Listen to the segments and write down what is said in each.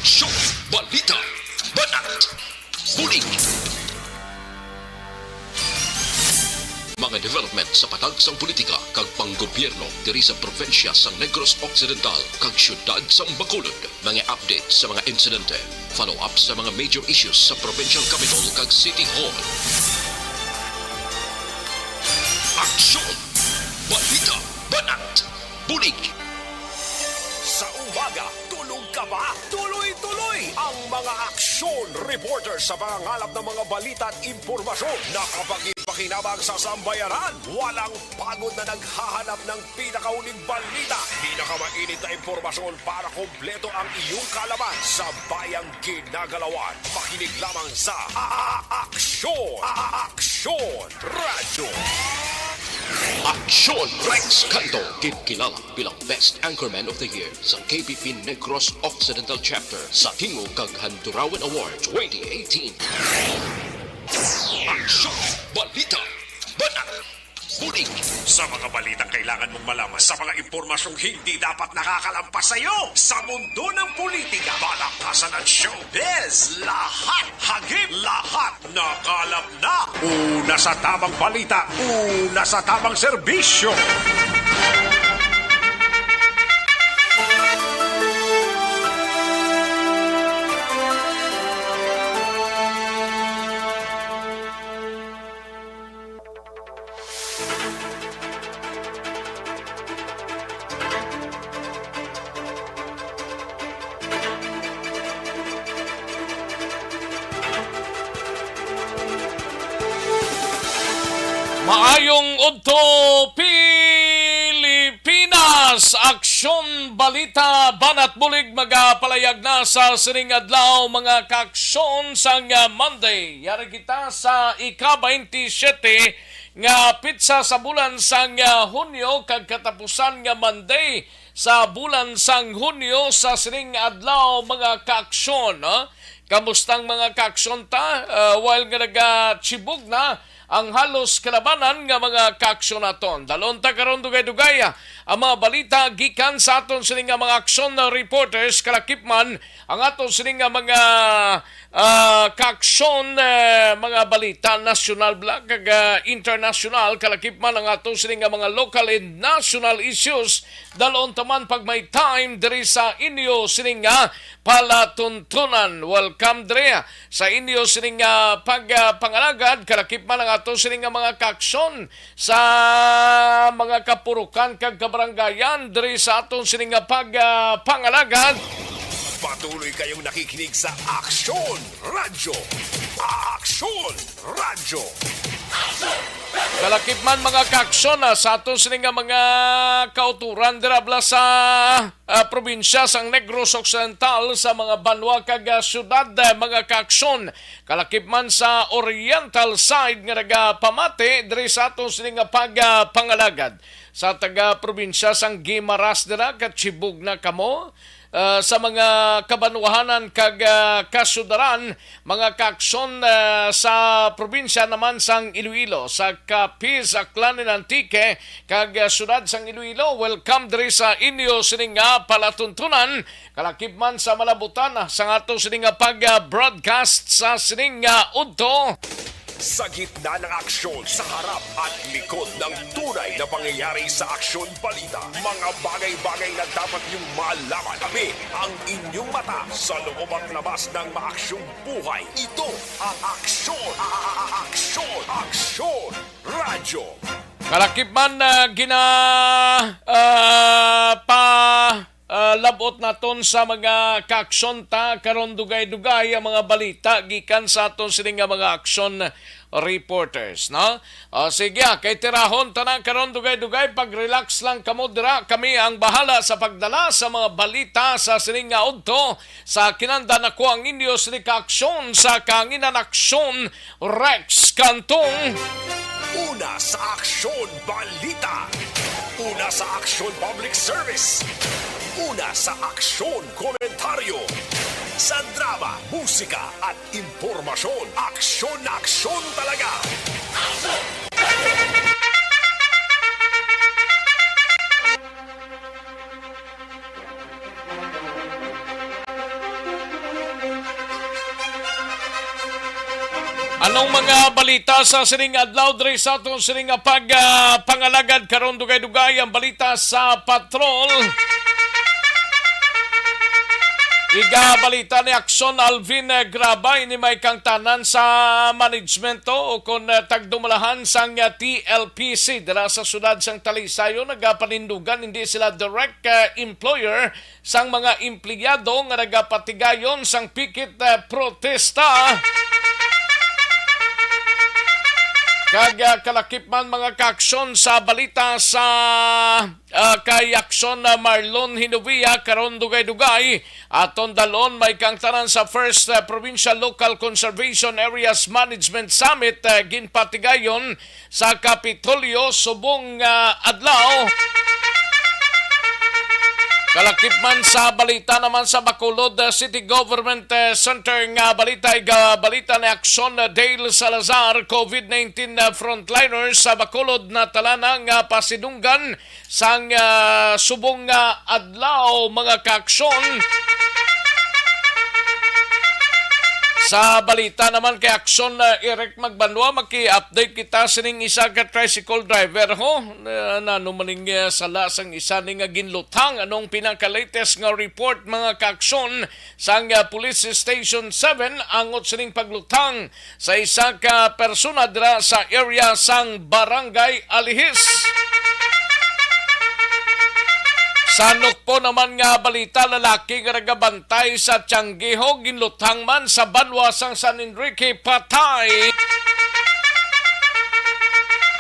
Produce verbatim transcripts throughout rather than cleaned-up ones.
Aksyon! Balita! Banat! Bulig! Mga development sa patag sang politika kag panggobyerno diri sa probinsya sang Negros Occidental kag siyudad sang Bacolod. Mga update sa mga insidente, follow-up sa mga major issues sa provincial capitol kag city hall. Aksyon! Balita! Banat! Bulig! Sa umaga, tulog ka ba? Tuloy-tuloy ang mga aksyon reporter sa pangangalap ng mga balita at impormasyon na kapag-ipakinabang sa sambayanan. Walang pagod na naghahanap ng pinakauling balita, pinakamainit na impormasyon para kompleto ang iyong kaalaman sa bayang ginagalawan. Makinig lamang sa A-, A-, Aksyon, A-, A-, Aksyon Radyo. Aksyon Rex Canto, ginkilala bilang Best Anchorman of the Year sa K P P Negros Occidental Chapter sa Tingog kag Handurawan Award twenty eighteen. Aksyon! Balita! Banat! Bulig! Sa mga balitang kailangan mong malaman, sa mga impormasyong hindi dapat nakakalampas sa iyo, sa mundo ng politika, palakasan at showbiz, lahat hagip, lahat nakalap na. Una sa tamang balita, una sa tamang serbisyo. Maayong udto, Pilipinas! Aksyon, balita, banat bulig magapalayag na sa sining adlaw, mga kaaksyon, sang, ah, Monday. Yari kita sa ika-twenty-seven nga pitsa sa bulan sang, ah, Hunyo, kag katapusan nga Monday sa bulan sang Hunyo sa sining adlaw, mga kaaksyon, ha? Kamusta ang mga kaaksyon ta? Ah, while nga nagachibog na ang halos kalabanan nga mga kaaksyon naton, dalon ta karon dugay-dugay, ah, ang mga balita gikan sa aton sini nga mga aksyon na reporters, kalakip man ang aton sini nga mga, ah, kaaksyon, eh, mga balita nasyonal bala kag, ah, internasyonal, kalakip man ang aton sini nga mga local and national issues. Dalon ta man pag may time diri sa inyo sini nga palatuntunan. Welcome diri sa inyo sini nga pag, ah, pangalagad, kalakip man ang aton sini nga mga kaaksyon sa mga kapurukan kag kabarangayan diri sa aton sini nga pag, ah, pangalagad. Patuloy kayong nakikinig sa Aksyon Radyo. Aksyon Radyo. Kalakip man, mga kaaksyon, ah, sa aton sini nga mga kauturan dira bala sa, ah, probinsya sang Negros Occidental, sa mga banwa kag, ah, syudad, ah, mga kaaksyon. Kalakip man sa oriental side nga nagapamati diri sa aton sini nga pag, ah, pangalagad. Sa taga-probinsya sang Guimaras dira, kachibog na kamo, ah, sa mga kabanwahanan kag, ah, kasudaran, mga kaaksyon, ah, sa probinsya naman sang Iloilo, sa Capiz, Aklan, and Antique, kag, ah, siyudad sang Iloilo. Welcome diri sa inyo sining nga palatuntunan. Kalakip man sa malabutan, ah, sang ato sining nga pag, ah, broadcast sa sining nga udto. Sa gitna ng aksyon, sa harap at likod ng tunay na pangyayari sa Aksyon Balita, mga bagay-bagay na dapat niyong malaman. Kami ang inyong mata sa loob at labas ng maaksyong buhay. Ito ang Aksyon, a-, a-, a-, Aksyon, Aksyon Radyo. Kalakip man, ah, gina, ah, pa, ah, lab-ot naton sa mga kaaksyon ta karon, dugay-dugay ang mga balita gikan sa aton sini nga mga aksyon reporters, no? O, sige, ah, kay tirahon tanan karon, dugay-dugay, pag-relax lang kamo dira. Kami ang bahala sa pagdala sa mga balita sa sining nga udto sa kinanda. Ako ang inyo sini kaaksyon sa Kahanginan Aksyon, Rex Cantong. Una sa Aksyon Balita. Una sa Aksyon Public Service. Una sa Aksyon Komentaryo. Sa drama, musika, at impormasyon, aksyon na aksyon talaga. Ang mga balita sa sining adlaw diri sa aton sining nga pag, ah, pangalagad karon, dugay-dugay ang balita sa patrol. Iga balita ni Action Alvin, eh, Graba, ini may kangtanan sa management to o kon, eh, tagdumalahan sang, eh, T L P C dira sa siyudad sang Talisay, nagapanindugan hindi sila direct, eh, employer sang mga empleyado nga nagapatigayon sang picket, eh, protesta. Kag, ah, kalakip man mga kaaksyon sa balita sa, ah, kay Aksyon, ah, Marlon Hinovia, karon dugay-dugay aton dalon may kangtanan sa First, ah, Provincial Local Conservation Areas Management Summit, ah, ginpatigayon sa Kapitolyo subong nga adlaw. Kalakip man sa balita naman sa Bacolod, uh, City Government, uh, Center nga balita, iga balita ni Action, uh, Dale Salazar, COVID nineteen, uh, frontliners sa Bacolod natalana nga pasidunggan sang, uh, subong nga adlaw, mga kaaksyon. Sa balita naman kay Action, uh, Eric Magbanwa, maki-update kita sining isa ka tricycle driver, ho. Uh, nano maning, uh, sala sang isa ni nga ginluthang? Anong pinaka-latest nga report, mga kaaksyon, sang, uh, Police Station seven angot sining pagluthang sa isa ka persona dira sa area sang Barangay Alihis? Sa Nukpo naman nga balita, lalaki nga nagabantay sa tiyanggiho ginluthang man sa banwa sang San Enrique patay.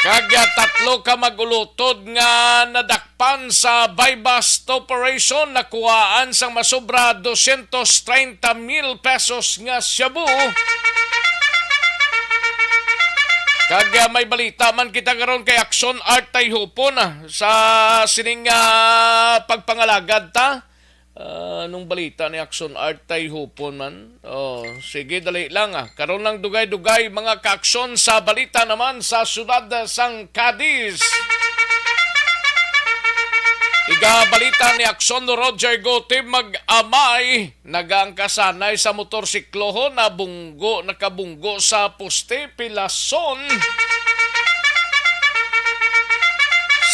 Kag, ah, tatlo ka mag-ulutod nga nadakpan sa buy-bust operation, nakuhaan sang masobra dosyentos treinta mil pesos nga shabu. Kag, ah, may balita man kita karon kay Action Art Tayhupon, ah, sa sining, ah, pagpangalagad ta. Ah, anong balita ni Action Art Tayhupon man? Oh, sige, dali lang, ah. Karon lang dugay-dugay, mga kaaksyon, sa balita naman sa siyudad, ah, sang Cadiz. Iga balita ni Aksyon, Roger Gotib, mag-amay nagaangkasanay sa motorsiklo, ho, nabunggo, nakabunggo sa poste, pilason.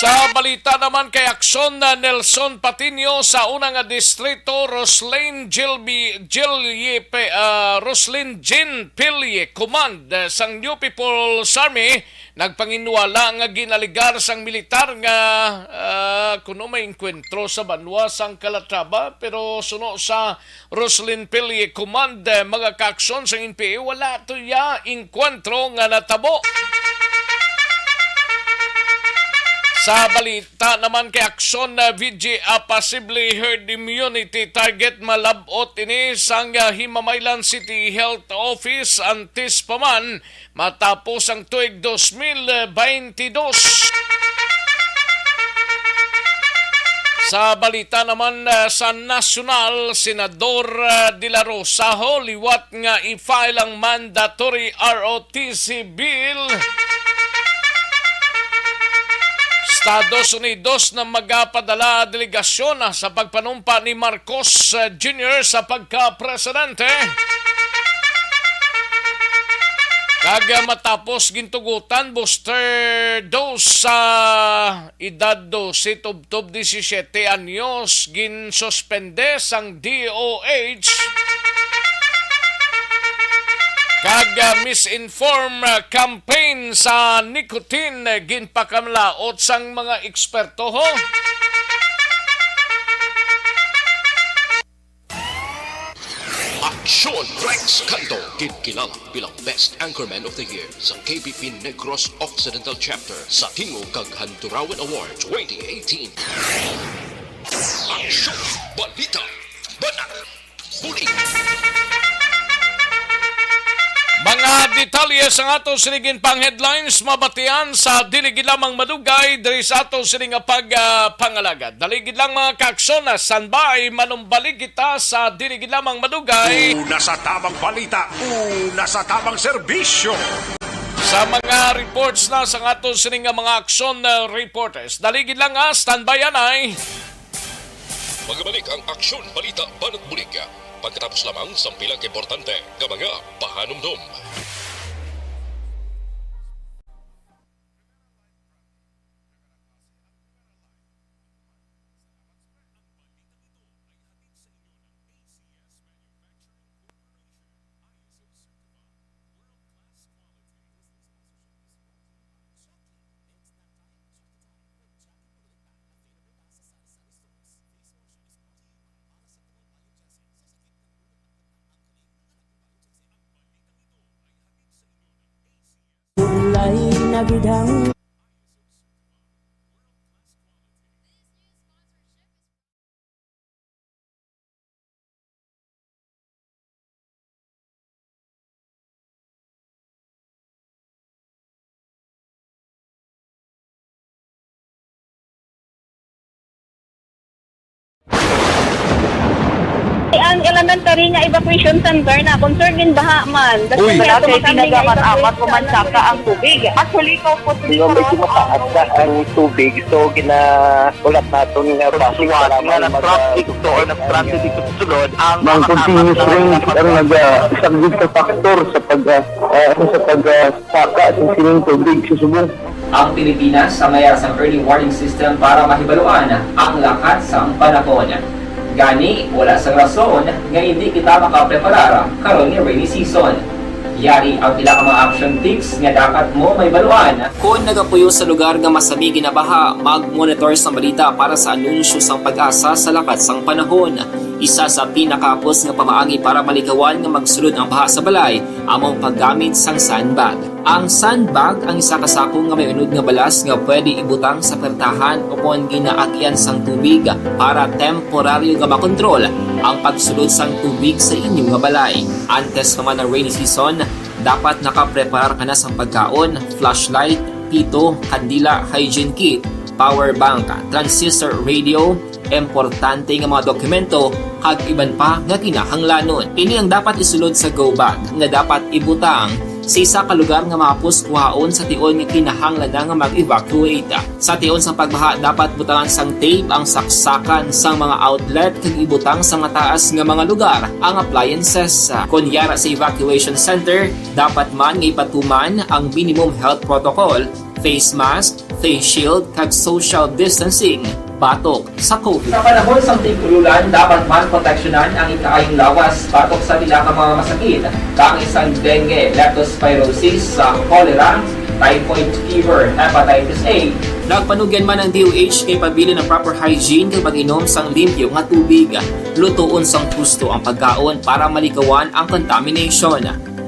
Sa balita naman kay Aksyon, na Nelson Patiño, sa una nga distrito, Roslyn Gilby, Gilye Pe-, ah, Roslyn Jean Pille, command, eh, sang New People's Army, nagpanginwala nga ginaligar sang militar nga, ah, kuno may engkwentro sa banwa sang Calatrava, pero suno sa Roslyn Pille Command, eh, mga kaaksyon sang N P A, wala to ya engkwentro nga natabo. Sa balita naman kay Aksyon, eh, V G A, posible herd immunity target, malab-ot ini sang, ah, Himamaylan City Health Office, antes pa man matapos ang tuig dos mil beintidos. Sa balita naman, ah, sa nasyonal, Senador, ah, De La Rosa, ho, liwat nga i-file ang mandatory R O T C bill. Estados Unidos na magapadala delegasyon, ah, sa pagpanumpa ni Marcos, ah, Junior sa pagka-presidente. Kag, ah, matapos gintugutan booster dose sa edad dose tubtob disisiete anyos, ginsuspende sang D O H. Kag, ah, misinform, ah, campaign sa nicotine, eh, ginpakamalaot sang mga eksperto, ho. Aksyon Rex Canto, ginkilala bilang Best Anchorman of the Year sa K B P Negros Occidental Chapter sa Tingog kag Handurawan Award twenty eighteen. Aksyon, balita, banat, bulig. Mga detalye sa aton sining pang headlines mabatian sa dili gid lamang madugay diri sa aton sining nga pag, ah, pangalagad. Dali gid lang, mga kaaksyon, na standby, manumbalig kita sa dili gid lamang madugay. Una sa tamang balita, una sa tamang serbisyo. Sa mga reports na sa aton sining nga mga aksyon, ah, reporters. Dali gid lang, ah, standby anay. Magabalik ang Aksyon Balita Banat Bulig pagkatapos lamang sang pila ka importante nga mga pahanumdom. Ay nabidang Ang elementary nga evacuation center na concern in baha man. Uy. Wala kay pinagamat-amat ko man saka ang tubig. Actually, ko po. Medyo mataas na ang tubig, so gina-, ulat naton nga base nga mag-, traffic to or nag-transit dito sa sulod ang mga continuous rains ang nag-, ah, isang big factor sa pag, ah, ah, sa pag, ah, saka sa sining tubig sa subong. Ang Pilipinas ang mayara sang early warning system para mahibaluan ang lakat sang panahon. Gani, wala sang rason nga hindi kita makapreparar karon nga rainy season. Yari ang pila ka mga action tips nga dapat mo mahibaluan. Kon nagapuyo sa lugar nga masami ginabaha, mag-monitor sang balita para sa anunsyo sang PAGASA sa lakat sang panahon. Isa sa pinakahapos nga pamaagi para malikawan nga magsulod ang baha sa balay amo ang paggamit sang sandbag. Ang sandbag ang isa ka sako nga may unod nga balas nga pwede ibutang sa pertahan o kon ginaagian sang tubig para temporaryo nga makontrol ang pagsulod sang tubig sa inyo nga balay. Antes pa man ang rainy season, dapat nakapreparar ka na sang pagkaon, flashlight, pito, kandila, hygiene kit, power bank, transistor radio, importante nga mga dokumento, kag iban pa nga kinahanglanon. Ini ang dapat isulod sa go bag nga dapat ibutang sa isa ka lugar nga mahapos kuhaon sa tion nga kinahanglan na nga mag-evacuate. Sa tion sang pagbaha, dapat butangan sang tape ang saksakan sang mga outlet kag ibutang sa mataas nga mga lugar ang appliances. Kon yara sa evacuation center, dapat man nga ipatuman ang minimum health protocol, face mask, face shield, kag social distancing batok sa COVID. Sa panahon sang tig-ululan, dapat man proteksyonan ang ikaayong lawas batok sa pila ka mga masakit, kaangay sang dengue, leptospirosis, sa cholera, typhoid fever, hepatitis A. Nagpanugyan man ang D O H nga ipabilin ang proper hygiene kag pag-inom sang limpyo nga tubig. Lutoon sang husto ang pagkaon para malikawan ang contamination.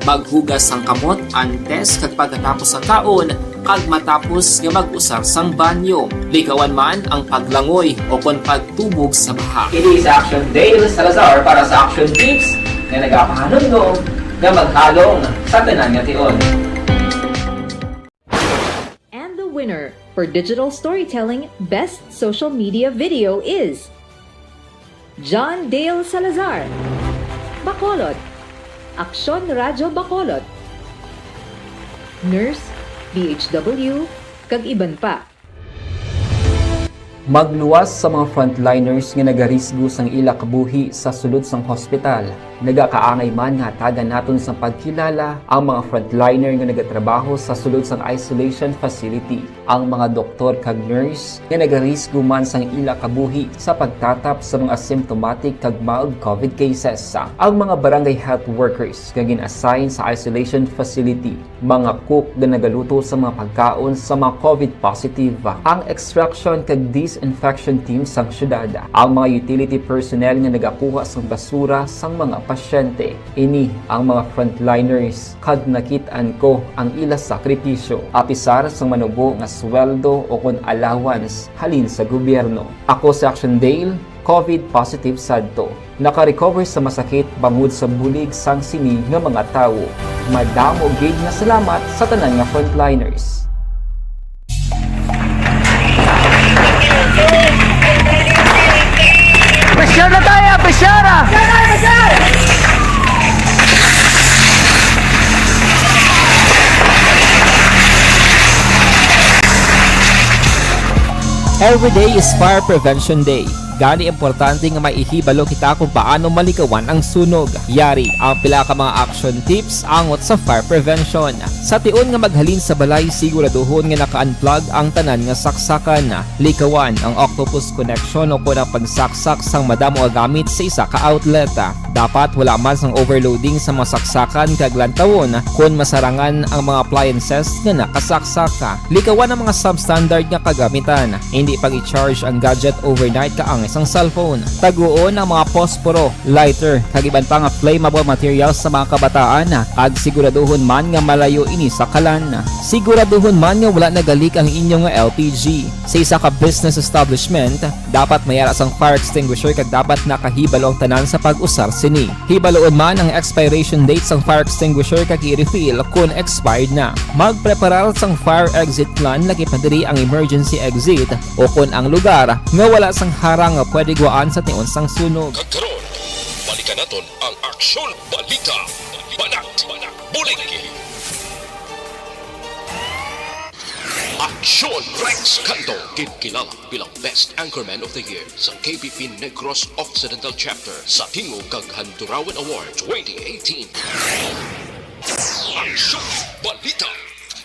Maghugas sang kamot antes kag pagkatapos sang kaon, kag matapos nga mag-usar sang banyo. Likawan man ang paglangoy o kon pagtubog sa baha. Ini si Action Dale Salazar para sa Action Tips nga nagapahanumdom nga maghalong sa tanan nga tion. And the winner for Digital Storytelling Best Social Media Video is John Dale Salazar, Bacolod, Aksyon Radyo Bacolod, Nurse, D H W, kag iban pa. Magluwas sa mga frontliners nga nagarisgo sang ila kabuhi sa sulod sang hospital. Nagakaangay man nga hatagan naton sang pagkilala ang mga frontliner nga nagatrabaho sa sulod sang isolation facility, ang mga doktor kag nurse nga nagarisgo man sang ila kabuhi sa pagtatap sa mga symptomatic kag mild COVID cases, ang mga barangay health workers nga gin-assign sa isolation facility, mga cook nga nagaluto sa mga pagkaon sa mga COVID positive, ang extraction kag disinfection team sang syudad, ang mga utility personnel nga nagakuha sang basura sang mga pasyente. Ini ang mga frontliners, kag nakit-an ko ang ila sakripisyo, apisar sang manubo nga sweldo o kon allowance halin sa gobyerno. Ako si Action Dale, COVID positive sadto. Naka-recover sa masakit bangod sa bulig sang sini nga mga tawo. Madamo gid nga salamat sa tanan nga frontliners. Pressure na tayo, pressure! Every day is Fire Prevention Day. Gani, importante nga may ihibalo kita kung paano malikawan ang sunog. Yari ang pila ka mga action tips angot sa fire prevention. Sa tion nga maghalin sa balay, siguraduhon nga naka-unplug ang tanan nga saksakan. Likawan ang octopus connection o kon ang pagsaksak sang madamo nga gamit sa isa ka outlet. Dapat wala man sang overloading sa mga saksakan kag lantawon kon masarangan ang mga appliances nga nakasaksak. Likawan ang mga substandard nga kagamitan. Hindi pag-i-charge ang gadget overnight kaang Isang cellphone. Taguon ang mga posporo, lighter, kag iban pa nga flammable materials sa mga kabataan, kag siguraduhon man nga malayo ini sa kalan. Siguraduhon man nga wala nagalik ang inyo nga L P G. Sa isa ka business establishment, dapat may ara sang fire extinguisher kag dapat nakahibalo ang tanan sa pag-usar sini. Hibaluon man ang expiration date sang fire extinguisher kag i-refill kon expired na. Magpreparar sang fire exit plan, lakip na diri ang emergency exit o kon ang lugar nga wala sang harang nga pwede guwaan sa tion sang sunog. Kag karon, balikan naton ang Aksyon Balita. Banat, bulig. Aksyon Rex Canto, ginkilala bilang Best Anchorman of the Year sa K P P Negros Occidental Chapter sa Tingog kag Handurawan Award twenty eighteen. Aksyon Balita.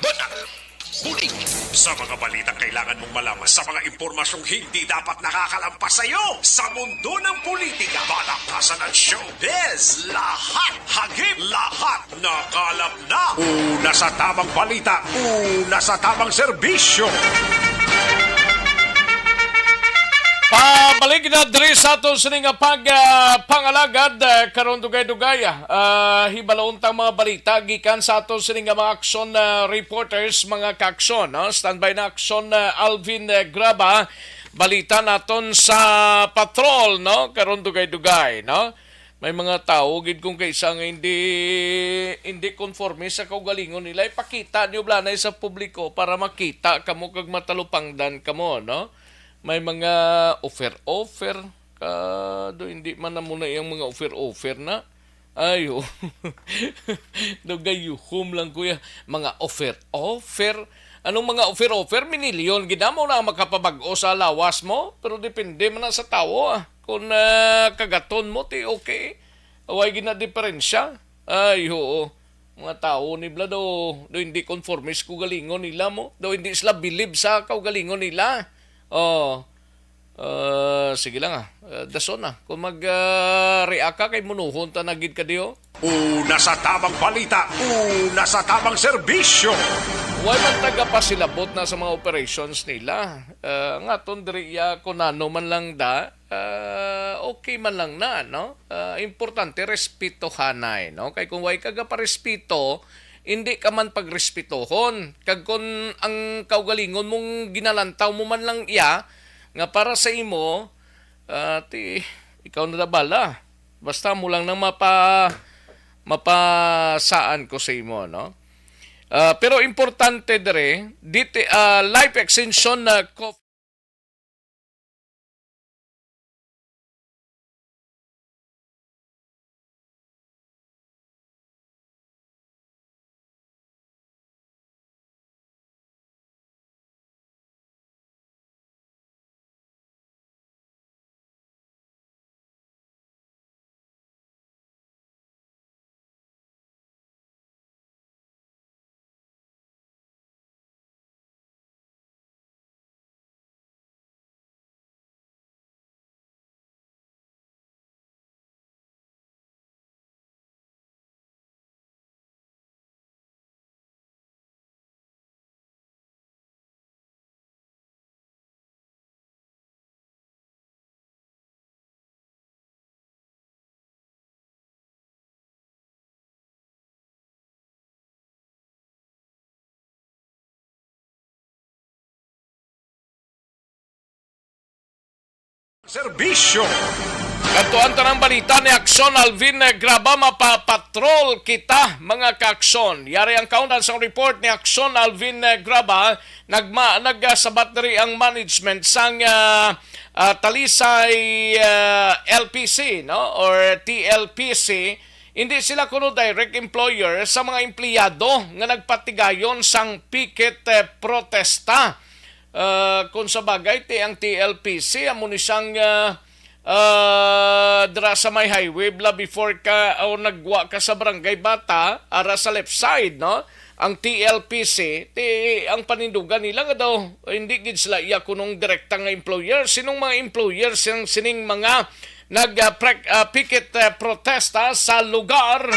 Banat. Bulig. Sa mga balitang kailangan mong malaman, sa mga impormasyong hindi dapat nakakalampas sa iyo, sa mundo ng politika, balaktasan at showbiz, lahat, hagip, lahat, nakalap na. Una sa tamang balita, una sa tamang serbisyo. Pabalik na diri sa aton sini nga pag, ah, pangalagad, ah, karon dugay-dugay, ah, hibaloon tang mga balita gikan sa aton sini nga mga aksyon, ah, reporters, mga kaaksyon, no? Standby na aksyon, ah, Alvin, ah, Graba. Balita naton sa patrol, no? Karon dugay-dugay, no? May mga tawo gid kung kaisa nga hindi, hindi konforme sa kaugalingon nila, ipakita niyo blanay sa publiko para makita kamo kag matalupangdan kamo, no? May mga offer-offer, ka, do hindi man na muna yung mga offer-offer na. Ayo. Do gayuhom lang, kuya. Mga offer-offer. Anong mga offer-offer? Minilyon gid na mo na makapabag-o sa lawas mo, pero depende man na sa tawo, ah. Kung, ah, kagaton mo, ti okay. Away gid na diferensya. Ay, oo. Mga tawo ni bla do, do hindi konforme sa kaugalingon nila mo. Do hindi sila bilib sa kaugalingon nila. Oh. Ah, sige lang, ah. Ah, dason na. Kung mag, ah, react ka, kay munuhon ta na gid ka diyo. Una sa tamang balita, una sa tamang serbisyo. Way man tagapasilabot na sa mga operations nila. Ah, nga ton diri ya kung ano man lang da, ah, okay man lang na, no? Ah, importante, respetohanay, no? Kay kung way ka gaparespito, hindi ka man pagrespetohon. Kag kung ang kaugalingon mong ginalantaw mo man lang iya, nga para sa imo, ah, ti, ikaw na da bala. Basta mo lang nang mapa-, mapasaan ko sa imo, no? Ah, pero importante dire, diti, ah, life extension na co- Serbisyo. Kadto ang tanang balita ni Aksyon Alvin, eh, Graba, mapapatrol kita, mga ka-Aksyon. Yari ang kaundan sang report ni Aksyon Alvin, eh, Graba. Nagma-, nagsabat diri ang management sang, ah, ah, Talisay, ah, L P C, no? Or T L P C. Hindi sila kuno direct employer sa mga empleyado nga nagpatigayon sang picket, eh, protesta. Ah, kung sa bagay, ti ang T L P C, amo ni siyang, ah, ah, dira sa may highway, bla, before ka, o nagwa ka sa Barangay Bata, ara sa left side, no? Ang T L P C, ti ang panindugan nila nga daw, hindi gid sila iya kunong direkta nga employer. Sinong mga employer siyang sining mga nag, ah, pre-, ah, picket, ah, protesta sa lugar?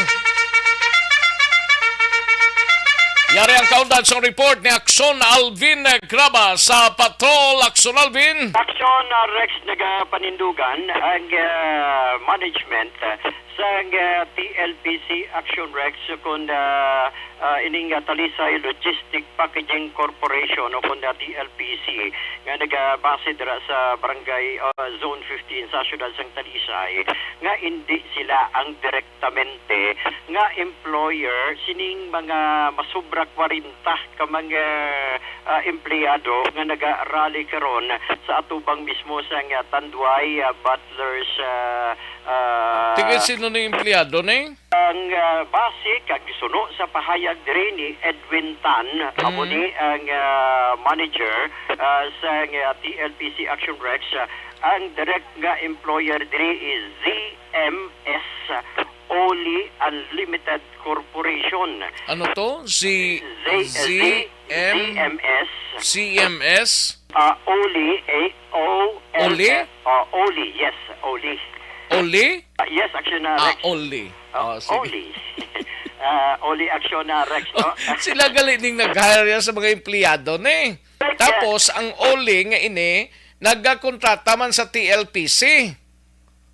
Yari ang kaundan sa report ni Aksyon Alvin Graba sa Patrol. Aksyon Alvin. Aksyon, uh, Rex, nagapanindugan ang, uh, management, uh, sang, uh, T L P C Action Rex kun, uh, uh, ining, uh, Talisay Logistic Packaging Corporation o kun, uh, T L P C nga nagabase dira sa barangay, uh, Zone fifteen sa siyudad sang Talisay nga indi sila ang direct testamente nga employer sining mga masobra kwarenta ka mga, ah, empleyado nga nagarally karon sa atubang mismo sang, ah, Tanduay, ah, Butlers, ah, ah, Tingin sino ni empleyado ni? Ang, ah, base kag suno sa pahayag diri ni Edwin Tan, amo Mm. ni ang, ah, manager, ah, sang, ah, T L P C Action Rex, ah, ang direct nga employer diri is Z M S Oli Unlimited Corporation. Ano to? Z-, Z-, Z-, Z M, Z M S. Z M S? Ah, Oli, A O L F. Oli? Ah, Oli, yes, Oli. Oli? Ah, yes, Action, ah, Ah, Rex. Oli. Ah, Oh, sige. Oli. Ah, Oli Action, ah, Rex, no? Oh, sila gali ning nag-hire sa mga empleyado, ne? Like, ah, Tapos, ang Oli nga ini, nagakontrata man sa T L P C.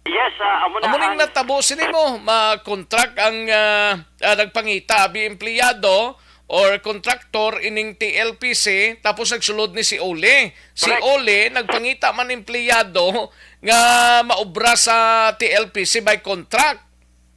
Yes, ah, amo na Amo ning ang natabo sini mo, ma-contract ang, ah, ah, nagpangita, abi empleyado or contractor ining T L P C, tapos nagsulod ni si Oli. Si Correct. Oli, nagpangita man empleyado nga maobra sa T L P C by contract.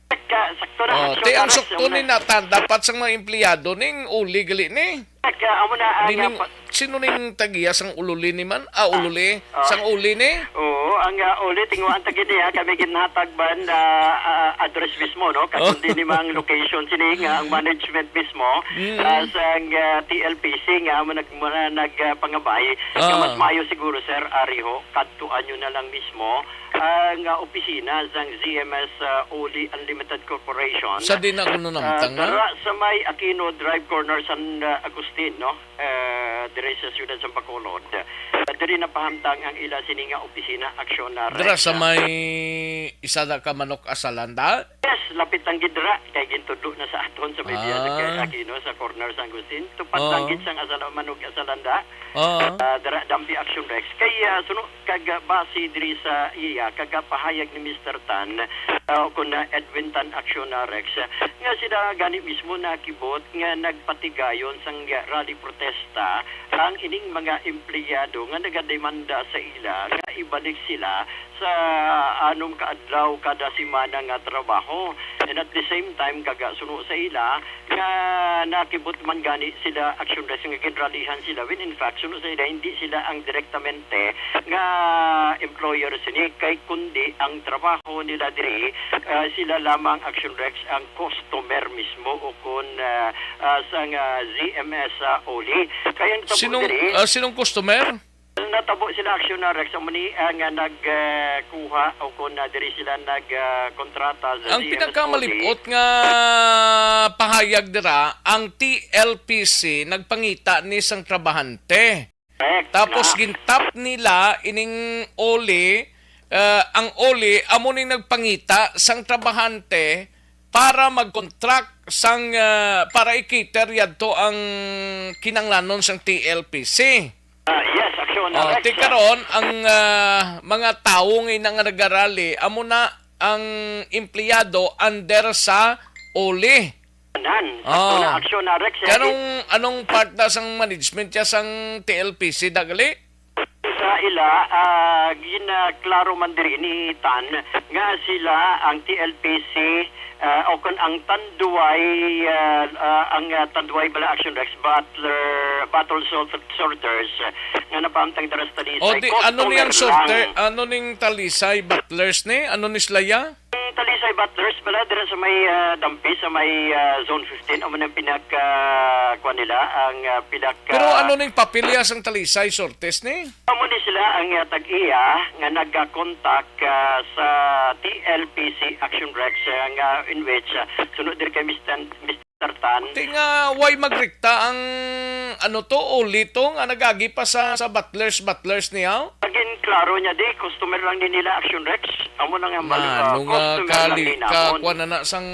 Ka-, sakto na, Oh, sakto ti na, ang Rex, sukto amo na. Ni Nathan, dapat sang mga empleyado ning Oli gali ni. Ka-, amo na ang, Di ning, ah, pa- sino ning tagiya sang Ululi ni man? Ah, Ululi. Ah. Sang Oli ni? Oo, ang, ah, Oli, tingwa ang tagi niya, kami ginhatag man, ah, ah, address mismo, no? Oh. Kasundi ni mang location sini nga ang management mismo, Mm. ah, sang, ah, T L P C nga amo nag-, muna nag, ah, pangabay, nga Ah. mas maayo siguro, sir, ari ho, kadtuan nyo na lang mismo ang, ah, opisina sang Z M S, ah, Oli Unlimited Corporation. Sa di na kuno Ah, namtang na? Dara sa may Aquino Drive, corner San, ah, Agustin, no? Ah, diri sa siyudad sa Bacolod. Ah, diri napahamtang ang ila sini nga opisina, Action na Dira Rex, sa ah. May isa na ka manok asalanda? Yes, lapit lang gid dira. Kay gintudlo na sa aton sa may Ah. Biya sa Aquino, sa corner San Agustin. Tupad Oo. Lang gid sang asala-, manok asalanda. Oo. Ah, dira, Dampi Action Rex. Kay, ah, suno, kag, ah, base diri sa iya, kag, ah, pahayag ni Mister Tan, ah, o kun, ah, Edwin Tan Action, ah, Rex, ah, nga sila gani mismo nakibot nga nagpatigayon sang, ah, rally protesta ang ining mga empleyado nga nagademanda sa ila nga ibalik sila sa anom ka adlaw kada semana nga trabaho. And at the same time, kag, ah, suno sa ila, nga nakibot man gani sila, Action Rex, nga ginralihan sila, when in fact, suno sa ila, hindi sila ang direktamente nga employer sini, kay kundi ang trabaho nila diri, ah, sila lamang, Action Rex, ang customer mismo o kun, ah, ah, sang Z M S, ah, Oli. Kay ang tabo Sinong, diri, ah, sinong customer? Natabo sila, Action na Rex, amo ni, ah, nga nag, ah, kuha o kun, ah, diri sila nag, ah, kontrata sa Ang Z M S pinakamalipuot nga pahayag dira, ang T L P C nagpangita ni sang trabahante. Correct. Tapos Na gintap nila ining Oli, ah, ang Oli amo ning nagpangita sang trabahante para mag-contract sang, ah, para i-cater yadto ang kinanglanon sang T L P C. Ah, yes, Action na Oh, Rex, ti ah. Karon, ang, ah, mga tawo nga ina nga nagarali, amo na ang empleyado under sa Oli. Nan, sakto Oh. Na, Action na Rex, eh. Kanong, anong part na sang management ya sang T L P C, dagali? Sa ila, ah, ginaklaro man diri ni Tan nga sila ang T L P C, ah, o kun ang Tanduay, ah, ah, ang, ah, Tanduay bala, Action Rex, Butler, Bottle Sort-, Sorters, ah, nga napahamtang dira sa Talisay, O, di, ano customer niyang sorte-, lang. Ano ning Talisay Butlers ni? Ano ni sila ya? Ang Talisay Butlers pala, dira sa may, ah, Dampi, sa may, ah, Zone fifteen, amo nang pinaka, kuwan nila, ang, ah, pinaka Pero ano ning papel ya sang Talisay Sortes ni? Amo ni sila ang, ah, tag-iya nga nagka-contact, ah, sa T L P C Action Rex, ah, nga in which, ah, sunod diri kay Mister Mister Tan. Ti nga, why magrikta ang, ano to, Oli to, nga nag-agi pa sa, sa Butlers, Butlers niya? Naging klaro niya, di, customer lang ni nila, Action Rex. Amo na nga, mal-, ah, Ano nga customer lang kali-, ni namon. Ka-, kuwan na na sang,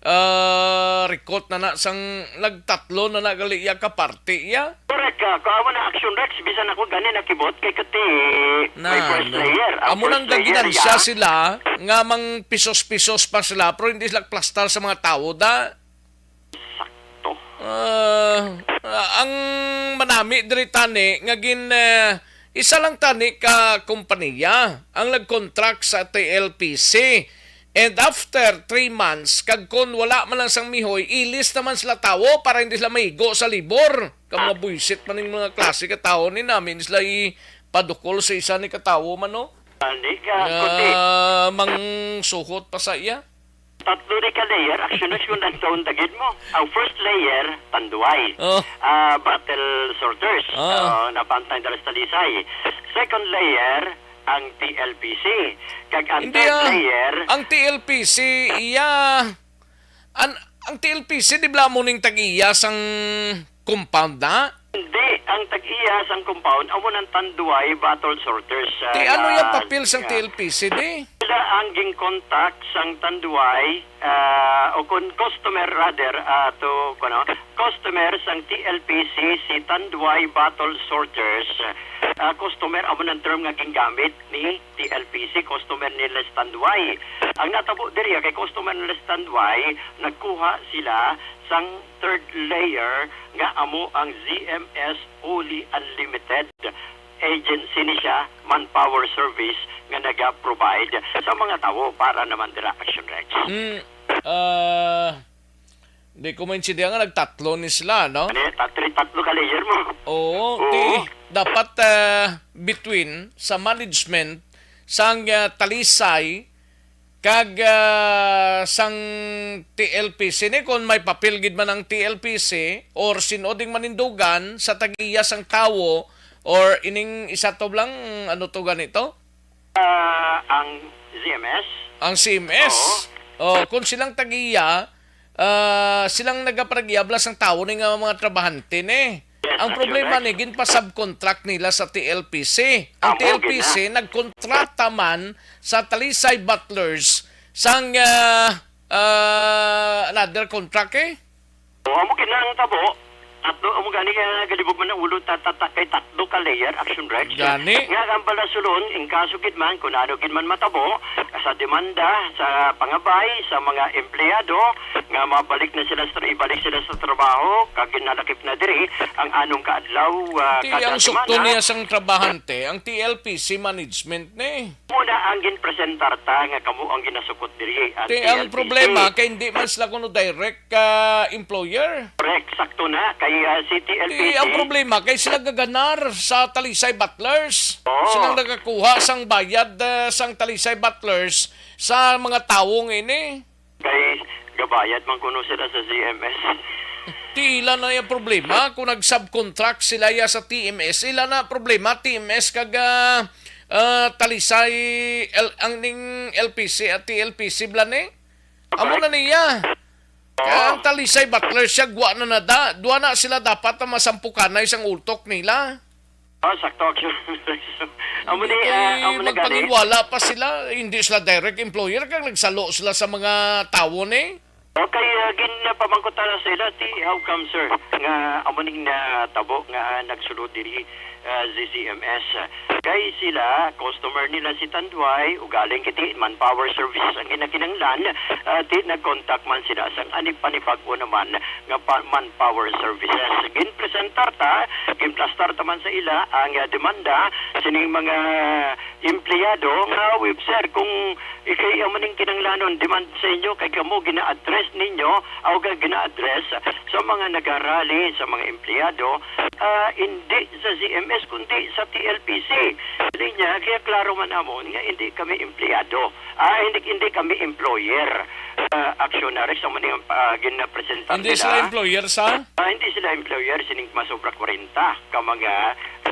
ah, rikot na na sang nagtatlo na na gali iya ka party iya. Correct ka. Kung amo na Action Rex, bisan ako gani nakibot kay kati may Na, first no. Layer. Ang Amo nang first layer, gaginansya ya. Sila nga mang pisos-pisos pa sila pero hindi sila plastar sa mga tawo da. Sakto. Ah, ah, ang manami diri tani nga gin ah, isa lang tani ka kompanya ang nag-contract sa T L P C. And after three months, kag kon wala man lang sang mihoy, ilis naman sila tawo para hindi sila maigo sa libor. Ka mga buisit man ning mga klase ka tawo ni nami, hindi sila ipadukol sa isa ni ka tawo man, no? Ani ka, kundi Nga mangsuhot pa sa iya. Tatlo ni ka layer, action na siya ang taon tagid mo. Ang first layer, tanduay. Oh. Ah, battle sorters. Ah. Ah, napantay dala sa talisay. Second layer, ang T L P C. Kag ang Hindi, third ah. Layer, Ang T L P C, iya, an, ang T L P C, di ba mo ning tag-iya sang compound na? Hindi, ang tag-iya sang compound, amo nang tanduay battle sorters. Ah, Ti, ano na, yung papel sang ah, T L P C, di? Sila ang ginkontak sang tanduay, ah, o kun customer rather, ah, to, kuno, customer sang T L P C si tanduay battle sorters. Ah, customer, amo nang term nga gingamit ni T L P C, customer nila si tanduay. Ang natabo diri kay customer nila si tanduay, nagkuha sila sang third layer nga amo ang Z M S Oli Unlimited. Agency ni siya, manpower service nga naga-provide sa mga tawo para naman dira Action Rex. Mm, ah, di ko maintindihan nga nagtatlo ni sila, no? Ano yan? Tatlo, tatlo ka layer mo. Oo, Oo. Ti, dapat ah, between sa management sang ah, Talisay kag ah, sang T L P C ni, kung may papel gid man ang T L P C or sin-o ding manindugan sa tag-iya sang tawo or ining isa to lang, ano to ganito? Ah, ang Z M S? Ang C M S. Oo. Oh, kung silang tag-iya, ah, silang nagaparagiyabla sang tawo ni nga mga trabahante ni. Yes, Ang that's problema correct. Ni, ginpa-subcontract nila sa T L P C. Ang Amo, T L P C gina. Nagkontrata man sa Talisay Butlers sang ah, ah, another contract eh. O, amo gina ang tabo. Tatlo, amo gani nga galibog man ang ulo, ta-, ta-, ta-, kay tatlo ka layer, Action Rex. Gani? Nga ang balasulon, in kaso gid man, kung ano gid man matabo, sa demanda, sa pangabay, sa mga empleyado, nga mabalik na sila sa, ibalik sila sa trabaho, kag ginalakip na diri ang anong kaadlaw, ah, Ti, kada ang sukto semana. Niya sang trabahante, ang T L P C management ni. Muna ang ginpresentar ta nga kamo ang ginasukot diri, ang Ti, ang T L P C. Problema kay hindi man sila kuno direct ka employer. Correct, sakto na. Kay, ah, si T L P C. Ti, ang problema kay sila gaganar sa Talisay Butlers. Oo. Sila nagakuha sang bayad, ah, sang Talisay Butlers sa mga tawo nga ini. Kay gabayad man kuno sila sa Z M S. Ti ila na yung problema kung nag-subcontract sila ya sa T M S. Ila na problema, T M S kag ah, ah, Talisay, L, ang ning L P C at T L P C bala ni. Amo na niya. Kaya ang Talisay Butler siya, gwa na nada. Dua na sila dapat na masampukanay sang ultok nila. Oh, sakto, actually. Amo ni, Hindi ah, amo na gani. Magpanginwala pa sila, hindi sila direct employer, kag nagsalo sila sa mga tawo ni. Okay, ah, ginapamangkot na sila, ti, how come, sir, nga amo ning natabo nga nagsulod diri, ah, Z C M S? Kay sila, customer nila si Tanduay, ugaling kiti manpower services ang ginakinanglan, ah, ti nag-contact man sila sang ani panibag-o naman nga pa-, manpower services. Ginpresentar ta, ginplastar ta man sa ila ang, ah, demanda sining mga empleyado nga, "Web, sir, kung ikay amo ning kinanglanon, demand sa inyo, kay kamo gina-address ninyo, aw ka gina-address sa mga nagarally, sa mga empleyado, ah, hindi sa Z M S, kundi sa T L P C." Linya, kaya klaro man amon nga hindi kami empleyado. Ah, hindi, hindi kami employer. Ah, actionary sa mga, ah, ginapresenta Hindi nila. Sila employer sa? Ah, hindi sila employer, sining masobra kwarenta ka mga,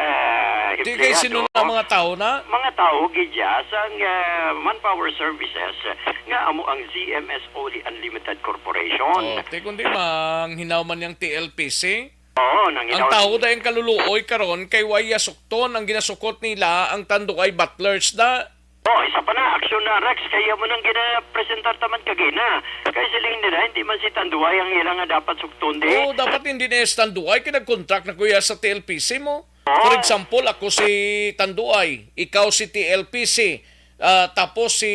ah, Di kay empleyado. Sino na mga tao na? Mga tao gid ya sa, ah, Manpower Services nga amo ang Z M S Oli Unlimited Corporation. Oh, ti kundi manghinaw man yang T L P C. Oo, nang Ang hinaw- tao dayang kaluluoy karon kay way ya sukton ang ginasukot nila ang Tanduay Butlers da. Oh, isa pa na, action na, Rex, kaya mo nang ginapresentar taman kagina. Kay siling nila, hindi man si Tanduay ang ila nga dapat sukton di. Oo, dapat hindi na si Tanduay, kay nag-contract na kuya sa T L P C mo. For example, ako si Tanduay, ikaw si T L P C, ah, tapos si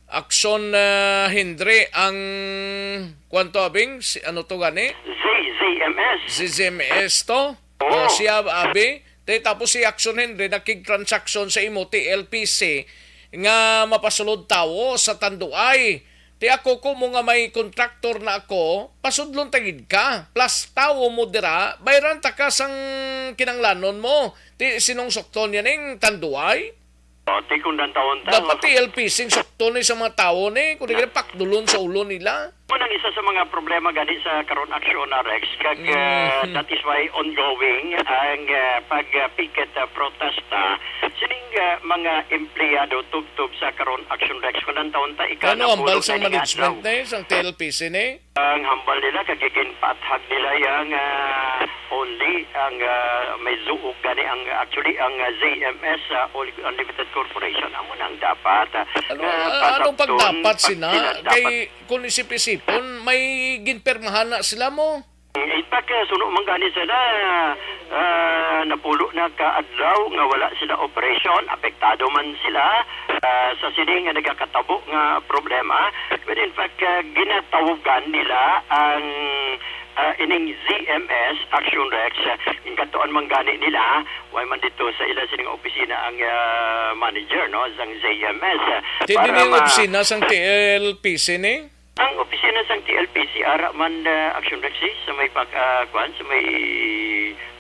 Action, ah, Hendre ang, kwan to, abing, si, ano to gani? Z Z M S. Z Z M S to? Oo. Oh, siya, abi. Te, tapos si Action Hendre nakig-transaction sa imo, T L P C, nga mapasulod tawo sa Tanduay. Ti ako, ko mo nga may contractor na ako, pasudlon ta gid ka. Plus, tawo mo dira, bayran ta ka sang kinanglanon mo. Ti sinong sukton yan ning Tanduay? O, ti kung nantawon ta, dapat T L P C sing sukton ni sa mga tawo ni, kung di ka pakdulon sa ulo nila. Mo nang isa sa mga problema gani sa karon aksyon na, Rex, kag, Mm. ah, that is why ongoing ang, ah, pag, ah, picket, ah, protesta sining, ah, mga empleyado tubtob sa karon aksyon, Rex. Kung nantawon ta, ika Ano ang napulog balsang na ning management adlaw. Na eh, sang T L P C ni? Ang hambal nila, kag ginpaathag nila yang, ah, only ang, ah, may zuog gani ang, actually, ang, ah, Z M S, ah, All Unlimited Corporation. Amo na ang dapat, ah, Ano, nga ah, anong pagdapton, pagdapat sina? Pag sila dapat Kay kung isip-isipon, may ginpirmahan na sila mo. In fact, ah, suno man gani sila, ah, napulo na ka adlaw nga wala sila operasyon, apektado man sila, ah, sa sini nga nagakatabo nga problema. But in fact, ah, ginatawagan nila ang, ah, ining Z M S Action Rex, ah, ginkantuan man gani nila, way man dito sa ila sining opisina ang, ah, manager, no, sang Z M S, ah, Ti para dini ang ma- opisina sang T L P C ni? Ang opisina sang T L P C ara man, ah, Action Rex, eh, sa may pag, ah, kuan, sa may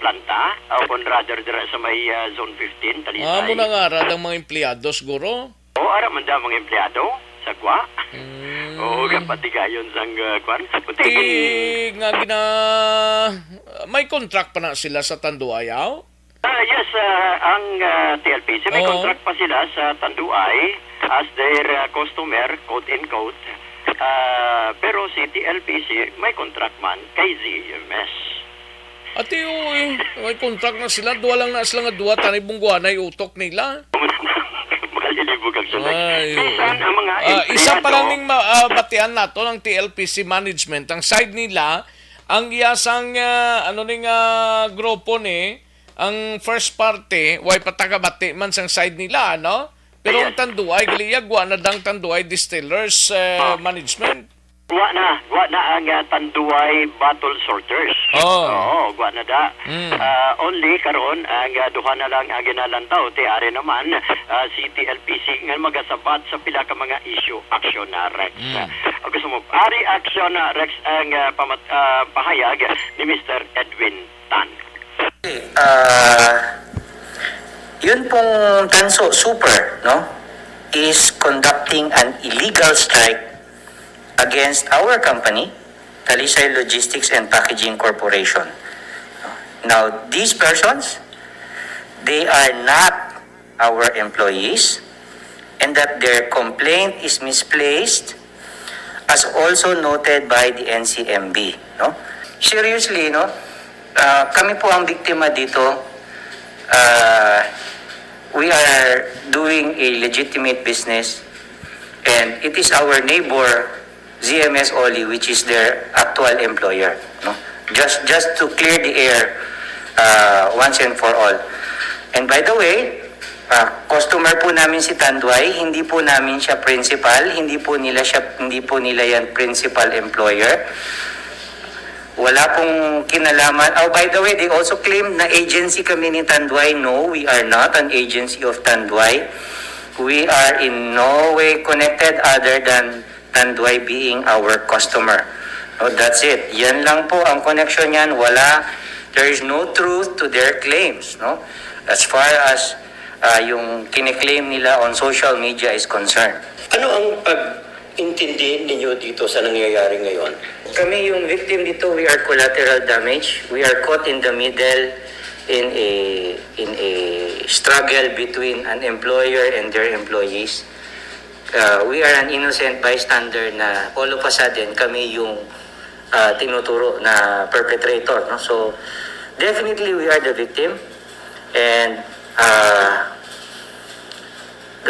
planta, o kung rather dira sa may, ah, Zone fifteen, Talisay. Ah, mo na nga, ara, ang mga empleyado siguro? Oo, ara man da mga empleyado sa gwa. Mm. Oo, kapatigayon sang, ah, kuan. Kunti Ti gin- nga gina-, may contract pa na sila sa Tanduayaw? Ah, yes, ah, ang, ah, T L P C, may Oo. contract pa sila sa Tanduay as their, ah, customer, quote unquote. Ah, pero si T L P C may contract man kay Z M S. Ati, uy, may contract na sila. Duwa lang na sila nga duwa, tani bungguanay utok nila. Makalilibog ang sunod. Ay, oo. Minsan, ang mga Ah, isa pa empleyado lang ning ma-, ah, batian nato ng T L P C management. Ang side nila, ang iya sang, ah, ano ning, ah, grupo ni, ang first party, way pa tagabati man sang side nila, ano? Pero ang Yes. Tanduay, gali iya, gwa na dang Tanduay Distillers, eh, Ah. Management. Gwa na, gwa na ang, ah, Tanduay Bottle Sorters. Oh. Oo, gwa na da. Mm. Ah, only karon ang, ah, duha na lang ang ginalantaw. Ti ari naman, ah, si T L P C nga magasabat sa pila ka mga issue, action na Rex. Mm. Ah, gusto mo, ari action na Rex ang, ah, pamat-, ah, pahayag ni Mister Edwin Tan. Ah, yun pong Tanso Super, no, is conducting an illegal strike against our company, Talisay Logistics and Packaging Corporation. Now, these persons, they are not our employees and that their complaint is misplaced, as also noted by the N C M B, no? Seriously, no? Ah, kami po ang biktima dito. Ah, we are doing a legitimate business and it is our neighbor Z M S Oli, which is their actual employer, no? Just, just to clear the air, uh, once and for all. And by the way, uh, customer po namin si Tanduay, hindi po namin siya principal, hindi po nila siya, hindi po nila yan principal employer. Wala pong kinalaman. Oh, by the way, they also claim na agency kami ni Tanduay. No, we are not an agency of Tanduay. We are in no way connected other than Tanduay being our customer. No, that's it. Yan lang po ang connection niyan. Wala, there is no truth to their claims, no? As far as, ah, yung kiniklaim nila on social media is concerned. Ano ang pag-intindi ninyo dito sa nangyayari ngayon? Kami yung victim dito, we are collateral damage. We are caught in the middle in a, in a struggle between an employer and their employees. Uh, we are an innocent bystander na all of a sudden kami yung, uh, tinuturo na perpetrator, no? So, definitely we are the victim and, uh,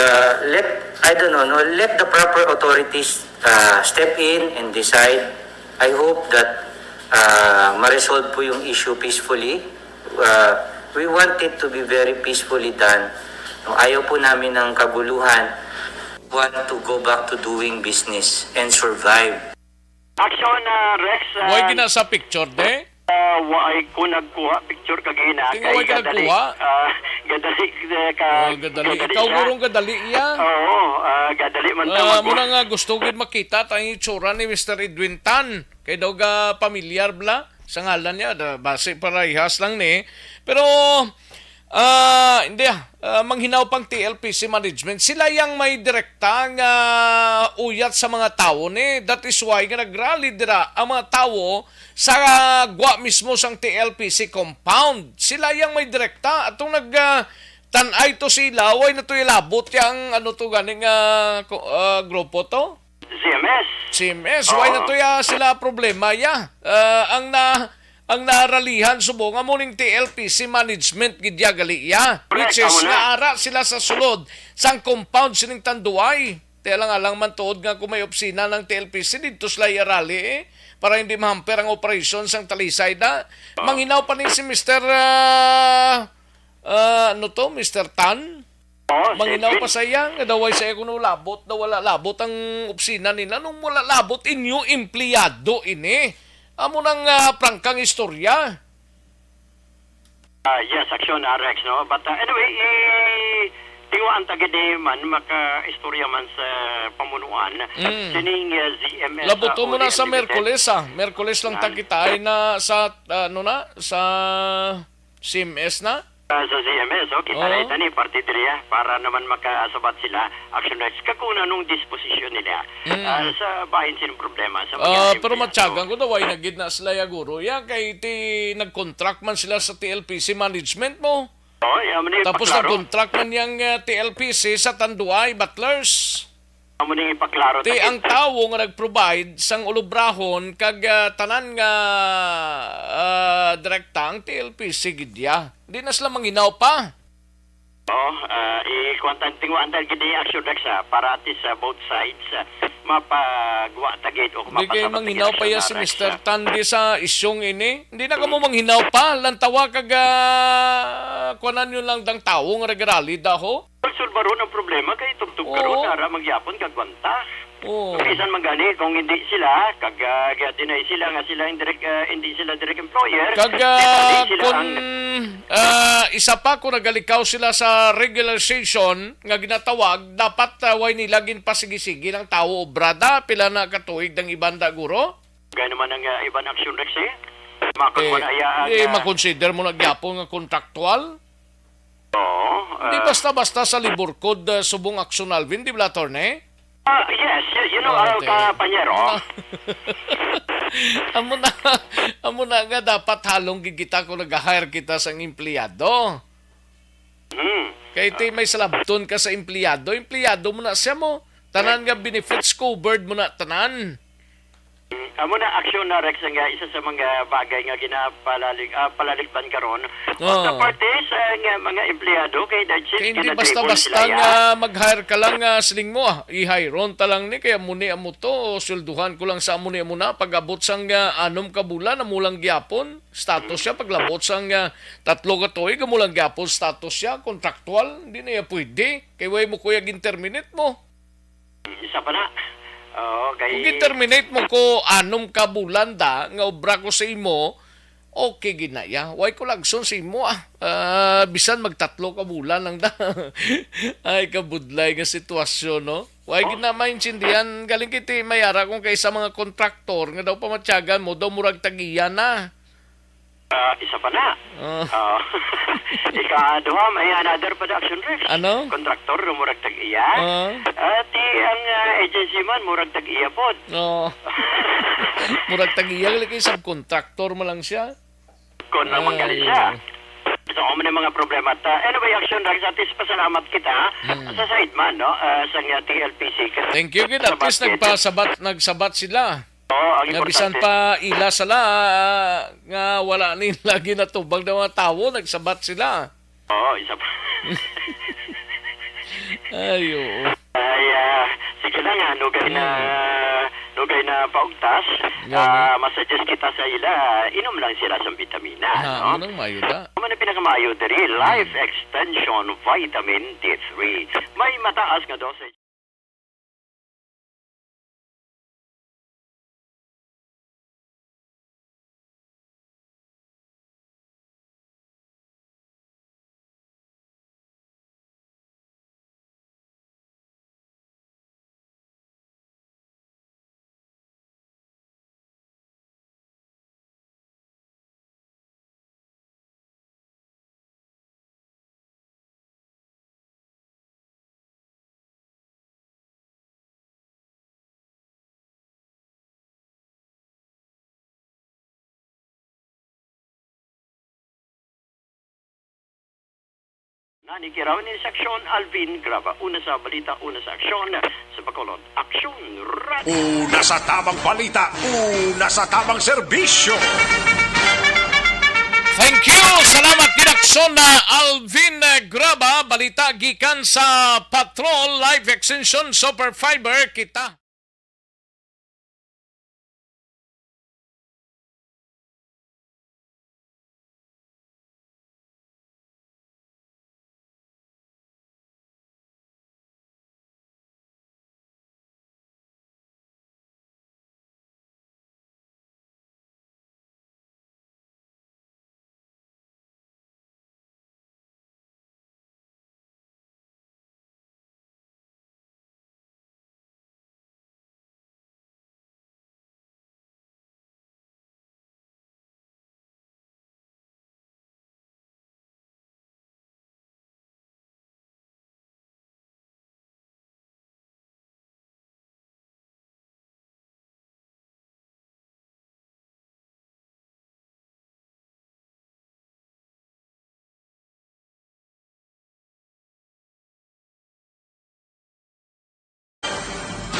Uh, let, I don't know, no, let the proper authorities uh, step in and decide. I hope that uh, ma-resolve po yung issue peacefully. Uh, we want it to be very peacefully done. No, ayaw po namin ng kaguluhan. We want to go back to doing business and survive. Action, ah, Rex. Ah, Way gina sa picture, de? ah, way ko nagkuha picture kagina. Tingnan, way ka nagkuha? Ah, gadali, eh, ka, Oh, gadali. Ikaw, siya. gurong gadali iya. Oo, ah, gadali man Ah, tawag. Muna nga gusto gid makita ta ang itsura ni Mister Edwin Tan. Kay daw ga pamilyar bla sa ngalan niya, da, basi parehas lang ni. Pero ah, hindi ah. Ah, manghinaw pang T L P C management. Sila yang may direkta nga uyat sa mga tawo ni. That is why nga nagrally dira ang mga tawo sa gwa mismo sang T L P C compound. Sila yang may direkta atong nag ah, tan-ay to sila, way na to ilabot yang ano to gani nga ko- ah, grupo to. C M S. C M S, way na to ya sila problema ya. Ah, ang na ang naralihan subong amo ning T L P C management gid ya gali ya, which is Correct, amo na. Nga ara sila sa sulod sang compound sining Tanduay. Kaya lang alang man tuod nga kung may opisina ng T L P C dito sila yarali eh, para hindi mahamper ang operasyon sang Talisay na. Manginaw pa ni si Mister ah, ah, ano to, Mister Tan? Oo, Manginaw safety. pa sa iya nga daw ay sa kuno labot, daw wala labot ang opisina nila. Nung wala labot, inyo empleyado ini. Amo nang ah, prangkang istorya. Ah, yes, action, ah, Rex, no? But ah, anyway, i tingwaan ta gid man makaistorya man sa pamunuan. Mm. Sining ah, Z M S. Labuto ah, mo na sa Unlimited. Merkules ah. Merkules lang ta kita ay na sa ano na sa C M S na. Ah, sa C M S, oh, kita Oo. na ita ni parte diri ah, para naman makasabat sila action rights kag kung anong disposition nila Mm. ah, sa bahin silang problema sa mga Ah, pero empleyado. matyagan ko daw ay nagid na sila ya guro ya kay ti nag-contract man sila sa T L P C management mo. Oh, yeah, man, Tapos ipaklaro. Nag-contract man yang ah, T L P C sa Tanduay Butlers. Amo ni ipaklaro Ti ta ang kita. Tawo nga nag-provide sang ulubrahon kag ah, tanan nga ah, direkta ang T L P C gid ya. Di na sila manginaw pa. Oh, ah, i kuwan ta, tingwaan ta gid ni action Rex ah, para at least sa both sides ah, mapagwa ta gid o Di kay mapasabat ta gid manghinaw pa action, ya ah, si Rex, Mister ah. Tan di sa isyong ini. Hindi na kamo manghinaw pa. Lantawa kag ah, kuanan yun lang dang tawo nga nagrally daho. Solbaron ang problema kay tugtog Oo. karon ara mangyapon kag gwanta. Oo. Bisan man gani kung hindi sila kag ah, deny sila nga sila ang direct ah, hindi sila direct employer. Kag Hindi ah, sila kung ang ah, isa pa kung nagalikaw sila sa regularization nga ginatawag, dapat ah, way nila ginpasigi-sige ng tawo obra da pila na katuig ng ibanda guro. Gaya naman ang ah, iban action Rex eh. Makon Eh, man aya ang eh, ah, makonsider mo na gyapon nga kontraktual. Oo. Di ah, basta-basta sa labor code ah, subong action Alvin, di ba, attorney? ah, yes, you, you know, Ah, ah, okay. kapanyero. Amo na, amo na, amo na nga dapat halong gid kita kung nag-hire kita sang empleyado. Hmm. Kay ti may salabton ka sa empleyado, empleyado mo na siya mo. Tanan nga benefits covered mo na tanan. Amo na action na Rex nga isa sa mga bagay nga ginapalalig ah, palaligban karon. Oo. Sa parte sa nga mga empleyado kay dahil Kay hindi kinadribble basta-basta sila, ya. nga mag-hire ka lang nga siling mo ah, i-hire on ta lang ni kaya muni amo to, swelduhan ko lang sa amo ni amo na pag-abot sang ah, anom ka bulan amo lang gyapon status siya, paglabot sang ah, tatlo ka tuig amo lang gyapon status siya, contractual, hindi na iya pwede kay way mo kuya gin-terminate mo. Isa pa na. Oo, kay Kung gin-terminate mo ko anom ka bulan da nga obra ko sa imo, okay gid na iya. Way ko lagson sa imo ah. Ah, bisan magtatlo ka bulan lang da. Ay kabudlay nga sitwasyon no. Way gid na maintindihan galing kiti may ara kung kay sa mga kontraktor nga daw pamatyagan mo daw murag tagiya na. Ah, isa pa na. Ah. Ah, ikaduha, may another production Rex. Ano? Kontraktor, murag tag-iya. Ah. At ang ah, agency man, murag tag-iya pod. No. Murag tagiya lagi subcontractor mo lang siya. Kon naman gali Ay. siya. So, amo na mga problema. Ta, anyway, action Rex, at least pasalamat kita ha, Hmm. sa side man, no? Ah, sa nga T L P C. Thank you gid at least Sabat gid. nagpasabat nagsabat sila. Oo, ang Nga bisan importante. Pa ila sala ah, nga wala ni lagi natubag ng mga tawo nagsabat sila. Oo, isa pa. Ay, oo. Ay, ah, sige lang, ah, nugay na, Hmm. nugay na paugtas. Gani. Ah, masuggest kita sa ila, inom lang sila sang bitamina, Ha, no? Manang maayo da. Amo na pinakamaayo diri, Hmm. Life Extension Vitamin D three. May mataas nga dosage. Nani kiraw ni Seksyon Alvin Graba. Una sa balita, una sa aksyon, sa Bacolod Aksyon Radio. Una sa tamang balita, una sa tamang serbisyo. Thank you. Salamat, Didakson na Alvin, eh, Graba. Balita gikan sa Patrol Life Extension Super Fiber. Kita.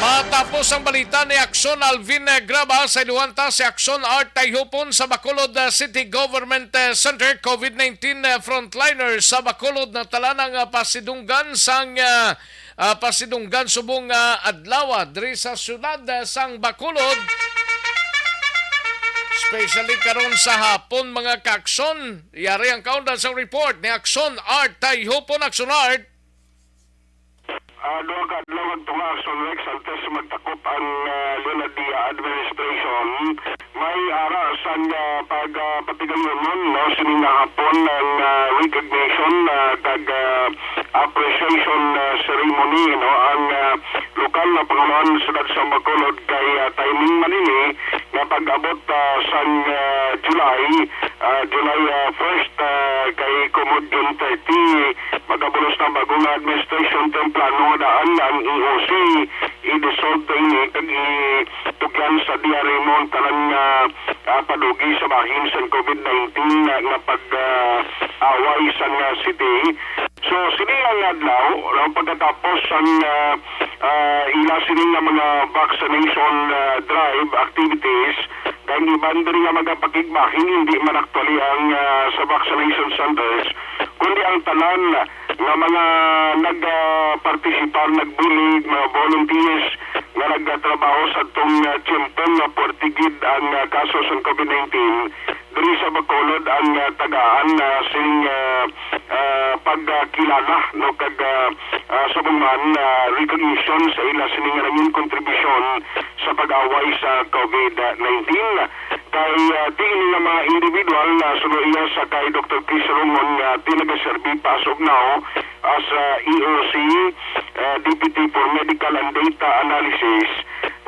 Matapos ang balita ni Akson Alvin, eh, Graba, sa iluhan ta si Akson Art Tayhupon sa Bacolod, eh, City Government, eh, Center, COVID nineteen, eh, frontliner sa Bacolod, na talanang, ah, pasidunggan sang, ah, ah, pasidunggan subong nga adlaw, ah, diri sa siyudad, ah, sang Bacolod. Especially karon sa hapon, mga kaakson. Yari ang kaundan sang report ni Akson Art Tayhupon. Akson Art. Ah, duha ka adlaw nagtunga, Akson Rex, antes magtakop ang, ah, Leona Dia administration. May ara sang, ah, pag, ah, patigayonon, no, sini nga hapon ang, ah, recognition, ah, kag, ah, appreciation, ah, ceremony, no, ang, ah, lokal nga pangulohan sa siyudad sa Bacolod kay, ah, timing man ini nga pag-abot, ah, sang, ah, July, ah, July, ah, first, ah, kay kumod June thirty, magabulos na bag-o nga administration, kay ang plano nga daan ang E O C, i-dissolve ta ini kag itugyan sa D R M O ang tanan nga, ah, padugi sa bahin sang COVID nineteen nga, nga pag, ah, away sang, ah, city. So, sini nga adlaw, no, pagkatapos sang, ah, ah, ila sini nga mga vaccination, ah, drive activities, kay ang iban diri nga mga pakigbahin hindi man actually ang, ah, sa vaccination centers, kundi ang tanan nga mga nag, ah, partisipar, nagbulig, mga volunteers nga nagtrabaho sa atong, ah, tiyempo nga puwerte gid ang, ah, kaso sa COVID nineteen. Diri sa Bacolod ang, ah, tagaan, ah, sing, ah, ah, pagkilala, no, kag, ah, ah, subong man, ah, recognition sa ila sini nga nangin kontribusyon sa pag-away sa COVID nineteen. Kay, ah, diin nga mga individual na suno iya sa kay Doktor Chris Rongon nga di nagaserbi pa as of now as, ah, E O C, ah, Deputy for Medical and Data Analysis.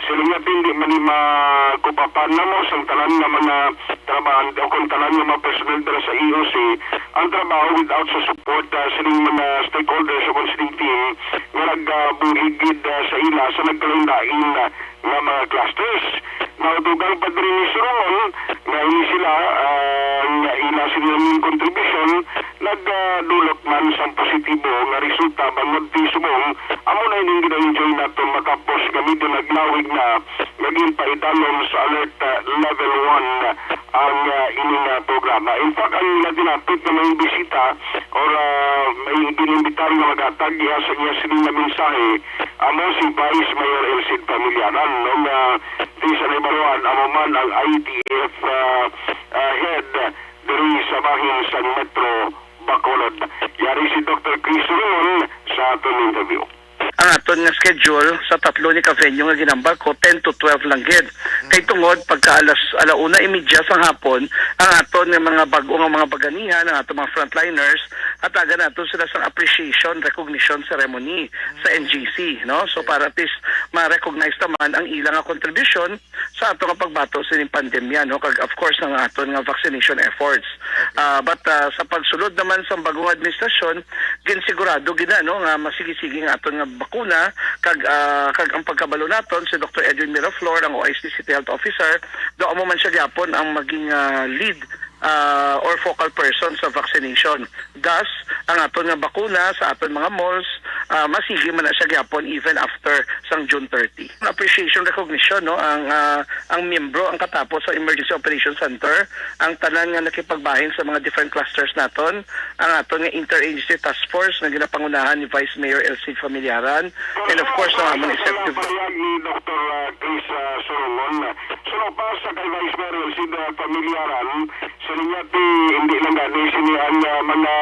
Sila nga hindi man ni makupapan namo sang tanan nga mga trabahan o kung tanan nga mga personnel dira sa E O C, ang trabaho without sa support, ah, sining mga stakeholders o kung sining team nga nagabulig gid, ah, sa ila sa nagkalain-lain, ah, nga mga clusters. Nautugang pa diri ni Surongon nga ini sila, ah, nga ila sila ning kontribusyon Nagdulot man sang positibo nga resulta bangod ti subong, amo na ining gina-enjoy naton matapos nga medyo naglawig na nga ginpaidalom sa alert, ah, level one ang, ah, ining, ah, programa. In fact, ang ila ginhapit nga may bisita or, ah, may ginimbitar nga maghatag iya sa iya sini nga mensahe amo si Vice Mayor Elcid Familiaran, no, nga ti sa nahibaluan amo man ang I T F, ah, ah, head diri sa bahin sang Metro Bacolod. Yari si Doktor Chris Solomon sa aton interview. Ang aton nga schedule sa tatlo ni ka venue nga ginambal ko, ten to twelve lang gid. Kay tungod pagka alas, ala una y media sang hapon, ang aton nga mga bag-o nga mga baganihan, ang aton mga frontliners, hatagan naton sila sang appreciation recognition ceremony sa N G C, no? So, para at least ma-recognize naman ang ila nga contribution sa ato nga pagbato sining pandemya, no, kag of course ang aton nga vaccination efforts. Ah, but, ah, sa pagsulod naman sang bag-o nga administrasyon, ginsigurado gid na, no, nga masigisigi ang aton nga bakuna, kag, ah, kag ang pagkabalo naton, si Doktor Edwin Miraflor, ang O I C City Health Officer, daw amo man siya gyapon ang maging, ah, lead, ah, or focal person sa vaccination. Thus, ang aton nga bakuna sa aton mga malls, ah, masigi man na siya gyapon even after sang June thirty. Appreciation recognition, no, ang, ah, ang miyembro ang katapos sa Emergency Operations Center, ang tanan nga nakipagbahin sa mga different clusters naton, ang aton nga Interagency Task Force nga ginapangunahan ni Vice Mayor Elcid Familiaran, and of course, ang among executive. Pahayag ni Doktor, ah, Chris, ah, Solomon. Sumapa sa kay Vice Mayor Elcid, ah, Familiaran, sini nga ti hindi lang gani sini ang, ah, mga,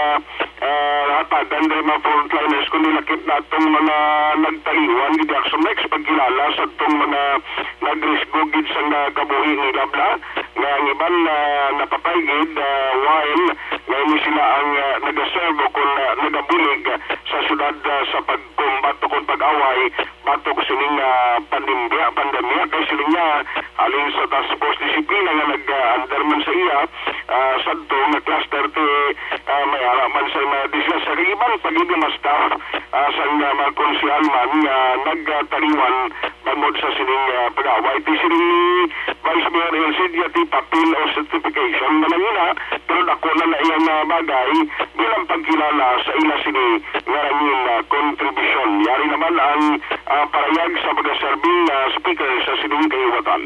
ah, hatagan diri mga frontliners, kundi lakip natong mga nagtaliwan gid sa Action X, pagkilala sa atong mga nagrisgo gid sa nga kabuhi ni Labla, nga ang iban, ah, napatay gid, ah, while nga ini sila ang, ah, nagaserve o kon, ah, nagabulig sa syudad, ah, sa pagkombat o kon pag-away batok sining, ah, pandemya, pandemya. Kay siling niya, halin sa task force disiplina nga nag-under man sa iya, ah, sadto nga cluster ti, ah, may ara man sa mga disgrasya. Kag iban pa gid nga mga staff, ah, sa mga, mga konsehal man nga nagtaliwan bangod sa sining, ah, pag-away. Ti siling ni Vice Mayor Elcid nga ti papel o certification man ang ina, pero dako na na iyang, ah, bagay bilang pagkilala sa ila sini nga rangin, ah, kontribusyon. Yari naman ang, ah, parayag sa mga serving, ah, speaker sa sining kahiwatan.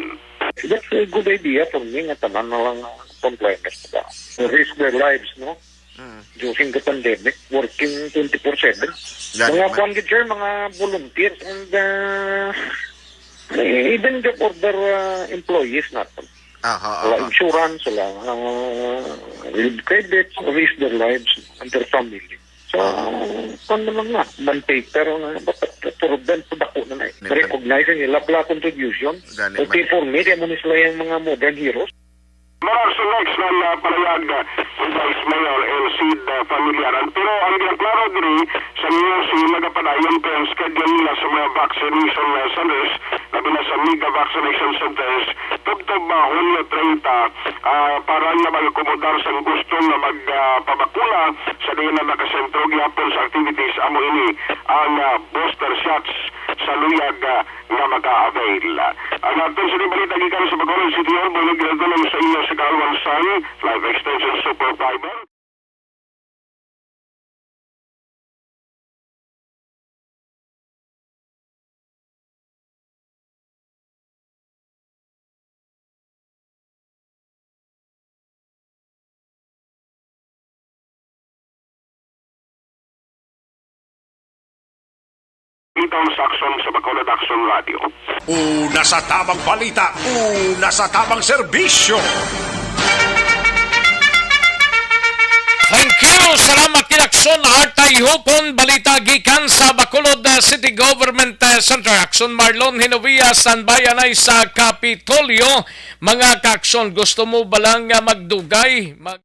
That's a good idea for me nga tanan na lang, ah, frontliners ba. Risk their lives, no? Mm. During the pandemic, working twenty-four seven. Gani, mga ma- kwan gid, sir, mga volunteers and, uh, even job order, uh, employees naton. Aha, wala aha. Insurance, wala, uh, leave credits, risk their lives and their family. So, ah, kwan naman nga, ban paper nga, but, but for them, dako na na eh. May recognize ang ila pala contribution. Gani, okay, man. For me, kaya mo ni sila yung mga modern heroes. Mara sa next nga, ah, palayag, ah, si Vice Mayor Elcid, ah, Familiaran. Pero ang ginaklaro diri sa news, si nagapadayon pa ang schedule nila sa mga vaccination, ah, centers, labi na sa mega vaccination centers, tubtob ba Hulyo treinta, ah, para nga mag-akomodar sa gusto nga mag, ah, pabakuna sa diin na nakasentro gihapon sa activities. Amo ini ang, ah, booster shots sa luyag, ah, nga maka-avail. Ang aton sa balita gikan sa Bacolod City Hall, mao ginadulong sa inyo sa Kalwan Sun Life Extension Super Fiber. Ito ang Saxon sa Bacolod Action Radio. Una sa tabang balita, una sa tabang serbisyo. Thank you. Salamat, Kinakson Artay Hupon. Balita gikan sa Bacolod, uh, City Government, uh, Center. Action Marlon Hinovia, standby anay sa Kapitolyo. Mga kaakson, gusto mo ba lang nga magdugay? Mag-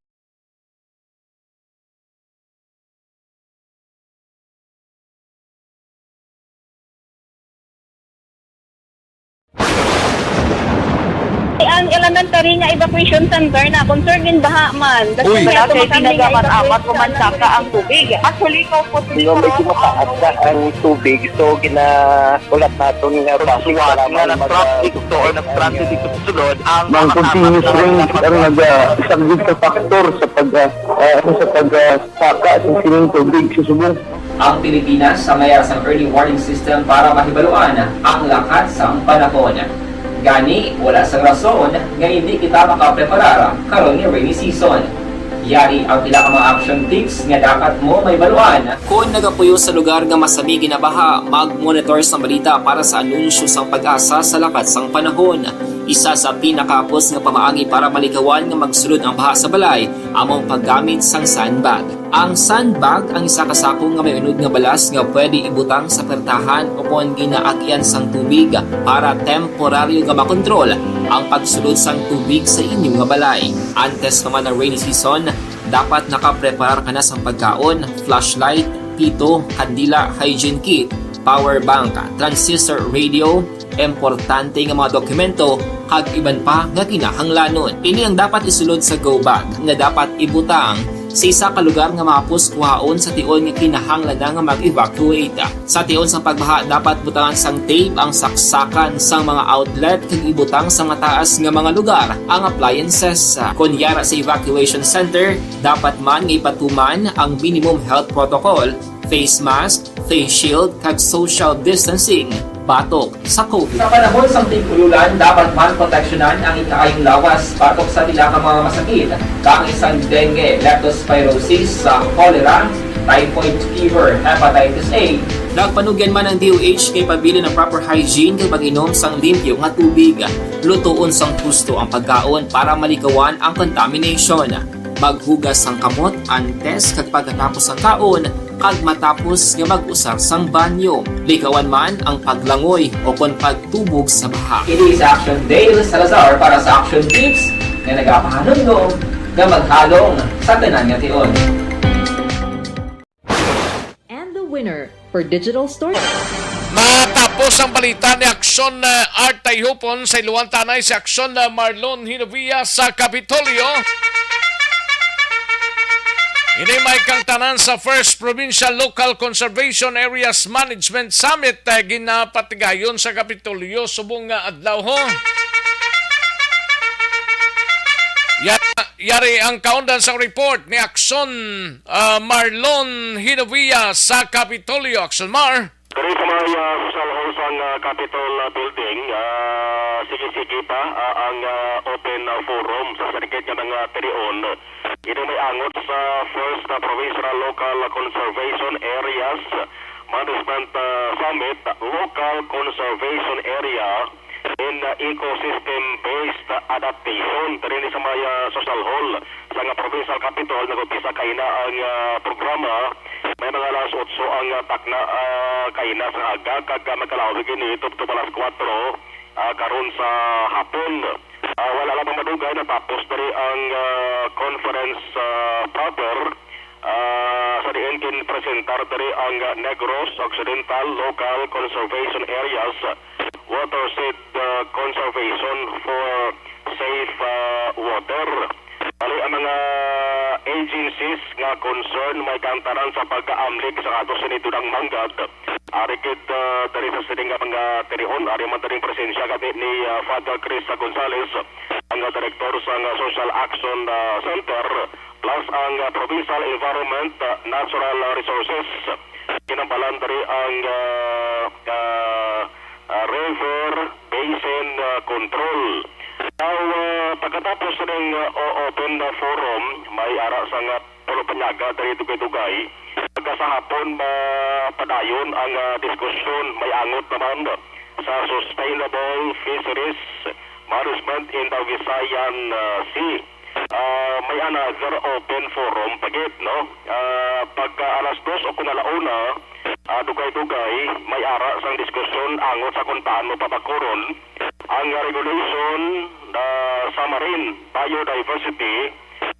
Ang elementary nga evacuation center na concern in baha man. That's Uy. Why Wala ato kay makami nga tinaga man evacuate amat sa human saka ang tubig. Actually, ikaw po, Di ba, medyo mataas na ang tubig, so ginahulat naton nga Ang bus suwat para nga may nag-traffic mag-, to or nag-transit dito sa sulod, ang Ang makasapat continuous na rain ang nagpapagawa. Naga-, isa gid sa factor sa pag, ah, ah, ano, sa pag, ah, saka sa sining tubig sa subong. Ang Pilipinas sa mayara sang early warning system para mahibaluan ang lakat sang panahon. Gani, wala sang rason nga hindi kita makapreparar karon nga rainy season. Yari ang pila ka mga action tips nga dapat mo mahibaluan. Kon nagapuyo sa lugar nga masami ginabaha, mag-monitor sang balita para sa anunsyo sang PAGASA sa lakat sang panahon. Isa sa pinakahapos nga pamaagi para malikawan nga magsulod ang baha sa balay amo ang paggamit sang sandbag. Ang sandbag ang isa ka sako nga may unod nga balas nga pwede ibutang sa pertahan o kon ginaagyan sang tubig para temporaryo nga makontrol ang pagsulod sang tubig sa inyo nga balay. Antes pa man ang rainy season, dapat nakapreparar ka na sang pagkaon, flashlight, pito, kandila, hygiene kit, power bank, transistor radio, importante nga mga dokumento, kag iban pa nga kinahanglanon. Ini ang dapat isulod sa go bag nga dapat ibutang sa isa ka lugar nga mahapos kuhaon sa tion nga kinahanglan na nga mag-evacuate. Sa tion sang pagbaha, dapat butangan sang tape ang saksakan sang mga outlet kag ibutang sa mataas nga mga lugar ang appliances. Kon yara sa evacuation center, dapat man nga ipatuman ang minimum health protocol, face mask, face shield, kag social distancing batok sa COVID. Sa panahon sang tig-ulolan, dapat man proteksyonan ang ikaayong lawas batok sa pila ka mga masakit, kaangay sang dengue, leptospirosis, sa cholera, typhoid fever, hepatitis A. Nagpanugyan man ang D O H nga ipabilin ang proper hygiene kag pag-inom sang limpyo nga tubig, lutoon sang husto ang pagkaon para malikawan ang contamination. Maghugas sang kamot antes kag pagkatapos sang kaon, kag matapos nga mag-usar sang banyo. Likawan man ang paglangoy o kon pagtubog sa baha. Ini si Action Dale Salazar para sa Action Tips nga nagapahanumdom nga maghalong sa tanan nga tion. And the winner for digital story. Matapos ang balita ni Action, uh, Art Tayhupon sa Iluan Tanay, si Action, uh, Marlon Hinovia sa Kapitolyo. Ini may kangtanan sa First Provincial Local Conservation Areas Management Summit, uh, ginapatigayon sa Kapitolyo subong nga adlaw, ho. Ya-, yari ang kaundan sa report ni Action. Ah, Marlon Hinovia sa Kapitolyo, Action Mar. Diri sa may, ah, social hall sang, ah, Capitol, ah, building, ah, sige-sige pa, ah, ang, ah, open, ah, forum sa sarigid nga mga tirion. Ini may angot sa First, ah, Provincial Local Conservation Areas Management, ah, Summit, Local Conservation Area in, uh, ecosystem-based adaptation. Diri ni sa may, uh, social hall sa nga provincial capitol, nag-umpisa kaina ang, uh, programa. May mga alas otso ang, uh, takna, uh, kaina sa aga, kag, uh, magkalaawig ini tubtob alas kuwatro, uh, karon sa hapon. Uh, wala lamang madugay, natapos diri ang, uh, conference, uh, proper. Ah, sa diin ginpresentar diri ang Negros Occidental Local Conservation Areas, Watershed, ah, Conservation for Safe, ah, Water. Bali, ang mga agencies nga concern may kaangtanan sa pag-aamlig sa ato sini dunang manggad. Ari gid, ah, diri sa sining nga mga tirion, ari man diri ang presensya gani ni, ah, Father Chris Gonzales, ang, ah, direktor sa, ah, Social Action, ah, Center. Plus ang, ah, Provincial Environment, ah, Natural Resources. Ginambalan diri ang, ah, ah, ah, River Basin, ah, Control. Now, ah, pagkatapos ning, ah, o-, open na forum, may ara sang, ah, pulo panyaga diri dugay-dugay. Pagka sa hapon, mapadayon ang, ah, diskusyon, may angot naman sa Sustainable Fisheries Management in the Visayan, ah, Sea. Ah, may another open forum pa gid, no? Ah, pagka alas dos o kung ala una, ah, dugay-dugay, may ara sang diskusyon angot sa kung paano pabakuron ang regulation, ah, sa marine biodiversity,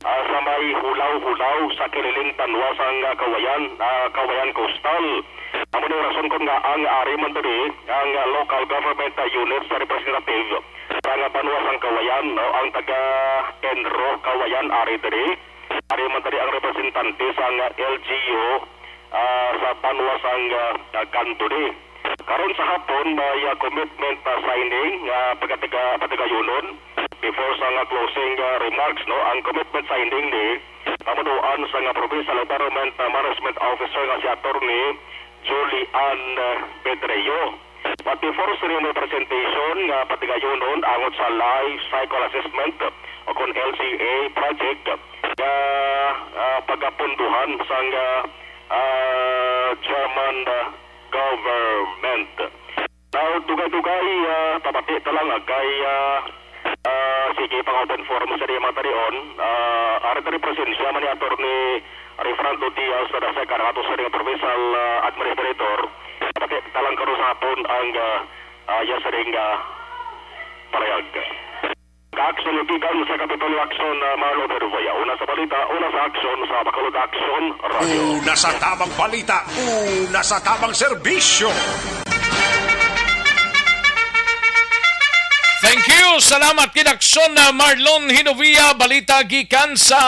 ah, sa may hulaw-hulaw sa kililing banwa sang, ah, Cauayan, ah, Cauayan Coastal. Amo ni rason kon ngaa ang ari man diri ang, ah, local government, ah, unit sa representative Sa nga banwa sang Kawayan, no, ang taga ENRO Kawayan ari diri. Ari man diri ang representante sang L G U, ah, sa banwa sang, ah, ah, Cantone. Karon sa hapon may, ah, commitment, ah, signing nga pagkatiga-, patigayunon before sang, ah, closing, ah, remarks, no. Ang commitment signing ni pamunuan sang, ah, Provincial Environment, ah, Management Officer nga si Attorney Julie Ann, ah, Pedreo. Pati for ceremony presentation nga patigayunon angot sa life cycle assessment o kon L C A project nga, ah, pagapunduhan sang, ah, ah, German, ah, government. Now, dugay-dugay, ah, pamati ta lang, ah, kay, ah, ah, sige, pang open forum sa diya matarion, ah, ari ta rin presensya man ni Attorney Refrando Diaz sa dasa ka ato sa ring provincial, ah, administrator. Pati ta lang karon sa hapon ang, ah, ah, iya sa ring, ah, parayag. Kaaksyon gikan sa Kapitolyo Aksyon, ah, Marlo Pervoya. Una sa balita, una sa aksyon sa Bacolod Aksyon Radio. Una sa tamang balita, una sa tamang serbisyo. Thank you. Salamat kinaksyon na Marlon Hinovia. Balita gikan sa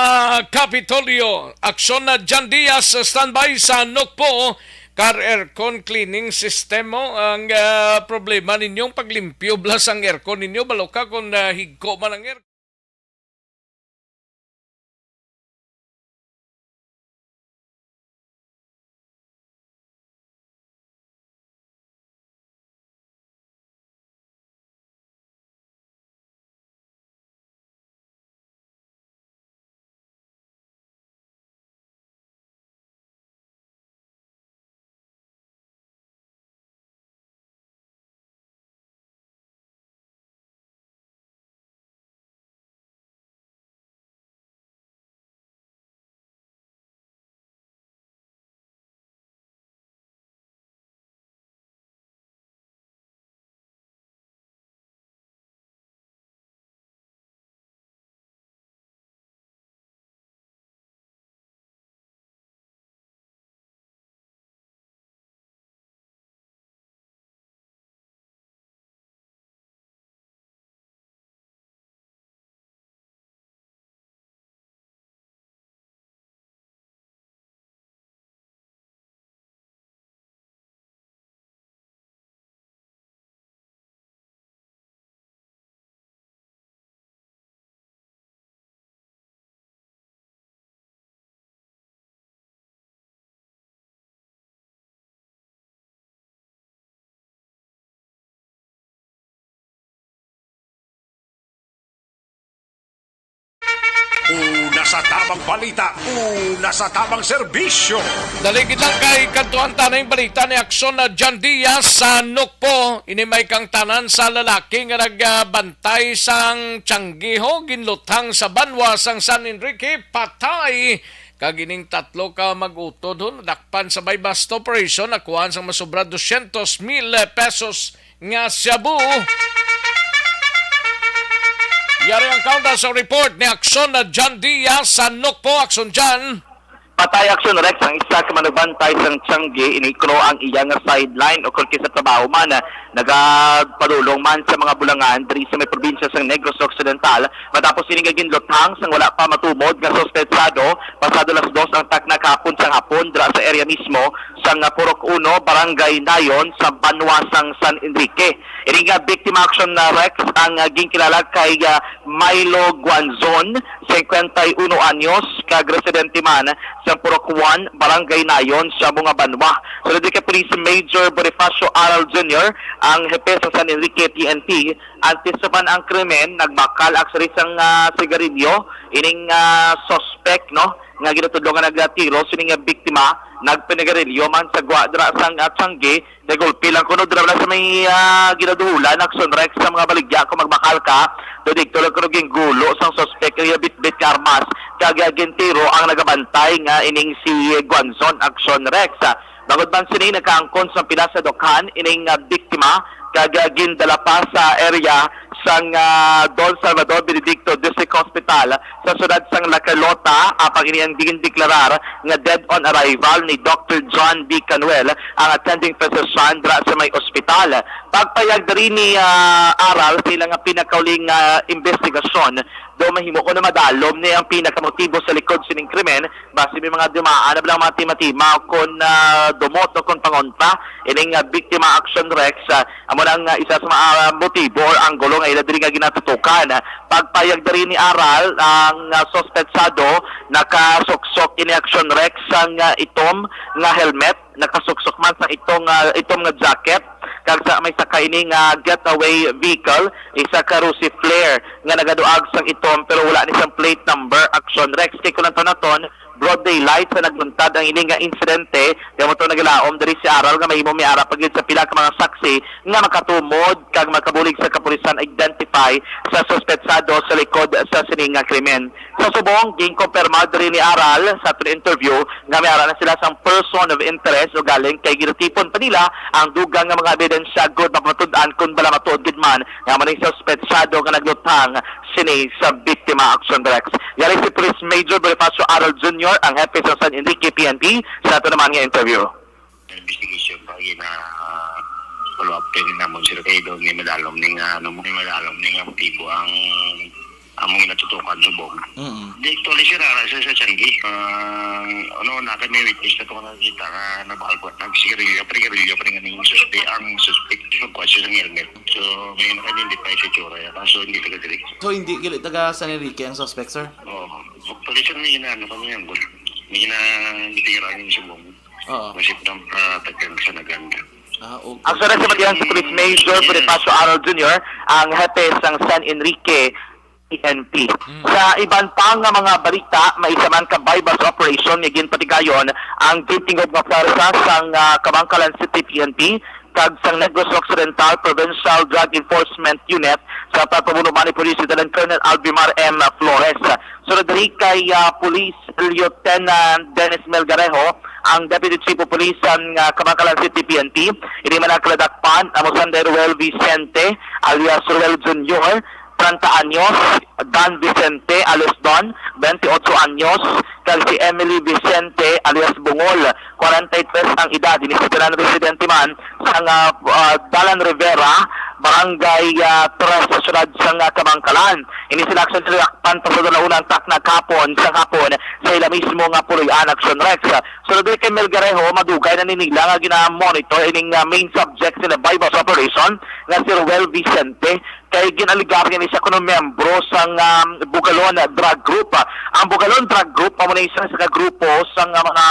Kapitolyo. Aksyon na Jan Diaz, standby sa Nokpo. Car aircon cleaning system mo ang, ah, problema ninyong paglimpyo bala sang aircon ninyo, balo ka kung, ah, higko man ang aircon. Una sa tamang balita, una sa tamang serbisyo. Dali gid lang kay kadtuan ta na yung balita ni Aksyon na John Diaz sa Nukpo. Ini may kang tanan sa lalaki nga nagbantay sang tiyanggiho, ginluthang sa banwa sang San Enrique, patay. Kag ining tatlo ka mag-utod, ho, nadakpan sa buy-bust operation, nakuhaan sang masobra dosyentos mil pesos nga shabu. Yari ang kaunta sa report ni Aksyon na John Diaz sa Nukpo. Aksyon, John. Patay, Aksyon Rex, ang isa ka manugbantay sang tiyanggi, ini kuno ang iya nga sideline o kung kisa trabaho man, nagapadulong man sa mga bulangan diri sa may probinsya sang Negros Occidental. Matapos ini nga ginluthang sang wala pa matumod nga suspetsado, pasado las dos ang takna kahapon sang hapon dira sa area mismo sang, ah, Purok Uno, Barangay Nayon, sa banwa sang San Enrique. Ini nga biktima, Aksyon, ah, Rex, ang, ah, ginkilala kay, ah, Milo Guanzon, singkwenta y uno anyos, kag residente man sa Purok One, Barangay Nayon, sa amo nga banwa. Sulod kay Police Major Bonifacio Aral Junior, ang hepe sa San Enrique P N P, antes pa man ang krimen, nagbakal actually sang, ah, sigarilyo ining, ah, suspect, no, nga ginatudlo nga nagatiro sining, ah, biktima, nagpinigarilyo man sa gwa dira sang, ah, tiyanggi, nagulpi lang kuno dira na sa may, ah, ginaduhulan, Aksyon Rex, sa mga baligya kung magbakal ka, do dito lang kuno gingulo sang suspect nga bitbit nga armas, kag, ah, gintiro ang nagabantay nga ining si Guanzon, Aksyon Rex. Bangod man sini, nakaangkon sang pila sa dukhan ining, ah, biktima, kag, ah, gindala pa sa area sang, ah, Don Salvador Benedicto District Hospital sa siyudad sang La Carlota, apang ini ang gindeklarar nga dead on arrival ni Doctor John B. Canuel, ang attending physician dira sa may ospital. Pagpayag diri ni, ah, Aral sa ila nga pinakauling, ah, investigasyon, do mahimo kuno madalom ni ang pinakamotibo sa likod sining krimen, basi may mga dumaan na lang mga tima-tima kon, ah, dumot o kon pangontra ining, ah, biktima Action Rex, ah, amo nang, ah, isa sa mga, ah, motibo or anggulo nga ila diri nga ginatutukan. Pagpayag diri ni Aral, ang, ah, suspetsado nakasuksok ini Action Rex sang, ah, itom nga helmet, nakasuksok man sang itong, ah, itom nga jacket, kag sa may saka ini nga getaway vehicle, isa ka Rusi Flare nga nagaduag sang itom pero wala ni sang plate number. Action Rex, kay kung naton-aton, broad daylight sa nagluntad ang ini nga insidente, kay mo to nagalaom diri si Aral nga mahimo may ara pa gid sa pila ka mga saksi nga makatumod kag makabulig sa kapulisan identify sa suspetsado sa likod sa sini nga krimen. Sa subong, ginkumpirma diri ni Aral sa aton interview nga may ara na sila sang person of interest, ugaling kay ginatipon pa nila ang dugang nga mga ebidensya gud mapamatud-an kon bala matuod gid man nga amo ni suspetsado nga nagluthang sini sa biktima. Action Rex. Yari si Police Major Bonifacio Aral Junior, ang hepe sa San Enrique P N P, sa ato naman nga interview. Investigation pa, gina, ah, follow up din namon, sir, kay doon may madalom ning, ah, ano mo, may madalom ning, ah, motibo ang among natutukan subong. Mm. Di, actually, sir, ara sa, sa Changi, ah, ano, na kami witness na to nga nakita nga nabalbot, nagsigarilyo, pre, garilyo, pre, nga ning suspect, ang suspect, nagkwasyo sa helmet. So, may naka-identify sa itsura, yan. Kaso hindi taga diri. So, hindi gali taga San Enrique ang suspect, sir? Oo. Actually, sir, may gina-, ano kami yan, good. May gina-, hindi taga subong. Oo. Masip ng, ah, tagang sa Naganda. Ah, okay. Ang sunod sa Matiang si Police Major Bonifacio Arnold Junior, ang hepe sang San Enrique P N P. Mm. Sa iban pa nga mga balita, may isa man ka buy-bust operation nga ginpatigayon ang gintingob nga pwersa sang, ah, Kabankalan City P N P kag sang Negros Occidental Provincial Drug Enforcement Unit sa pagpamuno man ni Police Lieutenant Colonel Alvimar M. Flores. Sunod diri kay, ah, Police Lieutenant Dennis Melgarejo, ang Deputy Chief of Police sang, ah, Kabankalan City P N P. Ini man ang kaladakpan, amo sang Ruel Vicente alias Ruel Junior, treinta anyos, Dan Vicente alias Don, twenty-ocho anyos, kag si Emily Vicente alias Bungol, kwarenta y tres ang edad. Ini si tanan residente man sang, ah, ah, Dalan Rivera, Barangay, ah, Tres sa siyudad sang, ah, Kabankalan. Ini sila aksyon sa dakpan pasado la una ang takna kahapon sang hapon sa ila mismo nga puloy-an. Action Rex. Sunod diri kay Melgarejo, madugay na ni nila nga gina-monitor ining, ah, main subject sa buy-bust operation nga si Ruel Vicente, kay gin-alegar nga ni siya kuno miyembro sang, ah, Bugalon Drug Group. Ang Bugalon Drug Group amo na isa sa ka grupo sang, ah, mga,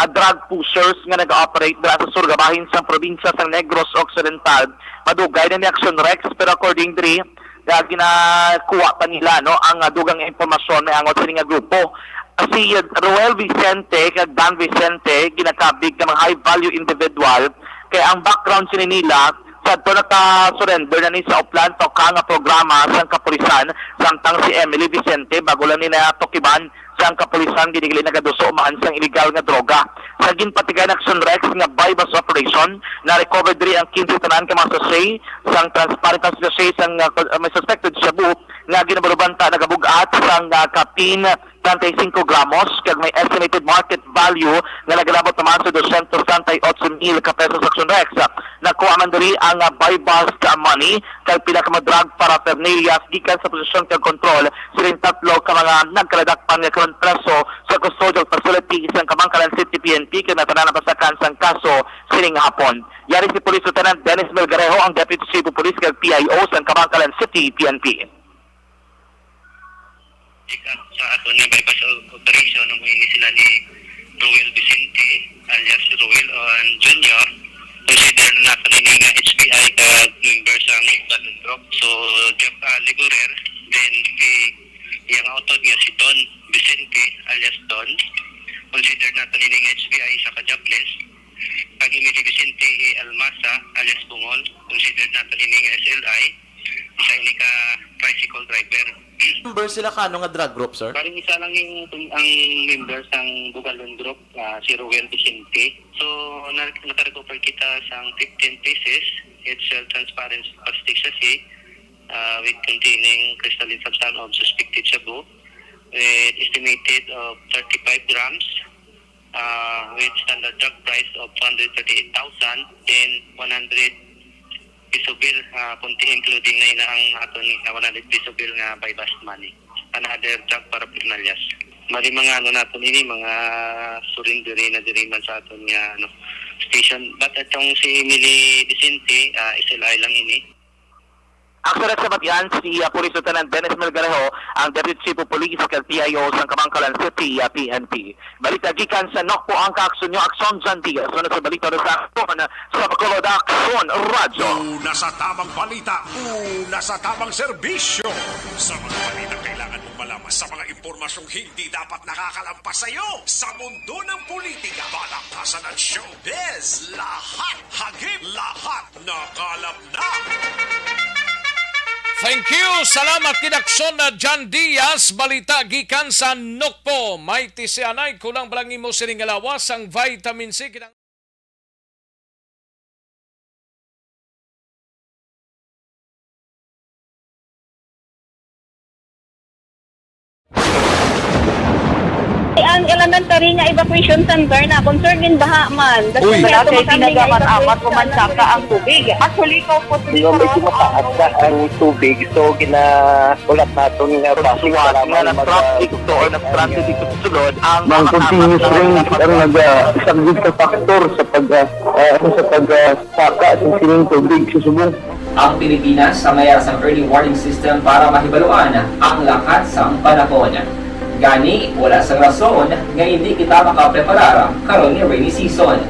ah, drug pushers nga nag-operate dira sa sur nga bahin sang probinsya sang Negros Occidental. Madugay na ni Action Rex, pero according diri, nga ginakuha pa nila, no, ang, ah, dugang nga impormasyon may angot sini nga grupo. Si Roel Vicente kag Dan Vicente ginakabig nga mga high value individual, kay ang background sini nila, sadto naka-surrender na ni sa Oplan Toka nga programa sang kapulisan, samtang si Emily Vicente bago lang ni natukiban sang kapulisan, ginigali nagaduso man sang illegal nga droga. Sa ginpatigayon Action Rex nga buy-bust operation, na-recover diri ang quince tanan ka mga sachet sang transparent nga sachet sang, ah, may suspected shabu nga ginabalubanta nagabug-at sang, ah, caffeine, treinta y cinco gramos, kag may estimated market value nga nagalabot naman sa dosyentos treinta y ocho mil ka pesos. Action Rex. Nakuha man diri ang, ah, buy-bust, ah, money kag pila ka mga drug paraphernalia gikan sa posesyon kag kontrol sining tatlo ka mga nagkaladakpan nga karon preso sa custodial facility sang Kabankalan City P N P kag natanan napasakan sang kaso sining hapon. Yari si Police Lieutenant Dennis Melgarejo, ang Deputy Chief of Police kag P I O sang Kabankalan City P N P. Pick up sa aton nga buy-bust o-, operation, amo ini sila ni Roel Vicente, alias Roel, uh, Junior. Consider nato nini nga H P I ka member sa Button Group. So, Jeff, uh, Ligorer, then si iyang utod nga si Don Vicente, alias Don. Consider nato nini nga H P I, isa ka jobless. Kag Emily Vicente A. Almasa, alias Bungol. Consider nato nini nga S L I. Isa ini ka tricycle driver. Member sila ka ano nga drug group, sir? Paring isa lang yung, ang member sang Bugalon Group, ah, si Roel Vicente. So, na-, nakarecover kita sang fifteen pieces, it's a transparent plastic sachet. uh, with containing crystalline substance of suspected shabu with estimated of thirty-five grams, uh, with standard drug price of two hundred thirty-eight thousand, then one hundred peso bill, uh, conti-, including na ina ang aton nga one hundred peso bill nga buy bust money. Another drug paraphernalias. Bali, mga ano naton ini, mga surrender na diri man sa aton nga, ano, station. But atong si Emily Vicente, ah, S L I lang ini. Aksyon sa batian si, ah, Police Lieutenant Dennis Melgarejo, ang Deputy Chief of Police kag P I O sang Kabankalan City, ah, P N P. Balita gikan sa Nokpo ang kaaksyon nyo, Aksyon John Diaz. Una sa balita na sa aksyon sa Bacolod, Aksyon Radyo. Una sa tamang balita, una sa tamang serbisyo. Sa mga balita kailangan mong malaman, sa mga impormasyong hindi dapat nakakalampas sa iyo, sa mundo ng politika, palakpasan at showbiz, lahat hagip, lahat nakalap na. Thank you. Salamat, Kinaksyon na John Diaz. Balita gikan sa Nokpo. May tisianay, kulang pa lang imo sining nga lawas ang vitamin C. Kinang- Ang elementary nga evacuation center na concern in baha man. That's Uy. Why Wala ato kay makami nga ginagamat-amat evacuation ko man center. Saka ang tubig. Actually, ikaw po Di ba, medyo mataas na ang tubig. So, ginahulat naton nga Pagsuwat nga nag-traffic to or nag-transit dito sa sulod, ang Ang mataas continuous na rain ang nag-, ah, isang good factor sa pag, ah, ah, ano, sa pag, ah, saka sa sining tubig sa subong. Ang Pilipinas sa mayara sang early warning system para mahibaluan ang lakat sang panahon. Gani, wala sang rason nga indi kita makapreparar karon nga rainy season.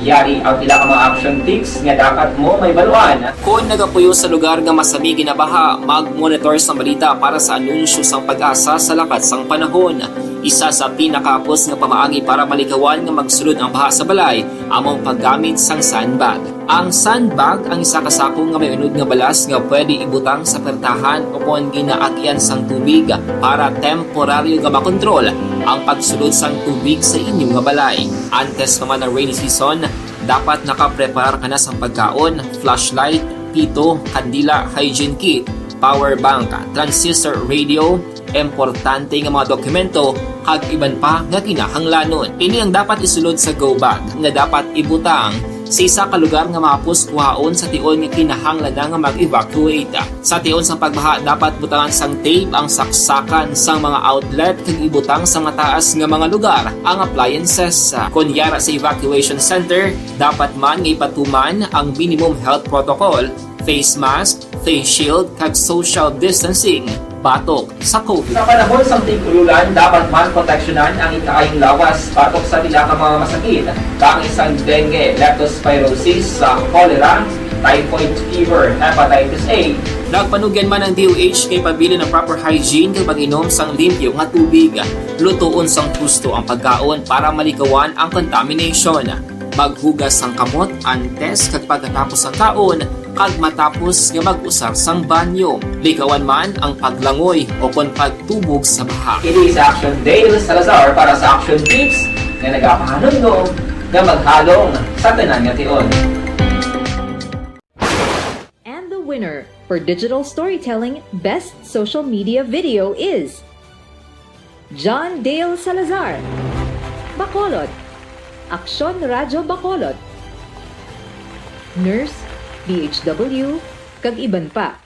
Yari ang pila ka mga action tips nga dapat mo mahibaluan. Kon nagapuyo sa lugar nga masami ginabaha, mag-monitor sang balita para sa anunsyo sang PAGASA sa lakat sang panahon. Isa sa pinakahapos nga pamaagi para malikawan nga magsulod ang baha sa balay amo ang paggamit sang sandbag. Ang sandbag ang isa ka sako nga may unod nga balas nga pwede ibutang sa pertahan o kon ginaagyan sang tubig para temporaryo nga makontrol ang pagsulod sang tubig sa inyo nga balay. Antes pa man ang rainy season, dapat nakapreparar ka na sang pagkaon, flashlight, pito, kandila, hygiene kit, power bank, transistor radio, importante nga mga dokumento, kag iban pa nga kinahanglanon. Ini ang dapat isulod sa go bag nga dapat ibutang sa isa ka lugar nga mahapos kuhaon sa tion nga kinahanglan na nga mag-evacuate. Sa tion sang pagbaha, dapat butangan sang tape ang saksakan sang mga outlet kag ibutang sa mataas nga mga lugar ang appliances. Kon yara sa evacuation center, dapat man nga ipatuman ang minimum health protocol, face mask, face shield, kag social distancing batok sa COVID. Sa panahon sang tig-ulolan, dapat man proteksyonan ang ikaayong lawas batok sa pila ka mga masakit, kaangay sang dengue, leptospirosis, sa cholera, typhoid fever, hepatitis A. Nagpanugyan man ang D O H nga ipabilin ang proper hygiene kag pag-inom sang limpyo nga tubig. Lutoon sang husto ang pagkaon para malikawan ang contamination. Maghugas sang kamot antes kag pagkatapos sang kaon, kag matapos nga mag-usar sang banyo. Likawan man ang paglangoy o kon pagtubog sa baha. Ini si Action Dale Salazar para sa Action Tips nga nagapahanumdom nga maghalong sa tanan nga tion. And the winner for digital storytelling best social media video is John Dale Salazar, Bacolod, Aksyon Radyo Bacolod, Nurse, D H W, kag iban pa.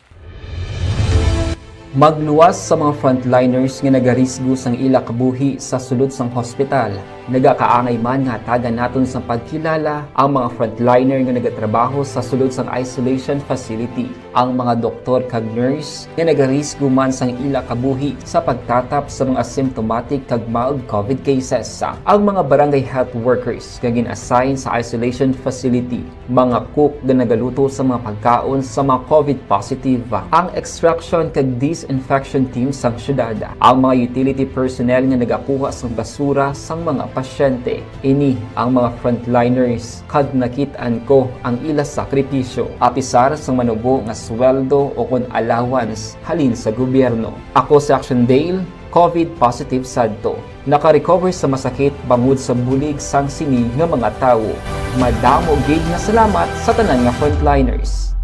Magluwas sa mga frontliners nga nagarisgo sang ila kabuhi sa sulod sang hospital. Nagakaangay man nga hatagan naton sang pagkilala ang mga frontliner nga nagatrabaho sa sulod sang isolation facility, ang mga doktor kag nurse nga nagarisgo man sang ila kabuhi sa pagtatap sa mga asymptomatic kag mild COVID cases, ang mga barangay health workers nga gin-assign sa isolation facility, mga cook nga nagaluto sa mga pagkaon sa mga COVID positive, ang extraction kag disinfection team sang syudad, ang mga utility personnel nga nagakuha sang basura sang mga pasyente. Ini ang mga frontliners kag nakit-an ko ang ila sakripisyo, apisar sang manubo nga sweldo o kon allowance halin sa gobyerno. Ako si Action Dale, COVID positive sadto. Naka-recover sa masakit bangod sa bulig sang sini nga mga tawo. Madamo gid nga salamat sa tanan nga frontliners.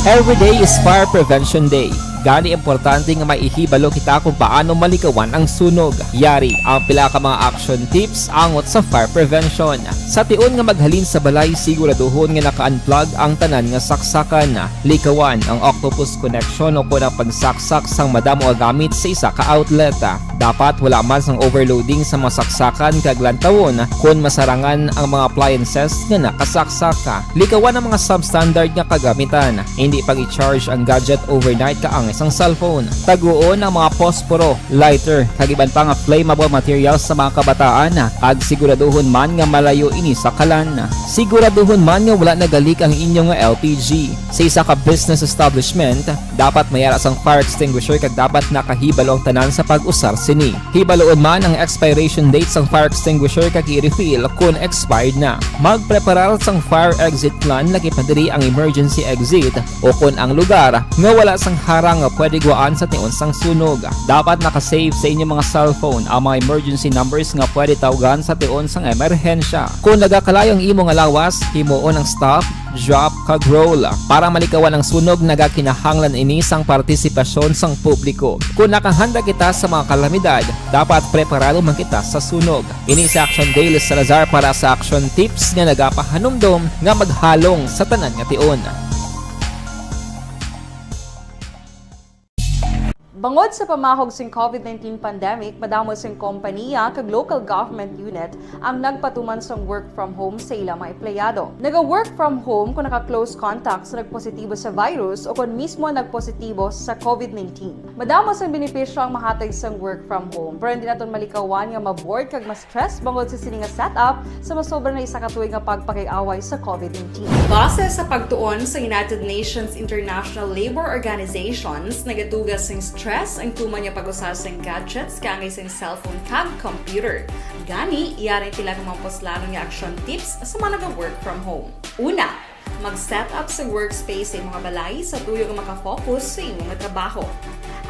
Every day is Fire Prevention Day. Gani, importante nga maihibalo kita kung paano malikawan ang sunog. Yari ang pila ka mga action tips angot sa fire prevention. Sa tion nga maghalin sa balay, siguraduhon nga naka-unplug ang tanan nga saksakan. Likawan ang octopus connection o kon ang pagsaksak sang madamo nga gamit sa isa ka outlet. Dapat wala man sang overloading sa mga saksakan kag lantawon kon masarangan ang mga appliances nga nakasaksak. Likawan ang mga substandard nga kagamitan. Hindi pag-i-charge ang gadget overnight kaangay sang cellphone. Taguon ang mga posporo, lighter, kag iban pa nga flammable materials sa mga kabataan, kag siguraduhon man nga malayo ini sa kalan. Siguraduhon man nga wala nagalik ang inyo nga L P G. Sa isa ka business establishment, dapat may ara sang fire extinguisher kag dapat nakahibalo ang tanan sa pag-usar sini. Hibaluon man ang expiration date sang fire extinguisher kag i-refill kon expired na. Magpreparar sang fire exit plan, lakip na diri ang emergency exit, o kon ang lugar nga wala sang harang nga pwede gwaan sa tion sang sunog. Dapat naka-save sa inyo mga cellphone ang mga emergency numbers nga pwede tawgan sa tion sang emerhensya. Kon nagakalayo ang imo nga lawas, himuon ang stop, drop, kag roll. Para malikawan ang sunog, nagakinahanglan ini sang partisipasyon sang publiko. Kon nakahanda kita sa mga kalamidad, dapat preparado man kita sa sunog. Ini si Action Dale Salazar para sa Action Tips nga nagapahanumdom nga maghalong sa tanan nga tion. Bangod sa pamahog sing covid nineteen pandemic, madamo sing kompaniya kag local government unit ang nagpatuman sang work from home sa ila mga empleyado. Naga-work from home kung naka-close contact sa nagpositibo sa virus o kon mismo nagpositibo sa covid nineteen. Madamo sang benepisyo ang mahatag sang work from home, pero hindi naton malikawan nga ma-bored kag ma-stress bangod sa sini nga setup sa masobra na isa ka tuig nga pagpakig-away sa covid nineteen. Base sa pagtuon sa United Nations International Labor Organizations, nagatuga sing stress ang tuman nga pag-usa sing gadgets kaangay sing cellphone kag computer. Gani, yari ang pila ka mga puslanon nga action tips sa mga naga-work from home. Una, mag-set up sa workspace sa imo nga balay sa tuyo nga maka-focus sa imo nga trabaho.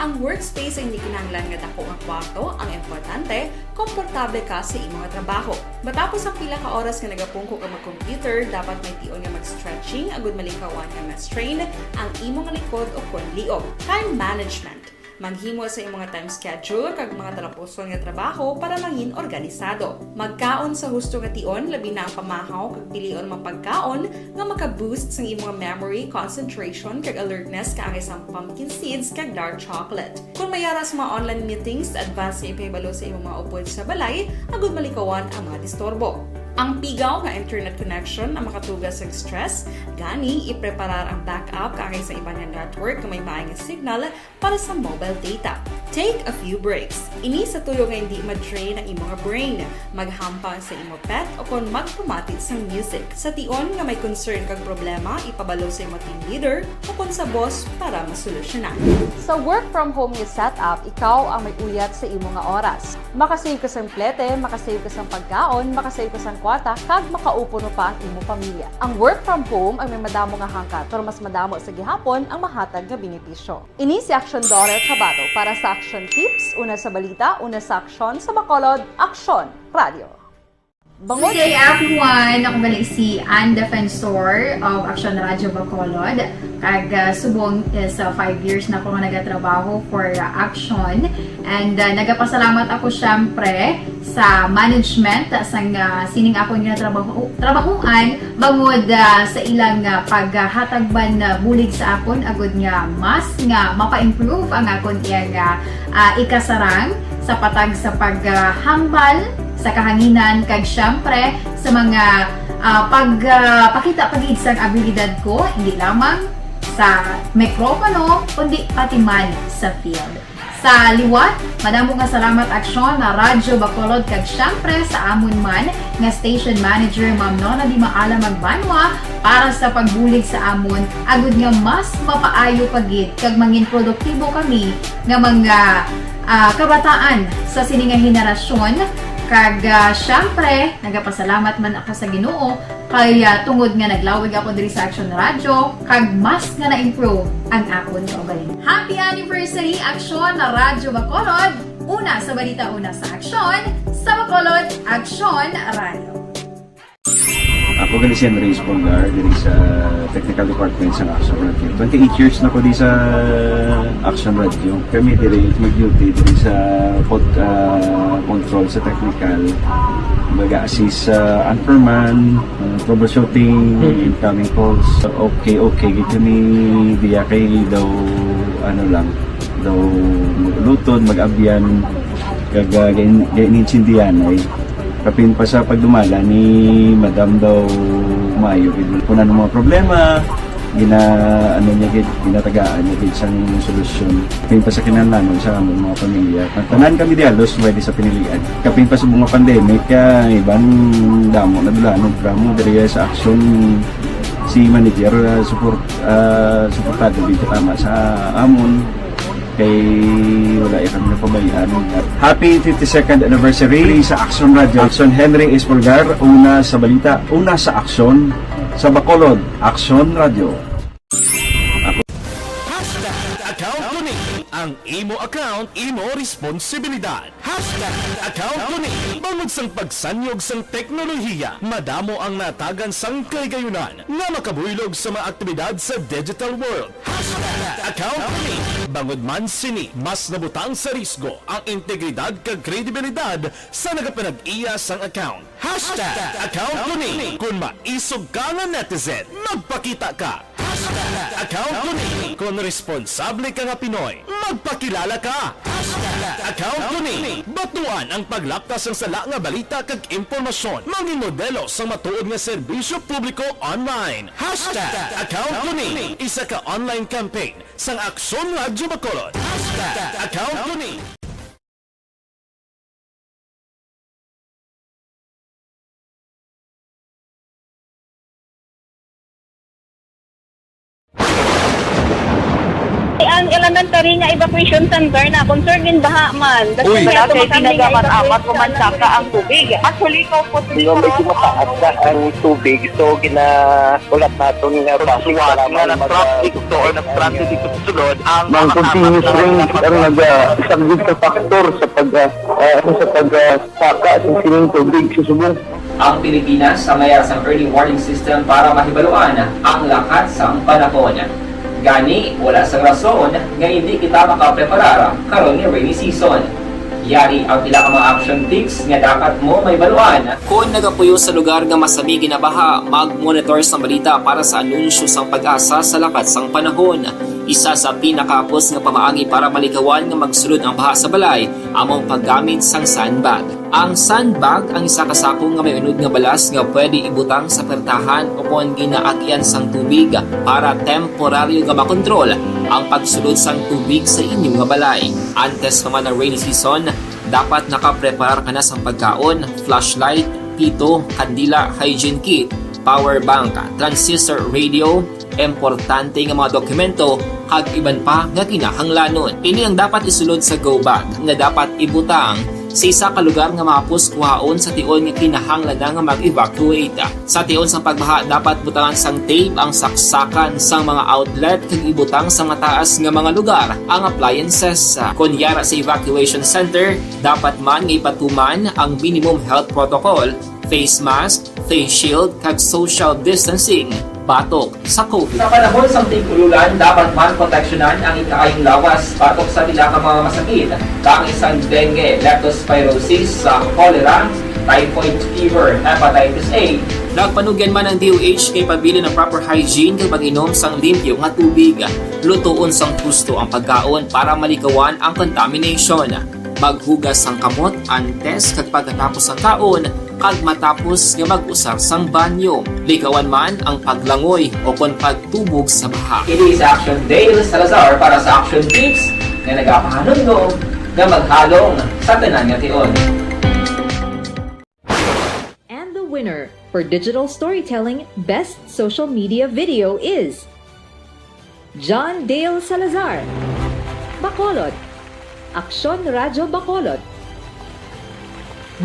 Ang workspace ay hindi kinahanglan nga dako nga kwarto, ang importante, komportable ka sa imo nga trabaho. Matapos ang pila ka oras nga nagapungko ka mag-computer, dapat may tion nga mag-stretching agud malikawan nga ma-strain ang imo nga likod o kon liog. Time management. Maghimo sa imo nga time schedule kag mga talapuson nga trabaho para mangin organisado. Magkaon sa husto nga tion, labi na ang pamahaw kag pilion mga pagkaon nga maka-boost sang imo nga memory, concentration, kag alertness kaangay sang pumpkin seeds kag dark chocolate. Kon may ara sa mga online meetings, advance nga ipahibalo sa imo mga upod sa balay agud malikawan ang mga disturbo. Ang pigaw nga internet connection ang makatuga sa stress, gani ipreparar ang backup kaangay sa iban nga network nga may maay nga signal para sa mobile data. Take a few breaks. Ini sa tuyo nga hindi ma-drain ang imo nga brain. Maghampang sa imo pet o kon magpamati sang music. Sa tion nga may concern kag problema, ipabalo sa imo team leader o kon sa boss para masolusyonan. Sa work from home nga setup, ikaw ang may uyat sa imo nga oras. Makasave ka sang plete, makasave ka sang pagkaon, makasave ka sang kwarta, kag makaupo pa ang imo pamilya. Ang work from home ang may madamo nga hangkat, pero mas madamo sa gihapon ang mahatag nga benepisyo. Ini si Action Daughter Kabato para sa Action Tips, una sa balita, una sa aksyon, sa Bacolod, Aksyon Radio. Bangod Good day, everyone! Ako gali si Ann Defensor of Action Radio Bacolod. Kag, ah, subong is, ah, five years na ako nga nagatrabaho for, ah, Action. And, ah, nagapasalamat ako, syempre, sa management, ah, sang, ah, sining akon nga trabaho, trabahoan, bangod, ah, sa ilang, ah, paghatag man, ah, bulig sa akon, agud nga mas nga mapa-improve ang akon iyang, ah, ah, ikasarang sa patag sa paghambal sa kahanginan, kag syempre sa mga, ah, pag, ah, pakita pa gid sang abilidad ko, hindi lamang sa mikropono, kundi pati man sa field. Sa liwat, madamo nga salamat, Aksyon, na Radyo Bacolod, kag syempre sa amon man nga station manager, Ma'am Nona Di Maala Magbanwa, para sa pagbulig sa amon, agud nga mas mapaayo pa gid kag mangin produktibo kami nga mga, ah, kabataan sa sini nga henerasyon. Kag, ah, syempre, nagapasalamat man ako sa Ginoo kay, ah, tungod nga naglawig ako diri sa Aksyon Radyo, kag mas nga na-improve ang akon kaugalingon. Happy anniversary, Aksyon Radyo Bacolod! Una sa balita, una sa aksyon, sa Bacolod, Aksyon Radyo. Ako gali si Henry Espolgar, diri sa technical department sa Action Radio. Twenty-eight years na ko di sa Action Radio. Kami diri mag-duty diri sa pod-, ah, control sa technical. Mag-assist sa anchorman, ah, troubleshooting, incoming calls. Okay, okay, gid kami diya kay daw, ano lang, daw mag-ulutod, mag-abyan, kag, ah, gain-, gainintindihan ay. Kapin pa sa pagdumala ni Madam daw maayo gid. Kung ano mga problema, gina-, ano niya gid, ginatagaan niya gid sang solusyon. Kapin pa sa kinahanglanon sa among mga pamilya. Ang tanan kami di halos pwede sa pinilian. Kapin pa sa mga pandemic, ah, iban damo na dulanon, programa diri sa Action, si manager, ah, support, ah, suportado gid tama sa amon. Kay wala ya kami napabayaan. Happy fifty-second anniversary sa Action Radio. Action Henry Espolgar, una sa balita, una sa aksyon, sa Bacolod, Action Radio. Hashtag account ko ni. Ang imo account, imo responsibilidad. Hashtag account ko ni. Bangod sang pagsanyog sang teknolohiya, madamo ang natagan sang kaligayunan nga makabuylog sa mga aktibidad sa digital world. Hashtag account ko ni. Bangod man sini, mas nabutang sa risgo ang integridad kag kredibilidad sa nagapanag-iya sang account. Hashtag account ko ni. Kung maisog ka nga netizen, magpakita ka. Hashtag account ko ni. Kung responsable ka nga Pinoy, magpakilala ka. Hashtag account ko ni. Batuan ang paglapta sang sala nga balita kag impormasyon. Mangin modelo sang matuod nga serbisyo publiko online. Hashtag account ko ni. Isa ka online campaign sang Aksyon Radyo Bacolod. Hashtag account ko ni. Ang elementary nga evacuation center na concerned in baha man. That's Uy. why ato Kay kami nga pinagamat-amat evacuation ko man center. Saka ang tubig. Actually, ikaw po Di ba medyo mataas na ang tubig, so ginaulat naton nga basi Suwat para nga may na-traffic mag- to or na-stranded dito sa sulod ang Ang mga continuous kapatid rain na ang nag-isang sa factor sa pag ah, ah, ano, sa pag ah, saka sa sining tubig sa subong. Ang Pilipinas sa mayara sang early warning system para mahibaluan ang lakat sang panahon. Gani, wala sang rason nga indi kita makapreparar karon nga rainy season. Yari ang pila ka mga action tips nga dapat mo mahibaluan. Kon nagapuyo sa lugar nga masami ginabaha, mag-monitor sang balita para sa anunsyo sang PAGASA sa lakat sang panahon. Isa sa pinakahapos nga pamaagi para malikawan nga magsulod ang baha sa balay amo ang paggamit sang sandbag. Ang sandbag ang isa ka sako nga may unod nga balas nga pwede ibutang sa pertahan o kon ginaagyan sang tubig para temporaryo nga makontrol ang pagsulod sang tubig sa inyo nga balay. Antes pa man ang rainy season, dapat nakapreparar ka na sang pagkaon, flashlight, pito, kandila, hygiene kit, power bank, transistor radio, importante nga mga dokumento, kag iban pa nga kinahanglanon. Ini ang dapat isulod sa go bag nga dapat ibutang sa isa ka lugar nga mahapos kuhaon sa tion nga kinahanglan na nga mag-evacuate. Sa tion sang pagbaha, dapat butangan sang tape ang saksakan sang mga outlet kag ibutang sa mataas nga mga lugar ang appliances. Kon yara sa evacuation center, dapat man nga ipatuman ang minimum health protocol, face mask, face shield, kag social distancing batok sa COVID. Sa panahon sang tig-ululan, dapat man proteksyonan ang ikaayong lawas batok sa pila ka mga masakit, kaangay sang dengue, leptospirosis, sa cholera, typhoid fever, hepatitis A. Nagpanugyan man ang D O H nga ipabilin ang proper hygiene kag pag-inom sang limpyo nga tubig. Lutoon sang husto ang pagkaon para malikawan ang contamination. Maghugas sang kamot antes kag pagkatapos sang kaon, kag matapos nga mag-usar sang banyo. Likawan man ang paglangoy o kon pagtubog sa baha. Ini si Action Dale Salazar para sa Action Tips nga nagapahanumdom nga maghalong sa tanan nga tion. And the winner for Digital Storytelling Best Social Media Video is John Dale Salazar, Bacolod, Aksyon Radyo Bacolod,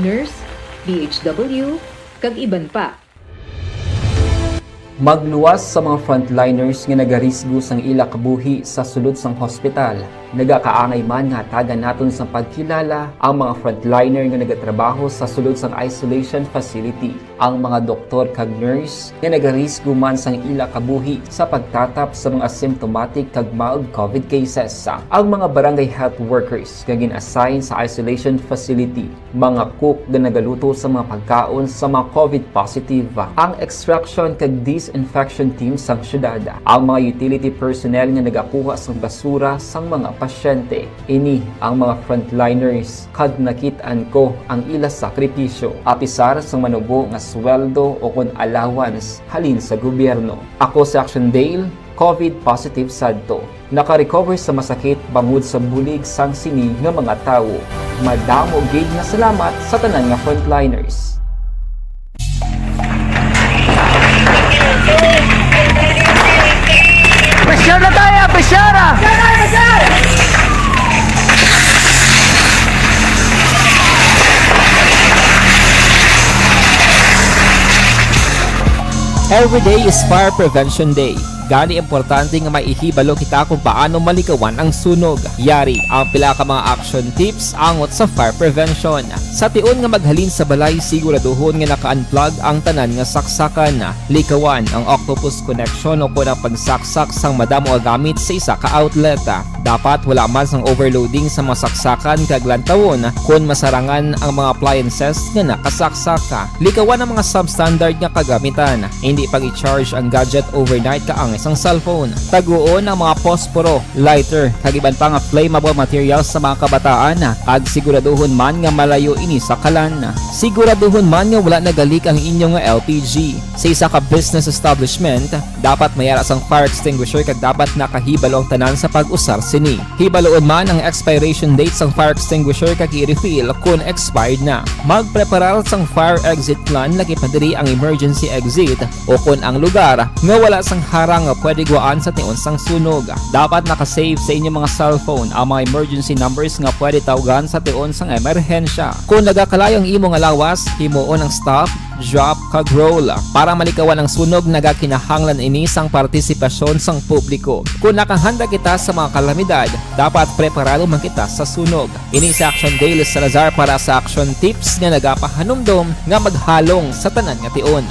Nurse, D H W, kag iban pa. Magluwas sa mga frontliners nga nagarisgo sang ila kabuhi sa sulod sang hospital. Nagakaangay man nga hatagan naton sang pagkilala ang mga frontliner nga nagatrabaho sa sulod sang isolation facility, ang mga doktor kag nurse nga nagarisgo man sang ila kabuhi sa pagtatap sa mga symptomatic kag mild covid cases, ang mga barangay health workers nga gin-assign sa isolation facility, mga cook nga nagaluto sa mga pagkaon sa mga covid positive, ang extraction kag disinfection team sang syudad, ang mga utility personnel nga nagakuha sang basura sang mga pasyente. Ini ang mga frontliners, kag nakit-an ko ang ila sakripisyo, apisar sang manubo nga sweldo o kon allowance halin sa gobyerno. Ako si Action Dale, covid positive sadto. Naka-recover sa masakit bangod sa bulig sang sini nga mga tawo. Madamo gid nga salamat sa tanan nga frontliners. Pressure na tayo! Pressure na! Every day is Fire Prevention Day. Gani, importante nga may ihibalo kita kung paano malikawan ang sunog. Yari ang pila ka mga action tips angot sa fire prevention. Sa tion nga maghalin sa balay, siguraduhon nga naka-unplug ang tanan nga saksakan. Likawan ang octopus connection o kon ang pagsaksak sang madamo nga gamit sa isa ka outlet. Dapat wala man sang overloading sa mga saksakan kag lantawon kon masarangan ang mga appliances nga nakasaksak. Likawan ang mga substandard nga kagamitan. Indi pag-i-charge ang gadget overnight kaangay sang cellphone. Taguon ang mga posporo, lighter, kag iban pa nga flammable materials sa mga kabataan, kag siguraduhon man nga malayo ini sa kalan. Siguraduhon man nga wala nagalik ang inyo nga L P G. Sa isa ka business establishment, dapat may ara sang fire extinguisher kag dapat nakahibalo ang tanan sa pag-usar sini. Hibaloon man ang expiration date sang fire extinguisher kag i-refill kon expired na. Magpreparar sang fire exit plan, lakip na diri ang emergency exit o kon ang lugar nga wala sang harang nga pwede gwaan sa tion sang sunog. Dapat naka-save sa inyo mga cellphone ang mga emergency numbers nga pwede tawgan sa tion sang emerhensya. Kon nagakalayo ang imo nga lawas, himuon ang stop, drop, kag roll. Para malikawan ang sunog, nagakinahanglan ini sang partisipasyon sang publiko. Kon nakahanda kita sa mga kalamidad, dapat preparado man kita sa sunog. Ini si Action Dale Salazar para sa Action Tips nga nagapahanumdom nga maghalong sa tanan nga tion.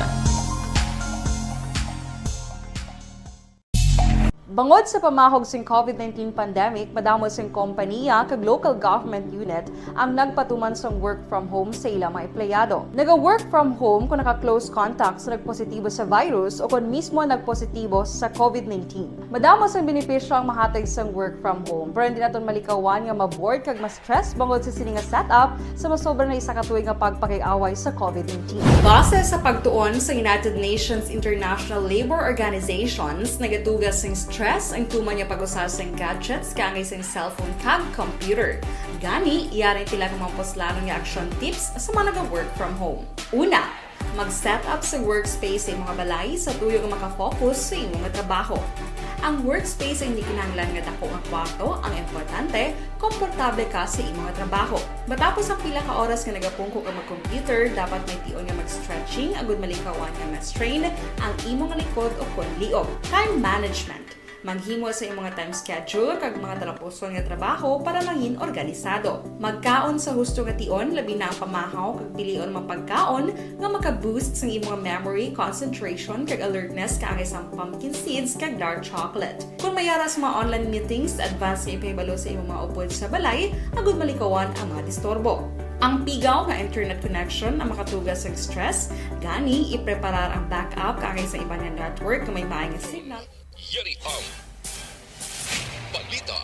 Bangod sa pamahog sing covid nineteen pandemic, madamo sing kompaniya kag local government unit ang nagpatuman sang work from home sa ila mga empleyado. Naga-work from home kon naka-close contact sa nagpositibo sa virus o kon mismo nagpositibo sa covid nineteen. Madamo sang benepisyo ang mahatag sang work from home, pero hindi naton malikawan nga ma-bored kag ma-stress bangod sa sini nga setup sa masobra na isa ka tuig nga pagpakig-away sa covid nineteen. Base sa pagtuon sa United Nations International Labor Organizations, nagatuga sing stress ang tuman nga pag-usa sing gadgets kaangay sing cellphone kag computer. Gani, yari ang pila ka mga puslanon nga action tips sa mga naga-work from home. Una, mag-set up sa workspace sa imo nga balay sa tuyo nga maka-focus sa imo nga trabaho. Ang workspace ay hindi kinahanglan nga dako nga kwarto, ang importante, komportable ka sa imo nga trabaho. Matapos ang pila ka oras nga nagapungko ka mag-computer, dapat may tion nga mag-stretching agud malikawan nga ma-strain ang imo nga likod o kon liog. Time management. Maghimo sa imo nga time schedule kag mga talapuson nga trabaho para mangin organisado. Magkaon sa husto nga tion, labi na ang pamahaw, kag pilion ang mga pagkaon nga maka-boost sang imo nga memory, concentration, kag alertness kaangay sang pumpkin seeds kag dark chocolate. Kon may ara sa mga online meetings, advance nga ipahibalo sa imo mga upod sa balay agud malikawan ang mga disturbo. Ang pigaw nga internet connection ang makatuga sa stress, gani ipreparar ang backup kaangay sa iban nga network nga may maay nga signal. Yari ang Balita,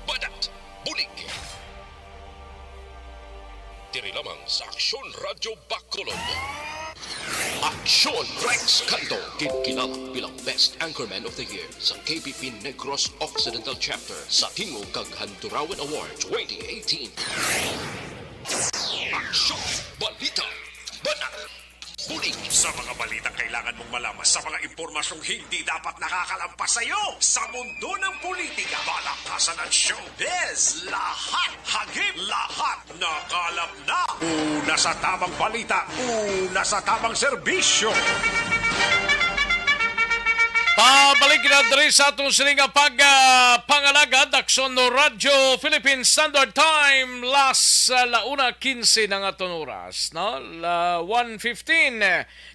Banat, Bulig. Diri lamang sa Aksyon Radyo Bacolod. Aksyon Rex Canto, ginkilala bilang Best Anchorman of the Year sa K B P Negros Occidental Chapter sa tingog kag Handurawan Award twenty eighteen. Aksyon, Balita, Banat, Bulig. Sa mga balitang kailangan mong malaman, sa mga impormasyong hindi dapat nakakalampas sa iyo, sa mundo ng politika, balakasan at showbiz, lahat hagip, lahat nakalap na. Una sa tamang balita, una sa tamang serbisyo. Pabalik na diri sa aton sini nga pag, ah, pangalagad, Aksyon Radyo Philippine Standard Time, las, ah, la una quince na nga aton oras, no? La one fifteen.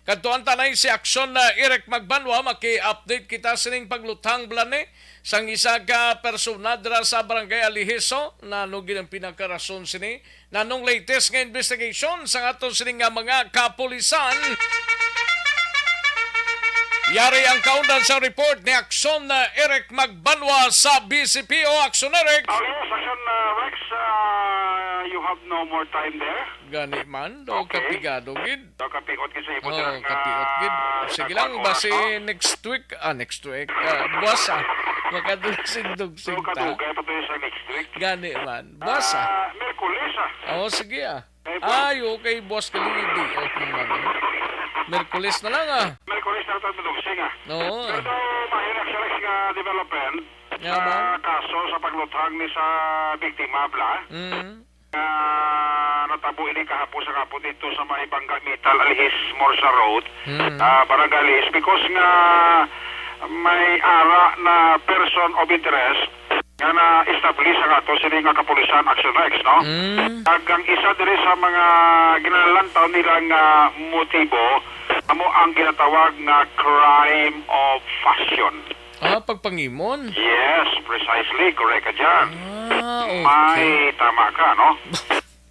Kadtuan ta na si Aksyon, ah, Eric Magbanwa, maki-update kita sining pagluthang, Blani, sang isa ka persona dira sa Barangay Alihiso. Nano gid ang pinakarason sini? Nanong latest nga investigation sa aton sini nga mga kapulisan? Yari ang kaundan sa report ni Aksyon, uh, Eric Magbanwa sa B C P O. Aksyon, Eric. Oh, yes, Aksyon, uh, Rex, uh, you have no more time there. Gani man, do Okay. Kapigado gid. So, kapiot gid sa imo Oh, dira nga kapiot gid. Sige lang, kuwan, oras, basi no? Next week, ah, next week, ah, buwas, ah. Makadugsing-dugsing So, ta. Kadugay pa to sa next week. Gani man. Buwas, ah. Ah, Miyerkules, ah. Oh, sige, ah. Ay, buwas. Ay, okay, buwas ka din, day off mo man, eh. Miyerkules na lang, ah. Miyerkules na lang tayo madugsing, ah. Oo, Pero ah. Daw, mahirap siya nga development Nga sa ba? Kaso sa pagluthang ni sa biktima, bla. Mm. Nga natabo ini kahapon sa kapon dito sa may Bangga Metal, Alihis, Morsa Road, Hmm. ah, Barangay Alihis, because nga may ara na person of interest nga na-establish ang ato sini nga kapulisan, Action Rex, no? Hmm. Kag ang isa diri sa mga ginalantaw nila nga motibo amo ang ginatawag nga crime of passion. Ah, pagpangimon? Yes, precisely. Correct ka dyan. Ah, okay. May tama ka, no?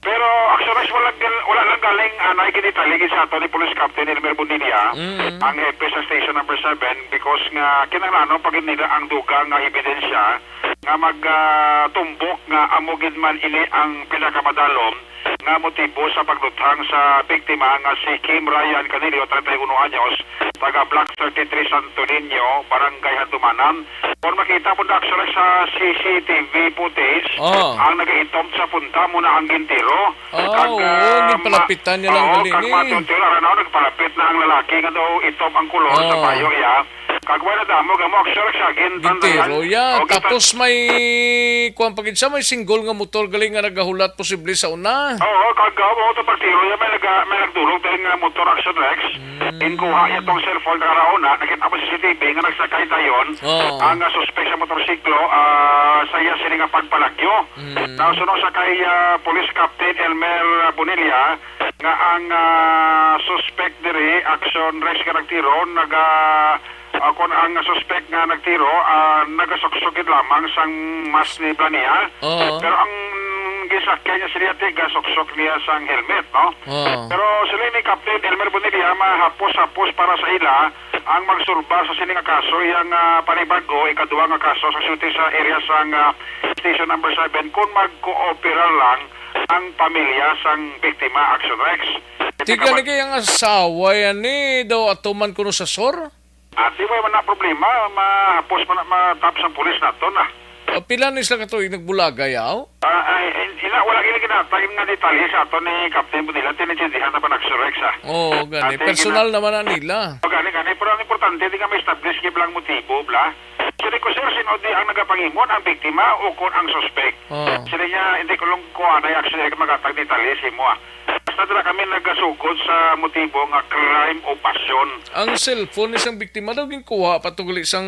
Pero, Action Rex, wala, gal- wala lang galing anay gid detalye gid sa ato ni Police Captain Elmer Bonilla, Mm. ang hepe sa Station Number Seven, because nga kinahanglanon pa gid nila ang dugang nga ebidensya nga mag, ah, tumbok nga amo gid man ini ang pinakamadalom nga motibo sa pagluthang sa biktima nga si Kim Ryan Canilio, treinta y uno anyos, taga Block thirty-three Santo Niño, Barangay Handumanan. Kung makita mo na actually sa C C T V footage, Oh. ang nagaitom sa punta mo na ang gintiro. Oh, Kag, oo, ah, ginpalapitan niya lang ma-, gali oo, kag ni. Matutiro, ara na, nagpalapit na ang lalaki nga daw itom ang kulor sa Oh. bayo, iya. Kag wala damo, gamo, actually, sa gin-, Gintiro, ya. O, gin-, Tapos may, kuwan pa gid siya, may single nga motor gali nga nagahulat posible sa una. Oo, kag, ah, mo to pagtiro, ya, may naga-, may nagdulog dahil nga motor, Action Rex. Mm. Inkuha niya tong cellphone, nakaraon na, nakita mo sa C C T V nga nagsakay dayon Oo. ang, ah, suspek sa motorsiklo, ah, sa iya sini nga pagpalagyo. Mm. Nasunod sa kay, ah, Police Captain Elmer Bonilla nga ang, ah, suspek diri, Action Rex, nga nagtiro, naga-, ah, kon ang suspek nga nagtiro, ah, nagasuksok gid lamang sang mask ni Blania. Oo. Pero ang gisakyan niya sila, ti, gasuksok niya sang helmet, no? Oo. Pero sila ni Captain Elmer Bonilla, mahapos-hapos para sa ila ang magsulbar sa sini nga kaso, yang, ah, panibag-o, ikaduha nga kaso sa shooting sa area sang, ah, Station Number Seven, kung magkooperar lang ang pamilya sang biktima, Action Rex. Tiga ni kay ang asawa yan ni daw ato man kuno sa sor? Ati, wala man na problema, mahapos man na matap sang pulis nato na. Ah, pila ni sila ka tuig nagbulagay, aw? Ah, ay, in-, ina, wala gini ginatag nga detalye sa ato ni Captain Bonilla, tinintindihan na pa nagsurex, ah. Oo, gani. Ate, Personal gina- naman na nila. O, gani, gani. Pero ang importante, di nga may establish kay blang motibo, bla. Sila ko, sir, sino di ang nagapangimon, ang biktima o kon ang suspek? Oo. Sila niya, hindi ko lang kuha na yung actually magatag detalye sa imo, ah. Basta dira kami nagasugod sa motibo nga crime o pasyon. Ang cellphone ni sang biktima daw ginkuha pa to gali sang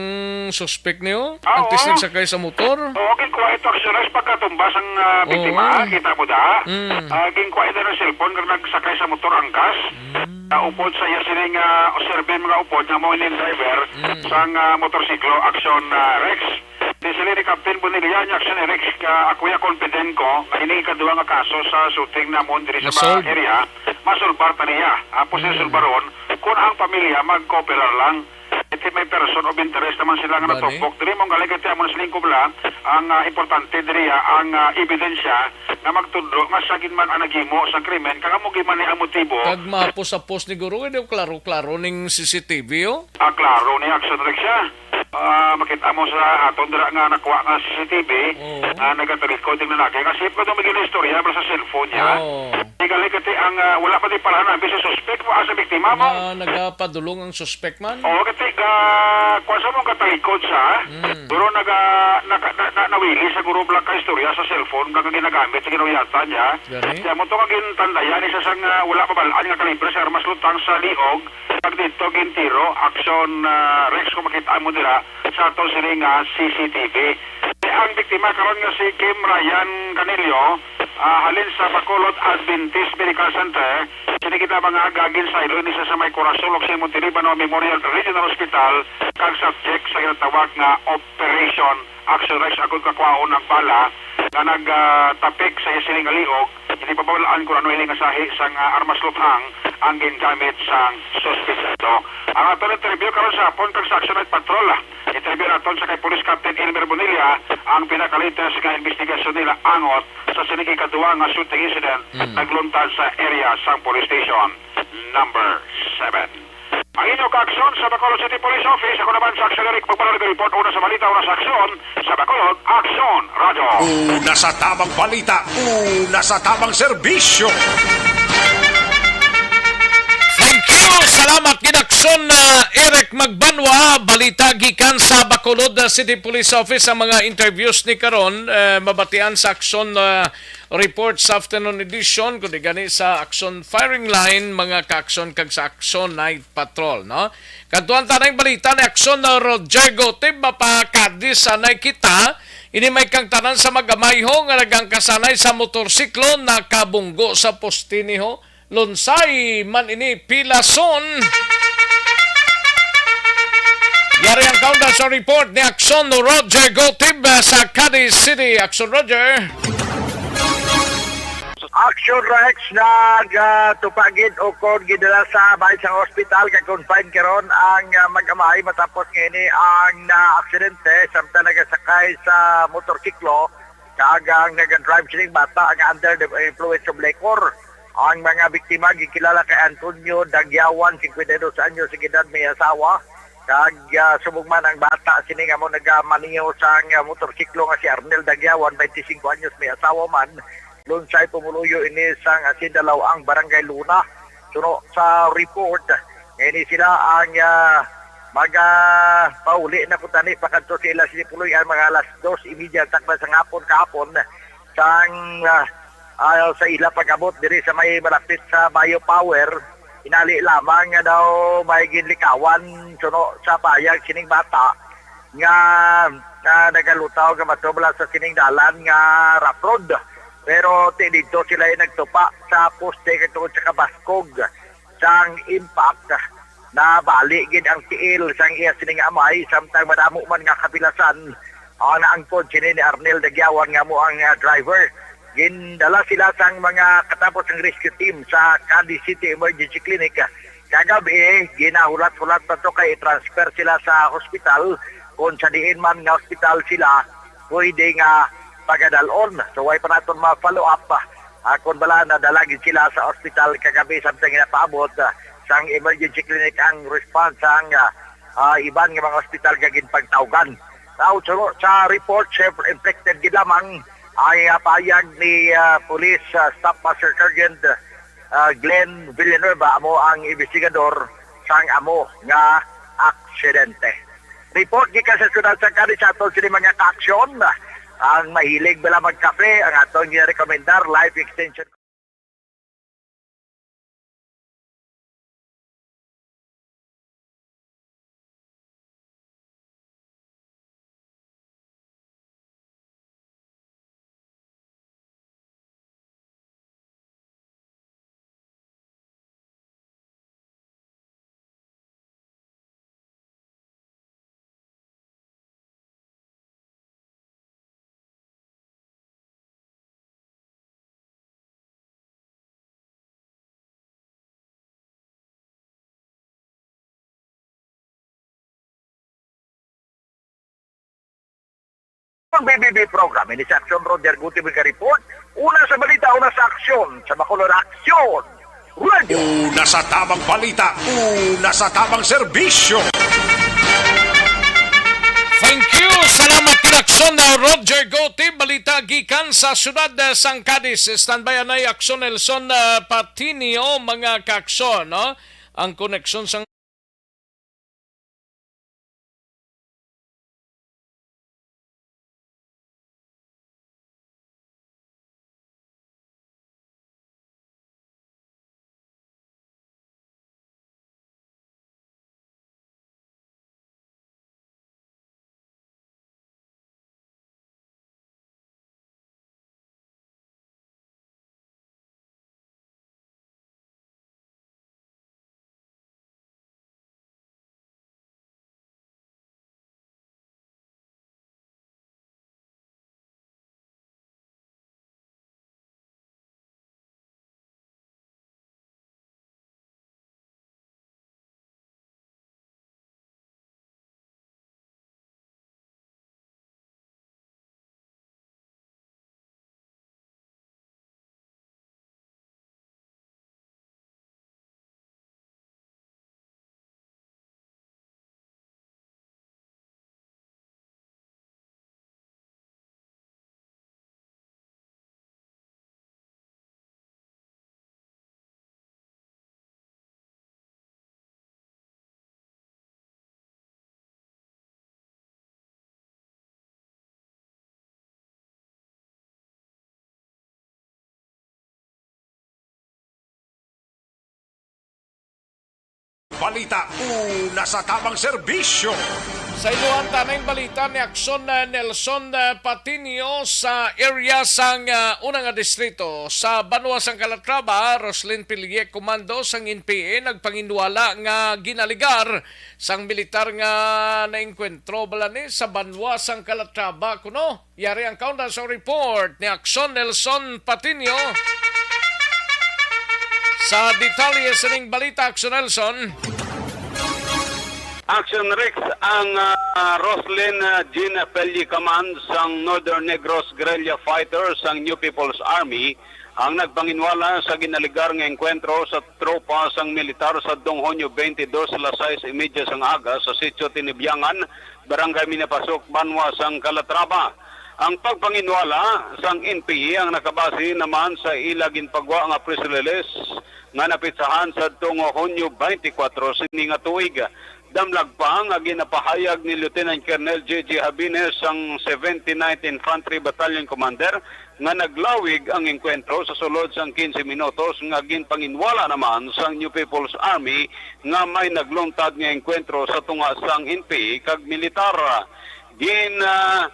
suspek niyo? Ah, Antes oo. nagsakay sa motor? Oo, ginkuha ito, actually, sa pagkatumba sang, ah, Oo. biktima, kita mo da? Mm. Ah, ginkuha ito ng cellphone kag nagsakay sa motor angkas. Mm. Ah, upod sa iya sining, ah, observe mga upod nga mo ini driver Mm. sang, ah, motorsiklo, Action, ah, Rex. Di sila ni Captain Bonilla, ni Action Rex, ka ako ya confident ko nga ini ikaduha nga kaso sa shooting namon diri sa Masolve. mga area, masulbar ta niya. Apos Mm. sulbaron, kung ang pamilya magkooperar lang, iti may person of interest naman sila nga Gani. natupok. Diri mo galing kay amon sa lingkod lang, ang, ah, importante diri, ah, ang, ah, ebidensya nga magtudlo nga siya gid man ang naghimo sa krimen, kag amo gid man ni ang motibo. Kag mahapos-hapos ni guro, eh, di klaro-klaro ning C C T V, oh. Ah, klaro ni Action Rex siya. Ah, makita mo sa aton dira nga nakuha nga C C T V, Oo. nga nagatalikod yung lalaki. Kasi pa daw may ginaistorya, bala sa cellphone niya. Oo. Di Gali kati ang, ah, wala pa di parahan ang bisa suspek mo, asa biktima mo. Na nagapadulong ang suspek man? Oo, kati ga, kuwan sa mo, katalikod sa, Mm. pero naga, naka, na, na, nawili sa guro bala ka istorya sa cellphone nga ginagamit sa ginuyatan niya. Gani? Kaya mo to nga gintandayan, isa sang, ah, wala mabalaan nga kalibre sa armas lutang sa liog, pag dito gintiro, action, ah, Rex, kung makita mo dira sa aton sini nga C C T V. Ang biktima karon nga si Kim Ryan Canelio, ah, halin sa Bacolod Adventist Medical Center, sini kita mga agagin sa ilo ni sa may Corazon ug sa Montelibano Memorial Regional Hospital, kag subject sa ginatawag nga Operation Action Rex, agud kakwaon ang bala nga nag, ah, tapik sa iya siling aliog. Hindi pa bawalaan kung ano ini nga sahi sang, ah, armas luthang ang gingamit sang suspetado. Ang aton interview karon sa hapon kag sa Action Night Patrol, ah, interview naton sa kay Police Captain Elmer Bonilla ang pinaka-latest nga investigasyon nila angot sa sining ikaduha nga shooting incident Mm. nagluntad sa area sang police station number seven. Ang inyo kaaksyon sa Bacolod City Police Office, ako naman sa Action Eric Pagpalala report, una sa balita, una sa aksyon, sa Bacolod, Aksyon Radio. Una sa tamang balita, una sa tamang serbisyo. Thank you. Salamat, Ginaksyon na Eric Magbanwa. Balita gikan sa Bacolod, uh, City Police Office. Ang mga interviews ni karon, eh, mabatian sa Aksyon, uh, Report sa afternoon edition, kundi gani sa Aksyon Firing Line, mga kaaksyon, kag sa Aksyon Night Patrol, no? Kadtuan ta na ang balita ni Aksyon na Roger Gotib, mapakadi sanay kita. Ini may kang tanan sa mag-amay ho nga nagangkasanay sa motorsiklo, nakabunggo sa poste ni ho. Lunsay man ini, pilason. Yari ang kaunda sa report ni Aksyon Roger Gotib, ah, sa Cadiz City. Aksyon Roger. Action Rex, nagatupa gid o kon gidala sa bahin sang ospital kag confined karon ang, ah, mag-amay matapos nga ini ang, ah, aksidente samtang nagasakay sa motorsiklo kag ang naga-drive sining bata nga under the influence of liquor. Ang mga biktima gikilala kay Antonio Dagyawan, singkwenta y dos anyos ang edad, may asawa, kag, ah, subong man ang bata sini nga amo nagamaneho sang, ah, motorsiklo nga si Arnel Dagyawan, twenty-cinco anyos, may asawa man. Lunsay pumuluyo ini sang Hacienda Laoang, Barangay Luna. Suno sa report, nga ini sila ang, ah, magapauli na kuntani pakadto sa ila sini puloy-an mga alas dos y media takna sang hapon kahapon sang, ah, ah, sa ila pag-abot diri sa may malapit sa Bio Power. Inali lamang nga daw may ginlikawan suno sa payag sining bata nga, nga nagalutaw nga matubla sa sining dalan nga rough road. Pero ti didto sila nagtupa sa poste kag tungod sa kabaskog sang impact, nabali gid ang tiil sang iya sining amay, samtang madamo man nga kapilasan ang naangkon sini ni Arnel Dagyawan nga amo ang, ah, driver. Gindala sila sang mga katapos sang rescue team sa Cadiz City Emergency Clinic. Kagab-i, ginahulat-hulat pa to kay i-transfer sila sa hospital, kung sa diin man nga hospital sila pwede nga pagadalon. So, way pa naton ma-follow up, ah, kung bala nadala gid sila sa ospital kagabi, samtang ginapaabot, ah, sang emergency clinic ang response sang, ah, ah, iban nga mga ospital nga ginpagtawgan. Now, sa, sa report, siyempre, infected gid lamang ang, ah, payag ni, ah, Police, ah, Staff Master Sergeant, ah, Glenn Villanueva, amo ang investigador sang amo nga aksidente. Report gikan sa siyudad sa Cadiz sa aton sini mga kaaksyon. Ang mahilig bala magkape, ang aton ginarekomendar, Life Extension. Ang B B B program, ini si Aksyon Roger Gutierrez ka report. Una sa balita, una sa aksyon, sa Bacolod Aksyon Radio. Una sa tamang balita, una sa tamang serbisyo. Thank you. Salamat, Aksyon na Roger Gutierrez. Balita gikan sa siyudad, eh, sang Cadiz. Standby anay Aksyon Nelson, eh, Patinio, mga kaaksyon, no? Ang koneksyon sang Balita, una sa tamang serbisyo. Sa iluhan tanang balita ni Aksyon, eh, Nelson, eh, Patinio sa area sang, eh, una nga distrito sa banwa sang Calatrava, Roslyn Pilier, komando sang N P A, nagpanginwala nga ginaligar sang militar nga naengkwentro bala ni sa banwa sang Calatrava kuno. Yari ang kaundan sa report ni Aksyon Nelson Patinio. Sa detalye sining balita, Aksyon Nelson. Action Rex, ang, ah, Roslyn, ah, Jean Apelli Command sang Northern Negros Guerrilla Fighters sang New People's Army ang nagpanginwala sa ginaligar nga engkwentro sa tropa sang militar sa dong Hunyo twenty-two, alas sais y media sang aga sa Sitio Tinibiangan, Barangay Minapasok, Banwa sang Calatrava. Ang pagpanginwala sang N P A ang nakabase naman sa ila ginpagwa nga press release nga napitsahan sa dong Hunyo twenty-four sini nga tuig. Damlag pa nga ginapahayag ni Lieutenant Colonel J J Habines, ang seventy-ninth Infantry Battalion Commander, nga naglawig ang engkwentro sa sulod sang quince minutos nga ginpanginwala naman sang New People's Army nga may nagluntad nga engkwentro sa tunga sang N P A kag militar. Gin, ah,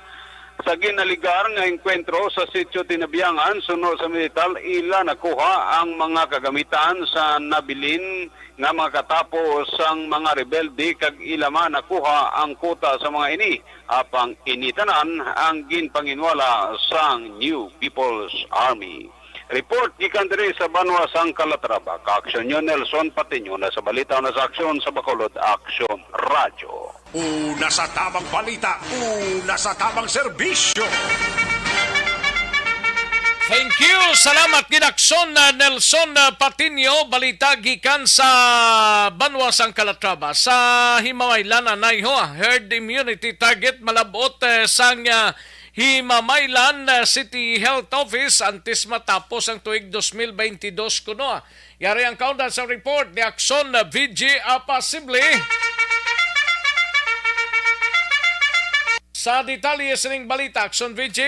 sa ginaligar nga engkwentro sa Sitio Tinabiangan, suno sa militar, ila nakuha ang mga kagamitan sa nabilin nga mga katapo sang mga rebelde kag ila man nakuha ang kuta sa mga ini. Apang ini tanan ang ginpanginwala sang New People's Army. Report gikan diri sa banwa sang Calatrava, kaaksyon niyo Nelson Patiño, na sa balita na sa aksyon sa Bacolod, Aksyon Radyo. Una sa tamang balita, una sa tamang serbisyo. Thank you. Salamat gid, Aksyon, uh, Nelson, uh, Patiño. Balita gikan sa banwa sang Calatrava. Sa Himamaylan anay ho, ah, herd immunity target malab-ot, eh, sang, ah, Himamaylan, ah, City Health Office antes matapos ang tuig dos mil baynte dos kuno, ah. Yari ang kaundan sa report ni Aksyon, ah, V G Apasible. Sa detalye sining balita, Aksyon V G.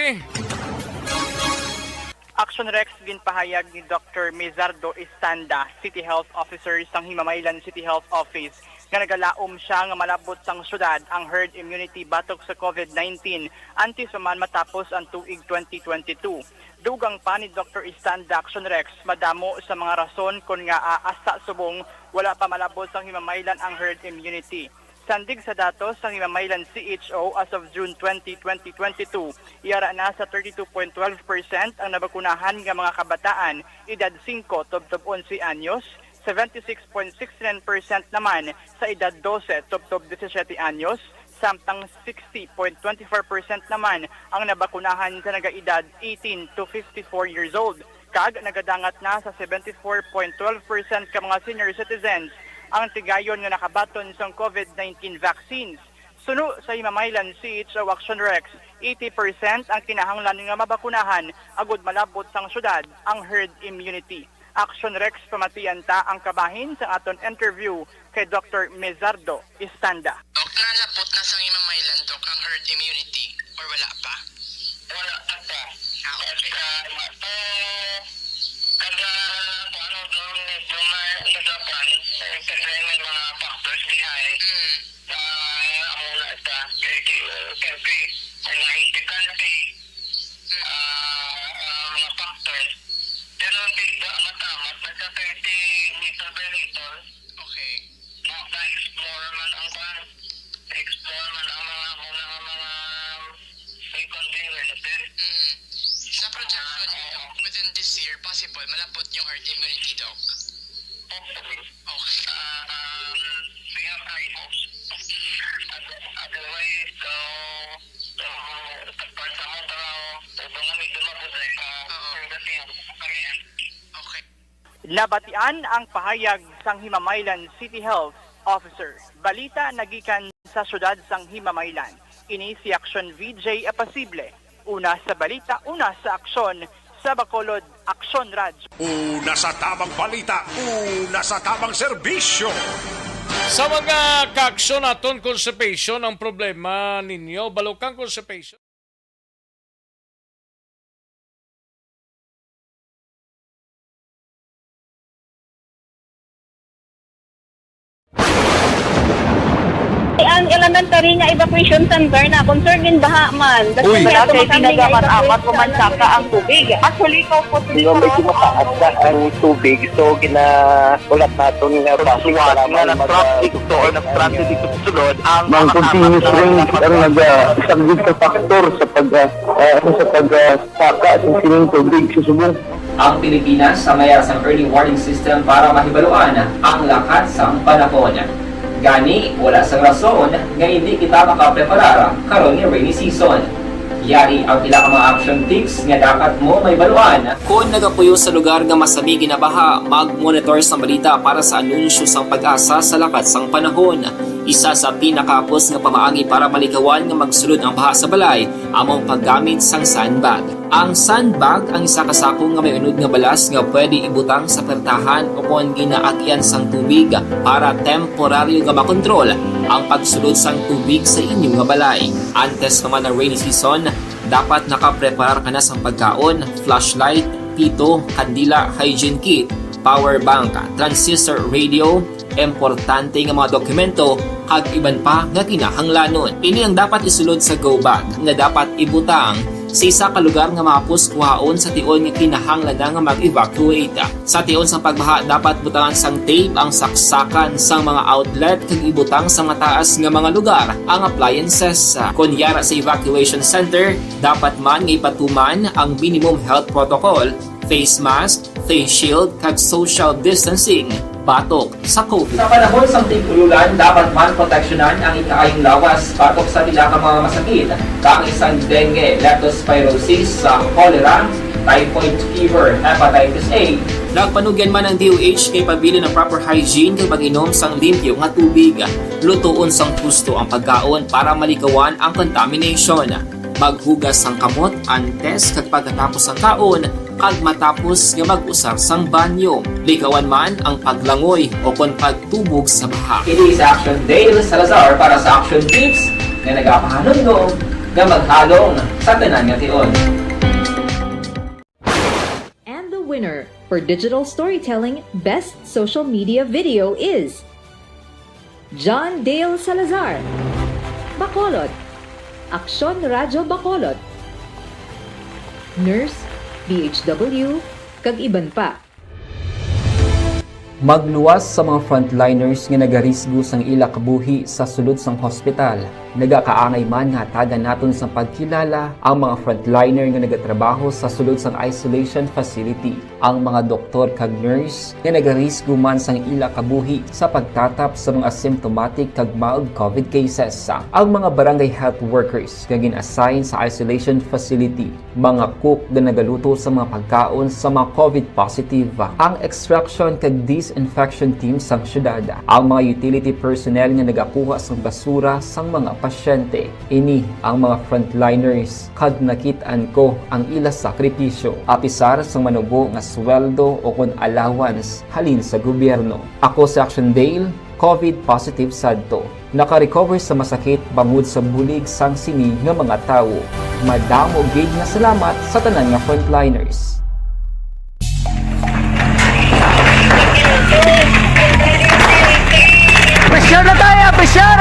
Action Rex, ginpahayag ni Doctor Mizardo Estanda, City Health Officer sang Himamaylan City Health Office, nga nagalaom sia nga malab-ot sang syudad ang herd immunity batok sa COVID nineteen antes pa man matapos ang tuig twenty twenty-two. Dugang pa ni Doctor Estanda, Action Rex, madamo sa mga rason kon ngaa hasta subong wala pa malab-ot sang Himamaylan ang herd immunity. Sandig sa datos sang Himamaylan C H O, as of June twenty, twenty twenty-two, yara na sa thirty-two point twelve percent ang nabakunahan nga mga kabataan edad singko tubtob onse anyos, seventy-six point six nine percent naman sa edad dose tubtob disisiete anyos, samtang sixty point twenty-four percent naman ang nabakunahan sa nagaedad eighteen to fifty-four years old, kag nagadangat na sa seventy-four point twelve percent ka mga senior citizens ang tigayon nga nakabaton sang COVID nineteen vaccines. Suno sa Himamaylan C H O Action Rex, eighty percent ang kinahanglan nga mabakunahan agud malab-ot sang syudad ang herd immunity. Action Rex, pamatian ta ang kabahin sa aton interview kay Doktor Mezardo Istanda. Dok, nalab-ot na sang Himamaylan, Dok, ang herd immunity or wala pa? Wala pa. Ah, okay. Basta, ito, kada, kung ano, doon, medyo ma-, nagapan, eh, siyempre, may mga factors behind. Mm. Sa, amo na sa, kay, kay, siyempre, may mga implikante, ah, ah, mga factors. Pero hindi ba matamat, nagka thirty meter by meter. Okay. Na, na-explore man ang kwan. Na-explore man ang mga, mga, mga may container. Mm. Sa projection niyo, Doc, within this year, possible, malab-ot yung herd immunity, Doc? Hopefully. Okay. Um, we have high hopes. Other-, otherwise, so, so, pagpansa mo, pero, so, mga medyo mabusay pa, Oo. Pagdating, kami yan. Okay. Nabatian ang pahayag sang Himamaylan City Health Officer. Balita nagikan sa siyudad sang Himamaylan. Ini si Action V J Apasible. Una sa balita, una sa aksyon, sa Bacolod, Aksyon Radyo. Una sa tamang balita, una sa tamang serbisyo. Sa mga kaaksyon naton, constipation ang problema ninyo, balukang constipation. Ang elementary nga evacuation center na concern din baha man. Uy. Wala kay tinaga man amat ko man saka ang tubig. Actually, ko po. Nga medyo mataas na ang tubig, so ginahulat naton nga base nga nag-traffic to or nag-transit dito sa sulod ang mga continuous rain ang naga-, isang sa factor sa pag, ah, ah, sa pag, ah, saka sa sining tubig sa subong. Ang Pilipinas sa mayar sang early warning system para mahibaluan ang lakat sang panahon. Gani, wala sang rason nga hindi kita makapreparar karon nga rainy season. Yari ang pila ka mga action tips nga dapat mo mahibaluan. Kon nagapuyo sa lugar nga masami ginabaha, mag-monitor sang balita para sa anunsyo sang PAGASA sa lakat sang panahon. Isa sa pinakahapos nga pamaagi para malikawan nga magsulod ang baha sa balay amo ang paggamit sang sandbag. Ang sandbag ang isa ka sako nga may unod nga balas nga pwede ibutang sa pertahan o kon ginaagyan sang tubig para temporaryo nga makontrol ang pagsulod sang tubig sa inyo nga balay. Antes pa man ang rainy season, dapat nakapreparar ka na sang pagkaon, flashlight, pito, kandila, hygiene kit, power bank, transistor radio, importante nga mga dokumento, kag iban pa nga kinahanglanon. Ini ang dapat isulod sa go bag nga dapat ibutang sa isa ka lugar nga mahapos kuhaon sa tion nga kinahanglan na nga mag-evacuate. Sa tion sang pagbaha, dapat butangan sang tape ang saksakan sang mga outlet kag ibutang sa mataas nga mga lugar ang appliances. Kon yara sa evacuation center, dapat man nga ipatuman ang minimum health protocol, face mask, face shield, kag social distancing batok sa COVID. Sa panahon sang tig-ululan, dapat man proteksyonan ang ikaayong lawas batok sa pila ka mga masakit, kaangay sang dengue, leptospirosis, sa cholera, typhoid fever, hepatitis A. Nagpanugyan man ang D O H kay pabilin ang proper hygiene kag pag-inom sang limpyo nga tubig. Lutoon sang husto ang pagkaon para malikawan ang contamination. Maghugas sang kamot antes kag pagkatapos sang kaon, kag matapos nga mag-usar sang banyo. Likawan man ang paglangoy o kon pagtubog sa baha. Ini si Action Dale Salazar para sa Action Tips nga nagapahanumdom nga maghalong sa tanan nga tion. And the winner for digital storytelling best social media video is John Dale Salazar, Bacolod, Aksyon Radyo Bacolod, nurse, D H W, kag iban pa. Magluwas sa mga frontliners nga nagarisgo sang ila kabuhi sa sulod sang hospital. Nagakaangay man nga hatagan naton sang pagkilala ang mga frontliner nga nagatrabaho sa sulod sang isolation facility, ang mga doktor kag nurse nga nagarisgo man sang ila kabuhi sa pagtatap sa mga asymptomatic kag mild COVID cases, ang mga barangay health workers nga gin-assign sa isolation facility, mga cook nga nagaluto sa mga pagkaon sa mga COVID positive, ang extraction kag disinfection team sang syudad, ang mga utility personnel nga nagakuha sang basura sang mga pasyente. Ini ang mga frontliners, kag nakit-an ko ang ila sakripisyo, apisar sang manubo nga sweldo o kon allowance halin sa gobyerno. Ako si Action Dale, COVID positive sadto. Naka-recover sa masakit bangod sa bulig sang sini nga mga tawo. Madamo gid nga salamat sa tanan nga frontliners. Pressure na tayo! Pressure!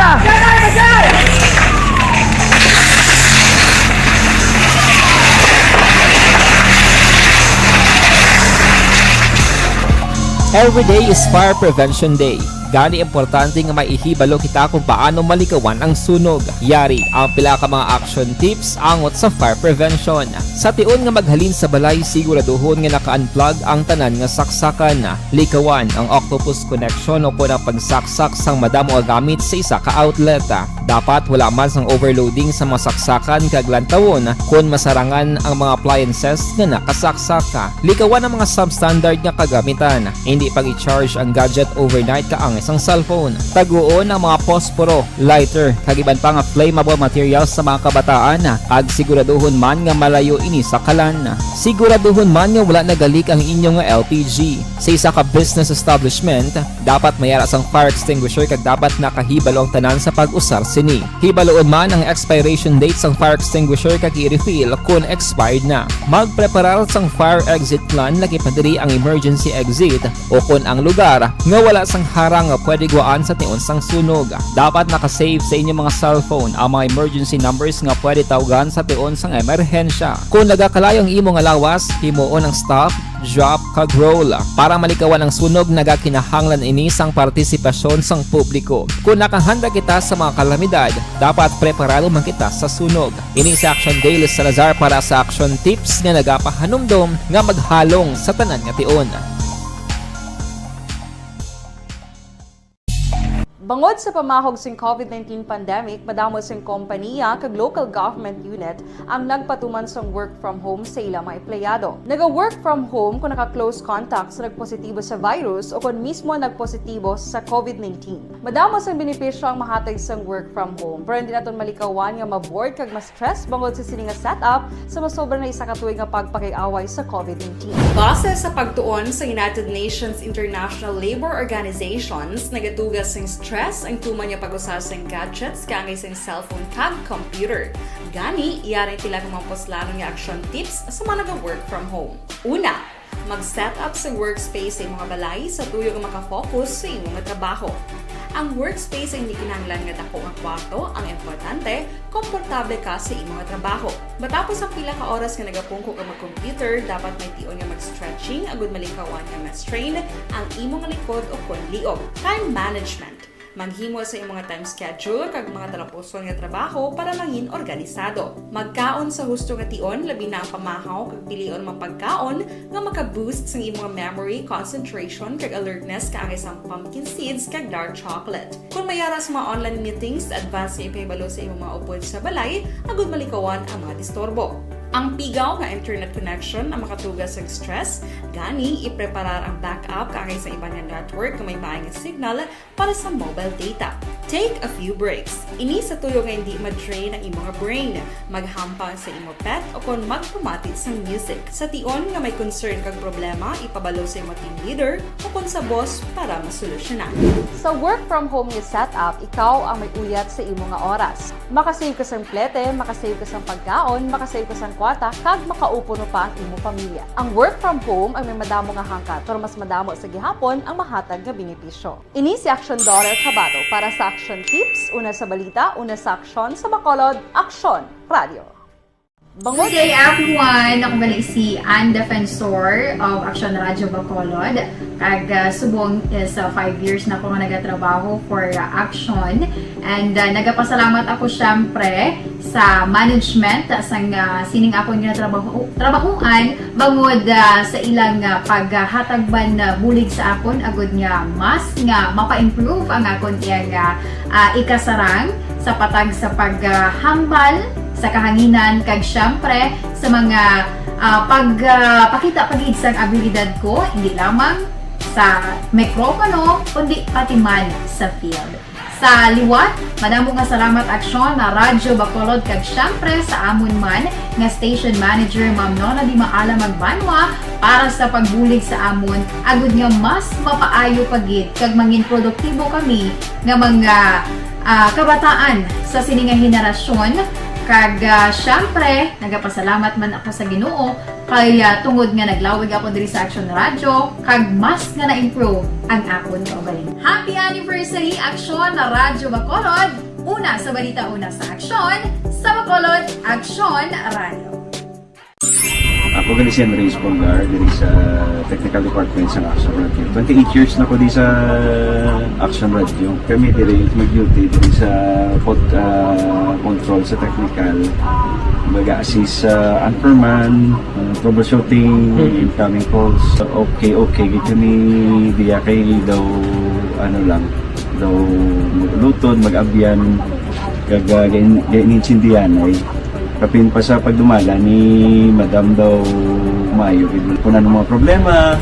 Every day is Fire Prevention Day. Gani, importante nga maihibalo kita kung paano malikawan ang sunog. Yari ang pila ka mga action tips angot sa fire prevention. Sa tion nga maghalin sa balay, siguraduhon nga naka-unplug ang tanan nga saksakan. Likawan ang octopus connection o kon ang pagsaksak sang madamo nga gamit sa isa ka outlet. Dapat wala man sang overloading sa mga saksakan kag lantawon kon masarangan ang mga appliances nga nakasaksak. Likawan ang mga substandard nga kagamitan. Hindi pag-i-charge ang gadget overnight kaangay sang cellphone. Taguon ang mga posporo, lighter, kag iban pa nga flammable materials sa mga kabataan, kag siguraduhon man nga malayo ini sa kalan. Siguraduhon man nga wala nagalik ang inyo nga L P G. Sa isa ka business establishment, dapat may ara sang fire extinguisher kag dapat nakahibalo ang tanan sa pag-usar sini. Hibaluon man ang expiration date sang fire extinguisher kag i-refill kon expired na. Magpreparar sang fire exit plan, lakip na diri ang emergency exit o kon ang lugar nga wala sang harang nga pwede guwaan sa tion sang sunog. Dapat naka-save sa inyo mga cellphone ang mga emergency numbers nga pwede tawgan sa tion sang emerhensya. Kon nagakalayo ang imo nga lawas, himuon ang stop, drop, kag roll. Para malikawan ang sunog, nagakinahanglan ini sang partisipasyon sang publiko. Kon nakahanda kita sa mga kalamidad, dapat preparado man kita sa sunog. Ini si Action Dale Salazar para sa Action Tips nga nagapahanumdom nga maghalong sa tanan nga tion. Bangod sa pamahog sing COVID nineteen pandemic, madamo sing kompaniya kag local government unit ang nagpatuman sang work from home sa ila mga empleyado. Naga-work from home kung naka-close contact sa nagpositibo sa virus o kon mismo nagpositibo sa COVID nineteen. Madamo sang benepisyo ang mahatag sang work from home, pero hindi naton malikawan nga ma-bored kag ma-stress bangod sa sini nga setup sa masobra na isa ka tuig nga pagpakig-away sa COVID nineteen. Base sa pagtuon sa United Nations International Labor Organizations, nagatuga sing stress ang tuman nga pag-usa sing gadgets kaangay sing cellphone kag computer. Gani, yari ang pila ka mga puslanon nga action tips sa mga naga-work from home. Una, mag-set up sa workspace sa imong balay sa tuyo nga maka-focus sa imong trabaho. Ang workspace ay hindi kinahanglan nga dako nga kwarto, ang importante, komportable ka sa imong trabaho. Matapos ang pila ka oras nga nagapungko ka mag-computer, dapat may tion nga mag-stretching agud malikawan nga ma-strain ang imong likod o kon liog. Time management. Maghimo sa imong time schedule kag mga talapuson nga trabaho para mangin organisado. Magkaon sa husto nga tion, labi na ang pamahaw kag pilion ang mga pagkaon nga maka-boost sang imong memory, concentration, kag alertness kaangay sang pumpkin seeds kag dark chocolate. Kung may ara sa mga online meetings, advance nga ipahibalo sa imong mga upod sa balay agud malikawan ang mga disturbo. Ang pigaw nga internet connection ang makatuga sa stress, gani ipreparar ang backup kaangay sa iban nga network nga may maay nga signal para sa mobile data. Take a few breaks. Ini sa tuyo nga hindi ma-drain ang imong brain. Maghampang sa imo pet o kon magpamati sang music. Sa tion nga may concern kag problema, ipabalo sa imo team leader o kon sa boss para masolusyonan. Sa work from home nga setup, ikaw ang may uyat sa imo nga oras. Makasave ka sang plete, makasave ka sang pagkaon, makasave ka sang kwarta, kag makaupo no pa ang imo pamilya. Ang work from home ang may madamo nga hangkat, pero mas madamo sa gihapon ang mahatag nga benepisyo. Ini si Action Daughter Kabato para sa Action Tips, una sa balita, una sa aksyon, sa Bacolod, Aksyon Radio. Good day, everyone! Ako gali si Ann Defensor of Action Radio Bacolod. Kag, ah, subong is, ah, five years na ako nga nagatrabaho for, ah, Action. And, ah, nagapasalamat ako, syempre, sa management, ah, sang, ah, sining akon nga trabaho, trabahoan, bangod, ah, sa ilang, ah, paghatag man, ah, bulig sa akon, agud nga mas nga mapa-improve ang akon iyang, ah, ah, ikasarang sa patag sa paghambal sa kahanginan, kag syempre sa mga, ah, pag, ah, pakita pa gid sang abilidad ko, hindi lamang sa mikropono, kundi pati man sa field. Sa liwat, madamo nga salamat, Aksyon na Radyo Bacolod, kag siyempre sa amon man nga station manager, Ma'am Nona Di Maala Magbanwa, para sa pagbulig sa amon, agud nga mas mapaayo pa gid kag mangin produktibo kami nga mga, ah, kabataan sa sini nga henerasyon. Kag, ah, siyempre, nagapasalamat man ako sa Ginoo kay, ah, tungod nga naglawig ako diri sa Aksyon Radyo, kag mas nga na-improve ang akon kaugalingon. Happy anniversary, Aksyon na Radyo Bacolod! Una sa balita, una sa aksyon, sa Bacolod, Aksyon Radyo. Ako gali si Andres Polgar, diri sa Technical Department sa Aksyon Radyo. Twenty-eight years na ko di sa Aksyon Radyo. Kami diri mag-duty diri sa pod, ah, control sa technical. Mag-assist sa anchorman, ah, troubleshooting, Mm. incoming calls. Okay, okay. Gid kami diya kay daw, ano lang, daw mag-ulutod, mag-abyan, kag, ah, gain-, gain-, insindihan ay. Kapin pa sa pagdumala ni Madam daw maayo gid. Kung ano mga problema,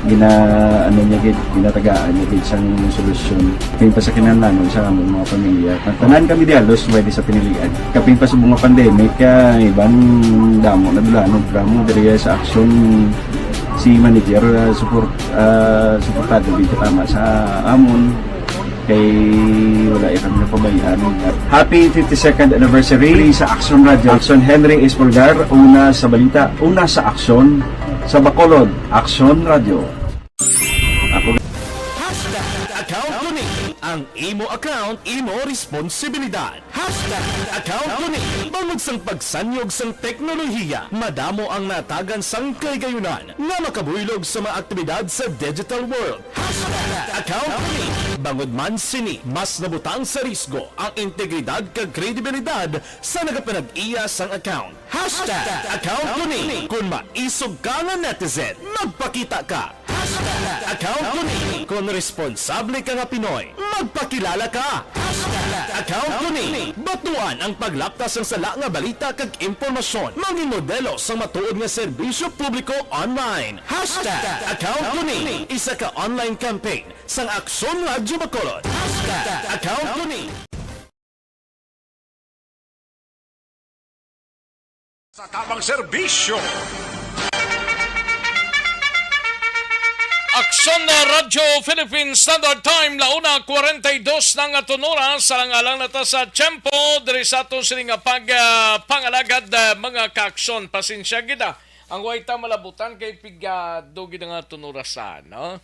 gina-, ano niya gid, ginatagaan niya gid sang solusyon. Kapin pa sa kinahanglanon sa among mga pamilya. Ang tanan kami di halos pwede sa pinilian. Kapin pa sa mga pandemic, ah, iban damo na dulanon, damo diri sa aksyon si manager, ah, support, ah, suportado gid katama sa amon. Kay wala ya kami napabayaan. Happy fifty-second anniversary sa Aksyon Radyo. Aksyon Henry Espolgar, una sa balita, una sa aksyon, sa Bacolod, Aksyon Radyo. Ako Hashtag account ko ni. Ang imo account, imo responsibilidad. Hashtag account ko ni. Bangod sang pagsanyog sang teknolohiya, madamo ang natagan sang kahigayunan nga makabuylog sa mga aktibidad sa digital world. Hashtag account ko ni. Bangod man sini, mas nabutang sa risgo ang integridad kag kredibilidad sa nagapanag-iya sang account. Hashtag account ko ni. Kung maisog ka nga netizen, magpakita ka. Hashtag account ko ni. Kung responsable ka nga Pinoy, magpakilala ka. Hashtag account ko ni. Batuan ang paglapta sang sala nga balita kag impormasyon. Mangin modelo sang matuod nga serbisyo publiko online. Hashtag account ko ni. Isa ka online campaign sang Aksyon Radyo Bacolod. Hashtag account ko ni. Sa tamang serbisyo. Aksyon na Radyo Philippine Standard Time, la una cuarenta y dos na nga tunuras. Alang-alang na ta sa tiyempo diri sa aton sini nga pag, ah, pangalagad, ah, mga kaaksyon. Pasensya gid, ah. Ang way ta malabutan kay pigado gid nga tunuras sa, no?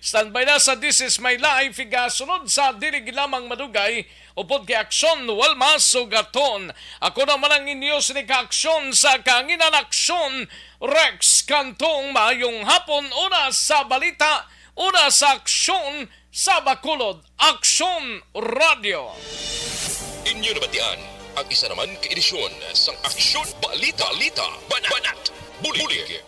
Standby na sa This Is My Life, igasunod sa dili gid lamang madugay, upod kay Aksyon Walma Sugaton. Ako naman ang inyo sini ka aksyon sa kahanginan, Aksyon Rex Cantong. Maayong hapon, una sa balita, una sa aksyon, sa Bacolod, Aksyon Radyo. Inyo nabatian ang isa naman ka edisyon sang Aksyon Balita, Balita, Banat, Banat, Bulig.